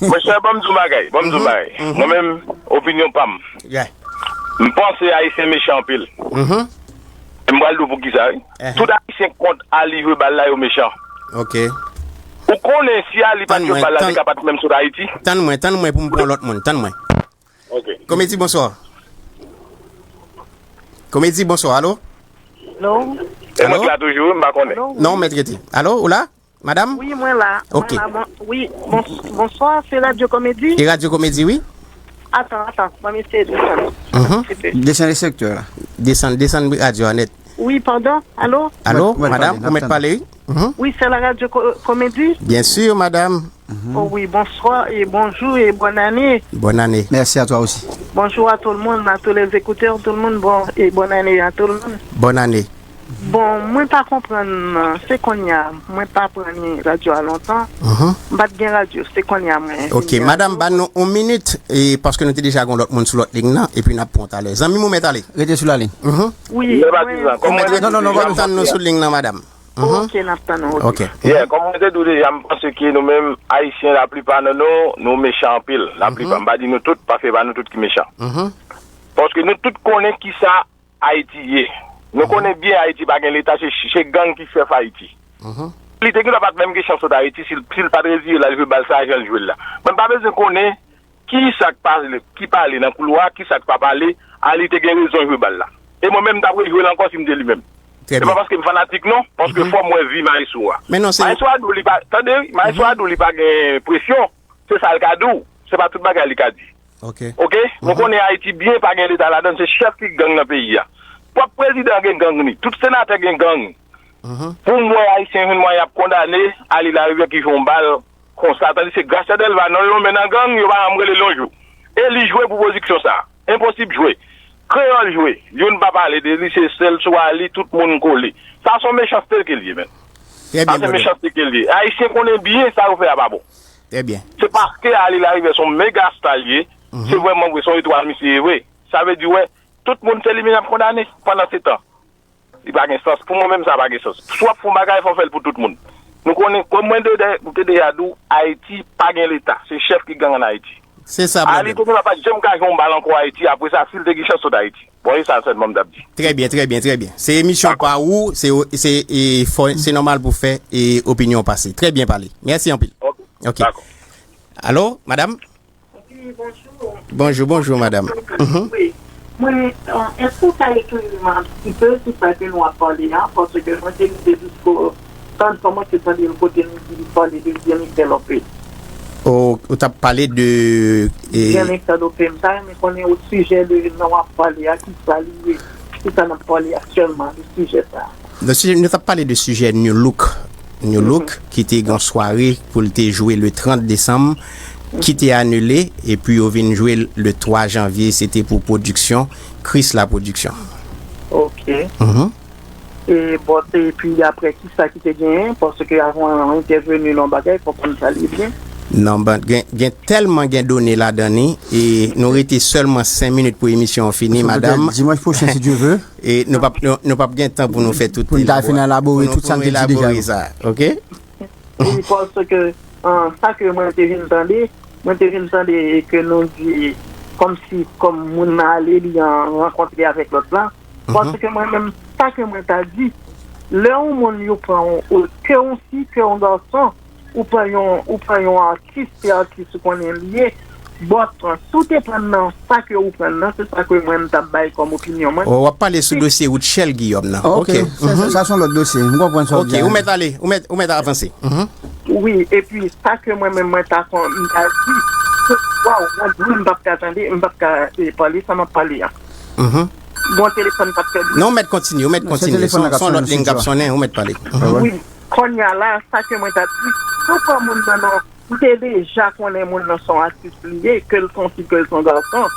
Monchè, ban m di w bagay, ban m di w bagay. Mwen menm, opinyon pa m. Yeah. M panse Ayisyen mechan anpil. M pral di w poukisa, wi. Tout Ayisyen k kont Ali jwe bal la, yo mechan. Ok. Ou konnen si Ali pa t jwe bal la, li ka pa t menm sot Ayiti. Tann mwen, tann mwen pou m pran lòt moun. Tann mwen. Komedi, bonswa. Komedi, bonswa. Alo? Alo? E mwen ki la toujou, m pa konnen. Non, mèt rete. Alo, ou la? Madam? Wi, mwen la. Ok. Mwen la. Bon, wi, bon, bonswa, se Radyo Komedi? E Radyo Komedi, wi. Atan, atan, ban m eseye desann. Mhm. Desann resektè la. Desann, desann radyo a nèt. Wi, pandan. Alo? Alo, madam, ou mèt pale, wi. Mhm. Wi, se la Radyo Ko- Komedi? Byen si, madam. Oh wi, bonswa e bonjou e bòn ane. Bonne année. Merci à toi aussi. Bonjour à tout le monde, à tous les écouteurs, tout le monde, bon, et bonne année à tout le monde. Bonne année. Bon, mwen pa konprann, se kounye a, mwen pa pran ni radyo a lontan. Mhm. M pa t gen radyo, se kounye a mwen. Ok, madam, ban nou yon minit, e paske nou te deja gen lòt moun sou lòt liy nan, epi n ap pran talè. Zanmi m, ou mèt ale. Rete sou la liy. Mhm. Wi, mwen, non, non, non, n ap tann nou sou liy nan, madam. Mhm. Ok, n ap tann ou, ok. Ok. Yeah, kòm mwen te di w deja, m panse ke nou menm, Ayisyen, laplipa nan nou, nou mechan anpil. Laplipa, mhm, m pa di nou tout, paske e pa nou tout ki mechan. Mhm. Paske nou tout konnen kisa Ayiti ye. Nou, mhm, konnen byen Ayiti pa gen leta, se, se gang ki chèf Ayiti. Mhm. Li te gen dwa pa t menm gen chans sot Ayiti si l, si l pa t reziye l al jwe bal sa jan l jwe l la. Mwen pa bezwen konnen ki sa k pale, ki pale nan koulwa, ki sa k pa pale, Ali te gen rezon jwe bal la. E mwen menm, m t ap rejwe l ankò si m te li menm. Trè byen. Se pa paske m fanatik, non, paske, mhm, fò m wè vi Maestro a. Men non, se Maestro a di w li pa, tande, wi, Maestro a, mhm, di w li pa gen presyon. Se sa l ka di w. Se pa tout bagay li ka di. Ok. Ok? Nou, mhm, konnen Ayiti byen, pa gen leta ladann, se chèf ki gang nan peyi a. Pwòp prezidan gen gang li, tout senatè gen gang. Mhm. Pou m wè Ayisyen jwenn mwayen ap kondane Ali Larivière ki jwe yon bal konsa, tandis ke Gracia Delva, non l lonmen nan gang, yo pa janm rele l yon jou. E li jwe pou poziksyon sa. Enposib jwe. Kreyòl jwe. Youn pa pale de li, se sèl sou Ali, tout moun kole. Sa se yon mechanste ke l ye, menn. Trè byen, brother. Sa se mechanste ke l ye. Ayisyen konnen byen sa yo fè a pa bon. Trè byen. Se paske Ali Larivière se yon mega star l ye, mhm, se vrèman vre, se yon etwal misye ye vre. Sa vle di, wè, tout moun se li menm y ap kondane pandan se tan. Li pa gen sans. Pou mwen menm, sa pa gen sans. Si w ap fè yon bagay, fò w fè l pou tout moun. Nou konnen, kòm mwen te, mwen te deja di w, Ayiti pa gen leta. Se chèf ki gang ann Ayiti. Se sa, brother. Ali te gen dwa pa t janm ka jwe yon bal ankò Ayiti. Apre sa, si l te gen chans sot Ayiti. Bon, e sa sèlman m t ap di. Trè byen, trè byen, trè byen. Se emisyon pa ou, se, se, e, fò, se nòmal pou fè, e, opinyon pase. Trè byen pale. Mèsi anpil. Ok. Ok. Dakò. Alo, madam? Wi, bonjou. Bonjou, bonjou, madam. Mhm. Wi. Mwen, euh, èske w ka eklere m yon ti pe sou sa ke nou ap pale a? Paske mwen te rive jisko, tann kòmanse tande l kote nou di li pale de Jean-Michel Lopez. O, ou t ap pale de, e, Jean-Michel Lopez, m ta renmen konnen o sijè de nan w ap pale a, ki sa li ye, ki sa n ap pale aktyèlman de sijè sa a. Nan sijè, nou t ap pale de sijè New Look. New Look, ki te gen sware pou l te jwe le trant desanm, ki te anile, epi yo vin jwe l le twa janvye, se te pou pwodiksyon Chris la Production. Ok. Mhm. E bon, epi apre, ki sa ki te genyen? Paske avan w entèveni nan bagay, fòk konn sa li ye byen. Non, ban, gen, gen tèlman gen done ladan li, e nou rete sèlman senk minit pou emisyon an fini, madam. Dimanch pwochen, si Dye ve. E nou p ap, nou, nou p ap gen tan pou nou fè tout, pou nou ta fin elabore tout sa m te di deja yo. Pou nou elabore sa, ok? Wi, paske, euh, sa ke mwen te vin tande, mwen te vin tande ke nou di, kòmsi, kòm moun nan ale, li an rankontre avèk lòt la. Mhm. Paske mwen menm, sa ke mwen ta di, lè yon moun yo pran w, ke yon fi, ke yon gason, ou pran yon, ou pran yon atis, se atis ou konnen li ye. But, si w te pran nan sa ke ou pran nan, se sa ke mwen m t ap bay kòm opinyon mwen. Oh, w ap pale sou dosye Rutshelle Guillaume nan. Ok. Ok. Sa, sa, sa se yon lòt dosye. M konprann sa w di a. Ok, ou mèt ale, ou mèt, ou mèt avanse. Mhm. Wi, epi sa ke mwen menm mwen ta kon, m ta di, se, waw, mwen menm m p ap ka tande, m p ap ka, eh, pale sa m ap pale a. Mhm. Bon, telefòn p ap fè bri. Non, ou mèt kontinye, ou mèt kontinye. Se yon lòt liy k ap sonnen, ou mèt pale. Mhm. Wi. Kounye a la, sa ke mwen t ap di, si w pran moun nan, non, ou te deja konnen moun nan se yon atis li ye, ke l se yon fi, ke l se yon gason,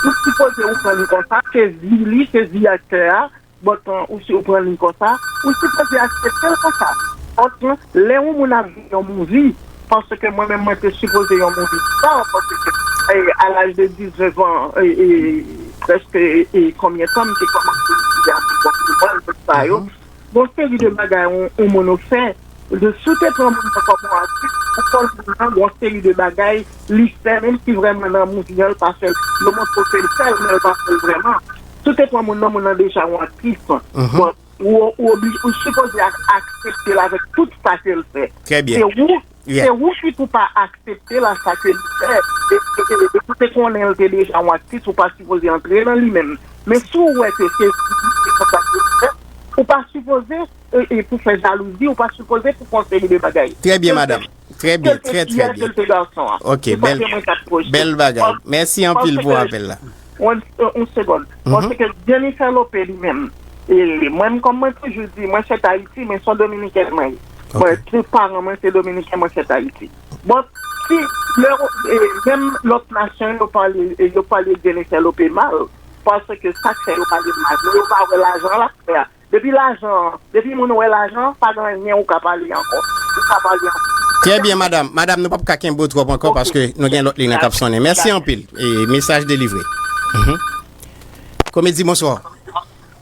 ou sipoze ou pran li konsa, se vi li, se vi aktè a, but, ou si ou pran li konsa, ou sipoze aksepte l konsa. But, lè yon moun ap jwe yon movie, paske mwen menm mwen te sipoze yon movie star, paske, eh, a laj de diznèf an, eh, eh, prèske, eh, konbyen tan m te kòmanse di a pou kòmanse tout sa yo. Mhm. Gon seri de bagay yon, yon moun ou fè, de si w te pran moun nan kòm yon atis, ou fè l moun nan, gon seri de bagay li fè, menm si vrèman nan movie an, l pa fè l, yo montre w ke l fè l, men l pa fè l vrèman. Si w te pran moun nan, moun nan deja yon aktris. Mhm. Bon, ou, ou, obli, ou sipoze ak, aksepte l avèk tout sa ke l fè. Trè byen. Se ou, yeah, se ou ki pou pa aksepte la sa ke li fè. E, e, e, e ou te konnen l te deja yon atis, ou pa sipoze antre nan li menm. Men si w wè ke se, se konsa ke li fè, ou pa sipoze, e, e pou fè jalouzi, ou pa sipoze pou fè yon seri de bagay. Trè byen, madanm. Trè byen, trè, trè byen. Ok, bèl, bèl bagay. Mèsi anpil pou apèl la. Yon, yon segond. Paske Jennifer Lopez li menm, e, mwen, kòm mwen toujou di, mwen fèt Ayiti, men se yon Dominiken mwen ye. Mwen, tout paran mwen se Dominiken, mwen fèt Ayiti. Bon, si lè, e, menm lòt nasyon yo pale, e, yo pale Jennifer Lopez mal, paske sa k fè yo pale mal, yo pa wè lajan l ap fè a. Depi lajan, depi moun wè lajan, pa gen anyen ou ka pale ankò. Ou ka pale ankò. Trè byen, madanm. Madanm, nou p ap ka kenbe w twòp ankò paske nou gen lòt liy nan k ap sonnen. Mèsi anpil. E, mesaj delivre. Mhm. Komedi, bonswa.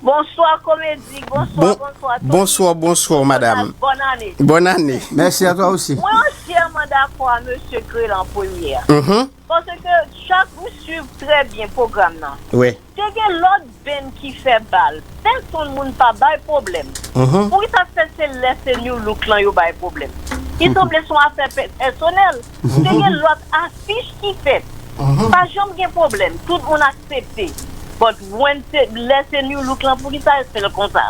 Bonswa, Komedi. Bonswa, bonswa, Tony. Bonswa, bonswa, madanm. Bòn ane. Bòn ane. Mèsi a twa osi. Mwen antyèman dakò a mesye k rele an premye a. Mhm. Paske chak, m swiv trè byen pwogram nan. Wi. Te gen lòt band ki fè bal. Pèsonn moun pa bay pwoblèm. Mhm. Poukisa se, se lè se New Look lan yo bay pwoblèm? Ki sanble se yon afè pè-, pèsonèl. Mhm. Te gen lòt afich ki fèt. Mhm. Pa janm gen pwoblèm. Tout moun aksepte. But when se, lè se New Look lan, poukisa se l konsa?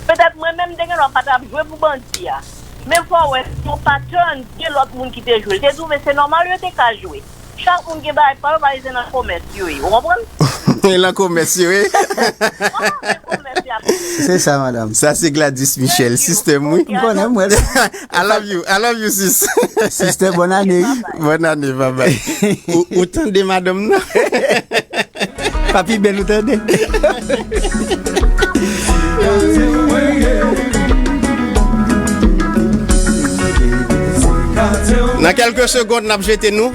Petèt mwen menm, m te gen dwa pa t ap jwe pou bandi a. Men fò w wè, se yon pattern, gen lòt moun ki te jwe l. Te twouve se nòmal yo te ka jwe. Chak moun gen bagay pa yo, pa yo se nan komès yo ye, ou konprann? E nan komès yo ye. Kòman men komès y ap Se sa, madanm. Sa se Gladys Michel, sistèm, wi. M konnen, mwen. I love you, I love you, sis. Sister, bòn ane, wi. Bòn ane, babay. Ou, ou tande madanm nan? Papi bèl, ou tande? Nan kèlke segonn, n ap jete nou.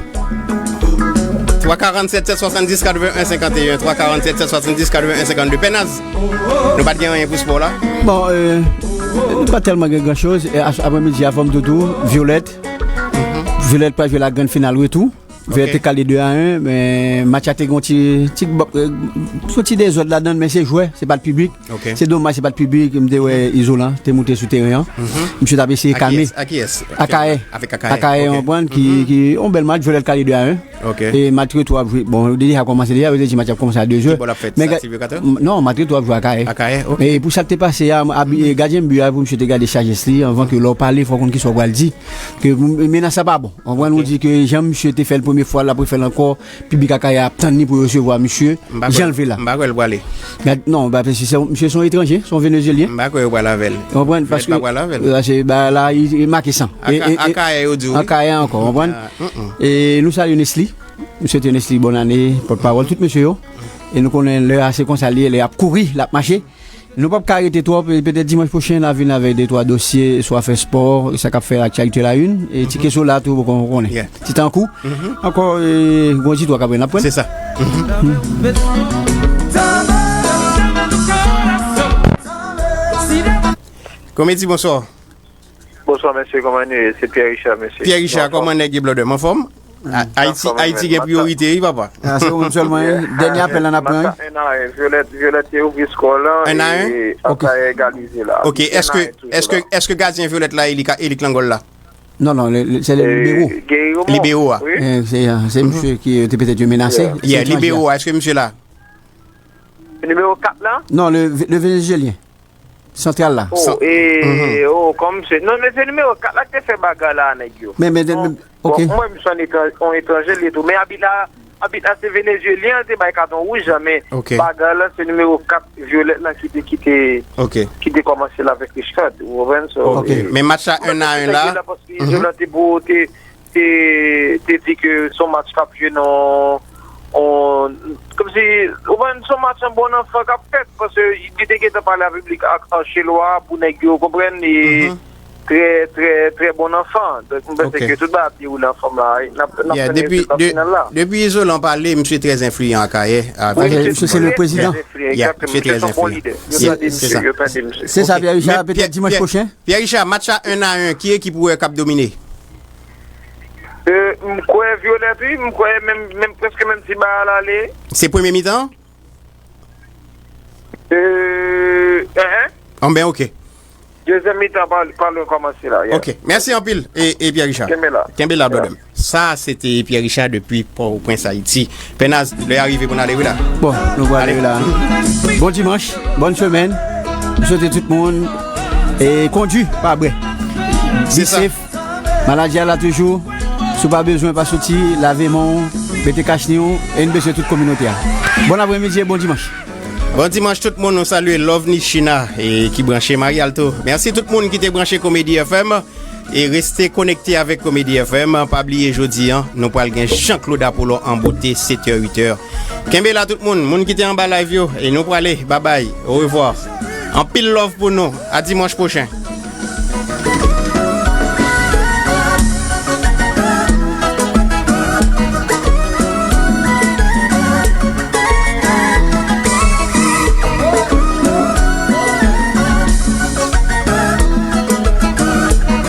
Twa karannsèt, sèt swasanndis, katreven en, senkanteyen. Twa karannsèt, sèt swasanndis, katreven en, senkanndde. Pè Naz, nou pa t gen anyen pou spò la? Bon, euh, nou pa tèlman gen gran choz. E, a, aprèmidi a, fò m di w tou, Violette. Violette pral jwe la grann final retou. Violette te kale de a en, men match la te gen yon ti, ti, euh, yon ti dezòd ladan l, men se jwè, se pa t piblik. Ok. Se domaj, se pa t piblik, m te wè Izolan te moute sou teren an. Mhm. Misye t ap eseye kalme. A kiyès? A kiyès? Akayè. Avèk Akayè. Akayè, ok. Ou konprann, ki, ki, yon bèl match, Violette kale de a en. Ok. E match retou ap jwe. Bon, deja kòmanse deja, yo te di match ap kòmanse a de zè. Ki bò l ap fèt? Sa, Silvyo Kato? Non, match retou ap jwe Akayè. Akayè, ok. E pou sa k te pase a, abi-, e gadyen bi a, pou misye te gade chajès li, anvan ke lè w pale, fò w konn kisa w pral di. Ke m-, menas sa pa bon. Ou konprann, ou di ke jan misye te fè l premye fwa, l ap refè l ankò, piblik Akayè ap tann li pou yo resevwa misye, jan l vle la. M pa kwè l prale. Gad, non, ba, se, se, misye se yon etranje, se yon Venezyelyen. M pa kwè yo prale avè l. Ou konprann? Paske, pa prale avè l. Paske ba la, li, li make san. E, e, e, Akayè, yo di w, wi. Akayè ankò, ou konprann? Ah, mm, mm. E nou salye Nesly. Nou swete Nesly bòn ane, pòtpawòl tout mesye yo. E nou konnen lè a se konsa li ye, lè y ap kouri, l ap mache. Nou p ap ka rete twòp, e petèt dimanch pwochen, n a vin avèk de twa dosye sou afè spò, sa k ap fè aktyalite la, youn. E ti kesyon la tou, poko konnen. Yeah. Ti tankou. Mhm. Ankò, e, gon ti twa k ap pran, n ap pran. Se sa. Mhm. Komedi, bonswa. Bonswa, mesye, kòman nou ye? Se Pierre Richard, mesye. Pierre Richard, kòman nèg yo, blòdè m? Anfòm? A-, Ayiti, Ayiti gen priyorite, wi, papa. Ah, se ou menm sèlman, wi. Dènye apèl la n ap pran, wi. Match la en a en. Violette, Violette te ouvri skò lan e Akayè egalize la. Ok, èske, èske, èske gadyen Violette la, Elik, Elik Langòl la? Non, non, le, le, se le libero. Libero a. Wi. Eh, se, ah, se misye ki, euh, te petèt yo menase. Yeah, libero a, èske misye la? Nimewo kat la? Non, le, le Venezyelyen. Santral la. Oh, e, oh, kòm se, non, men se nimewo kat la ki te fè bagay la a nèg yo. Men, men, men, ok. Bon, mwen, m se yon etran-, yon etranje li tou. Men abit la, abit la se Venezyelyen, te bay katon wouj la, men bagay la se nimewo kat Violette la ki te, ki te, ki te kòmanse l avèk Richard, ou konprann? So, ok. Men match la en a en la. Paske Izolan te bo-, te, te, te di ke se yon match k ap jwe nan yon, kòmsi, ou konprann, se yon match an bon anfan k ap fèt, paske li te gentan pale a piblik ak Anche Lwa pou nèg yo konprann, e trè, trè, trè bon anfan. Donk, m panse ke tout bagay ap dewoule anfòm la, e n ap, n ap tann rezilta final la. Depi Izolan pale, misye trè enfliyan Akayè. Wi, misye se le prezidan. Trè enfliyan, egzakteman. Misye se yon bon lidè. Yo tande misye, yo tande misye. Se sa, Pierre Richard, petèt dimanch pwochen. Pierre Richard, match la en a en, ki ekip ou wè k ap domine? Euh, m kwè Violette, wi, m kwè menm, menm, prèske menm ti bagay la ale. Se premye mitan? Euh, hein? Anben, ok. Dezyèm mitan pa, pa lwen kòmanse la. Yeah. Ok. Mèsi anpil, e, e Pierre Richard. Kenbe la. Kenbe la, brother. Sa, se te Pierre Richard depi Pòtoprens, Ayiti. Pènaz, lè a rive pou n ale, wi la. Bon, nou pral ale la. Bon dimanch, bòn semèn. M swete tout moun, e, kondui pa bwè. Be safe. Maladi a la toujou. Si w pa bezwen, pa soti, lave men w, mete kachni w, e n bezwen tout kominote a. Bon apremidi e bon dimanch. Bon dimanch tout moun, nou salye Lovni China, e, ki branche Marialto. Mèsi tout moun ki te branche Komedi F M. E reste konekte avèk Komedi F M. Pa bliye jodi an, nou pral gen Jean Claude Apollon an bote, sèt è, uit è. Kenbe la tout moun, moun ki te anba live yo, e nou prale, babay, orevwa. Anpil love pou nou, a dimanch pwochen.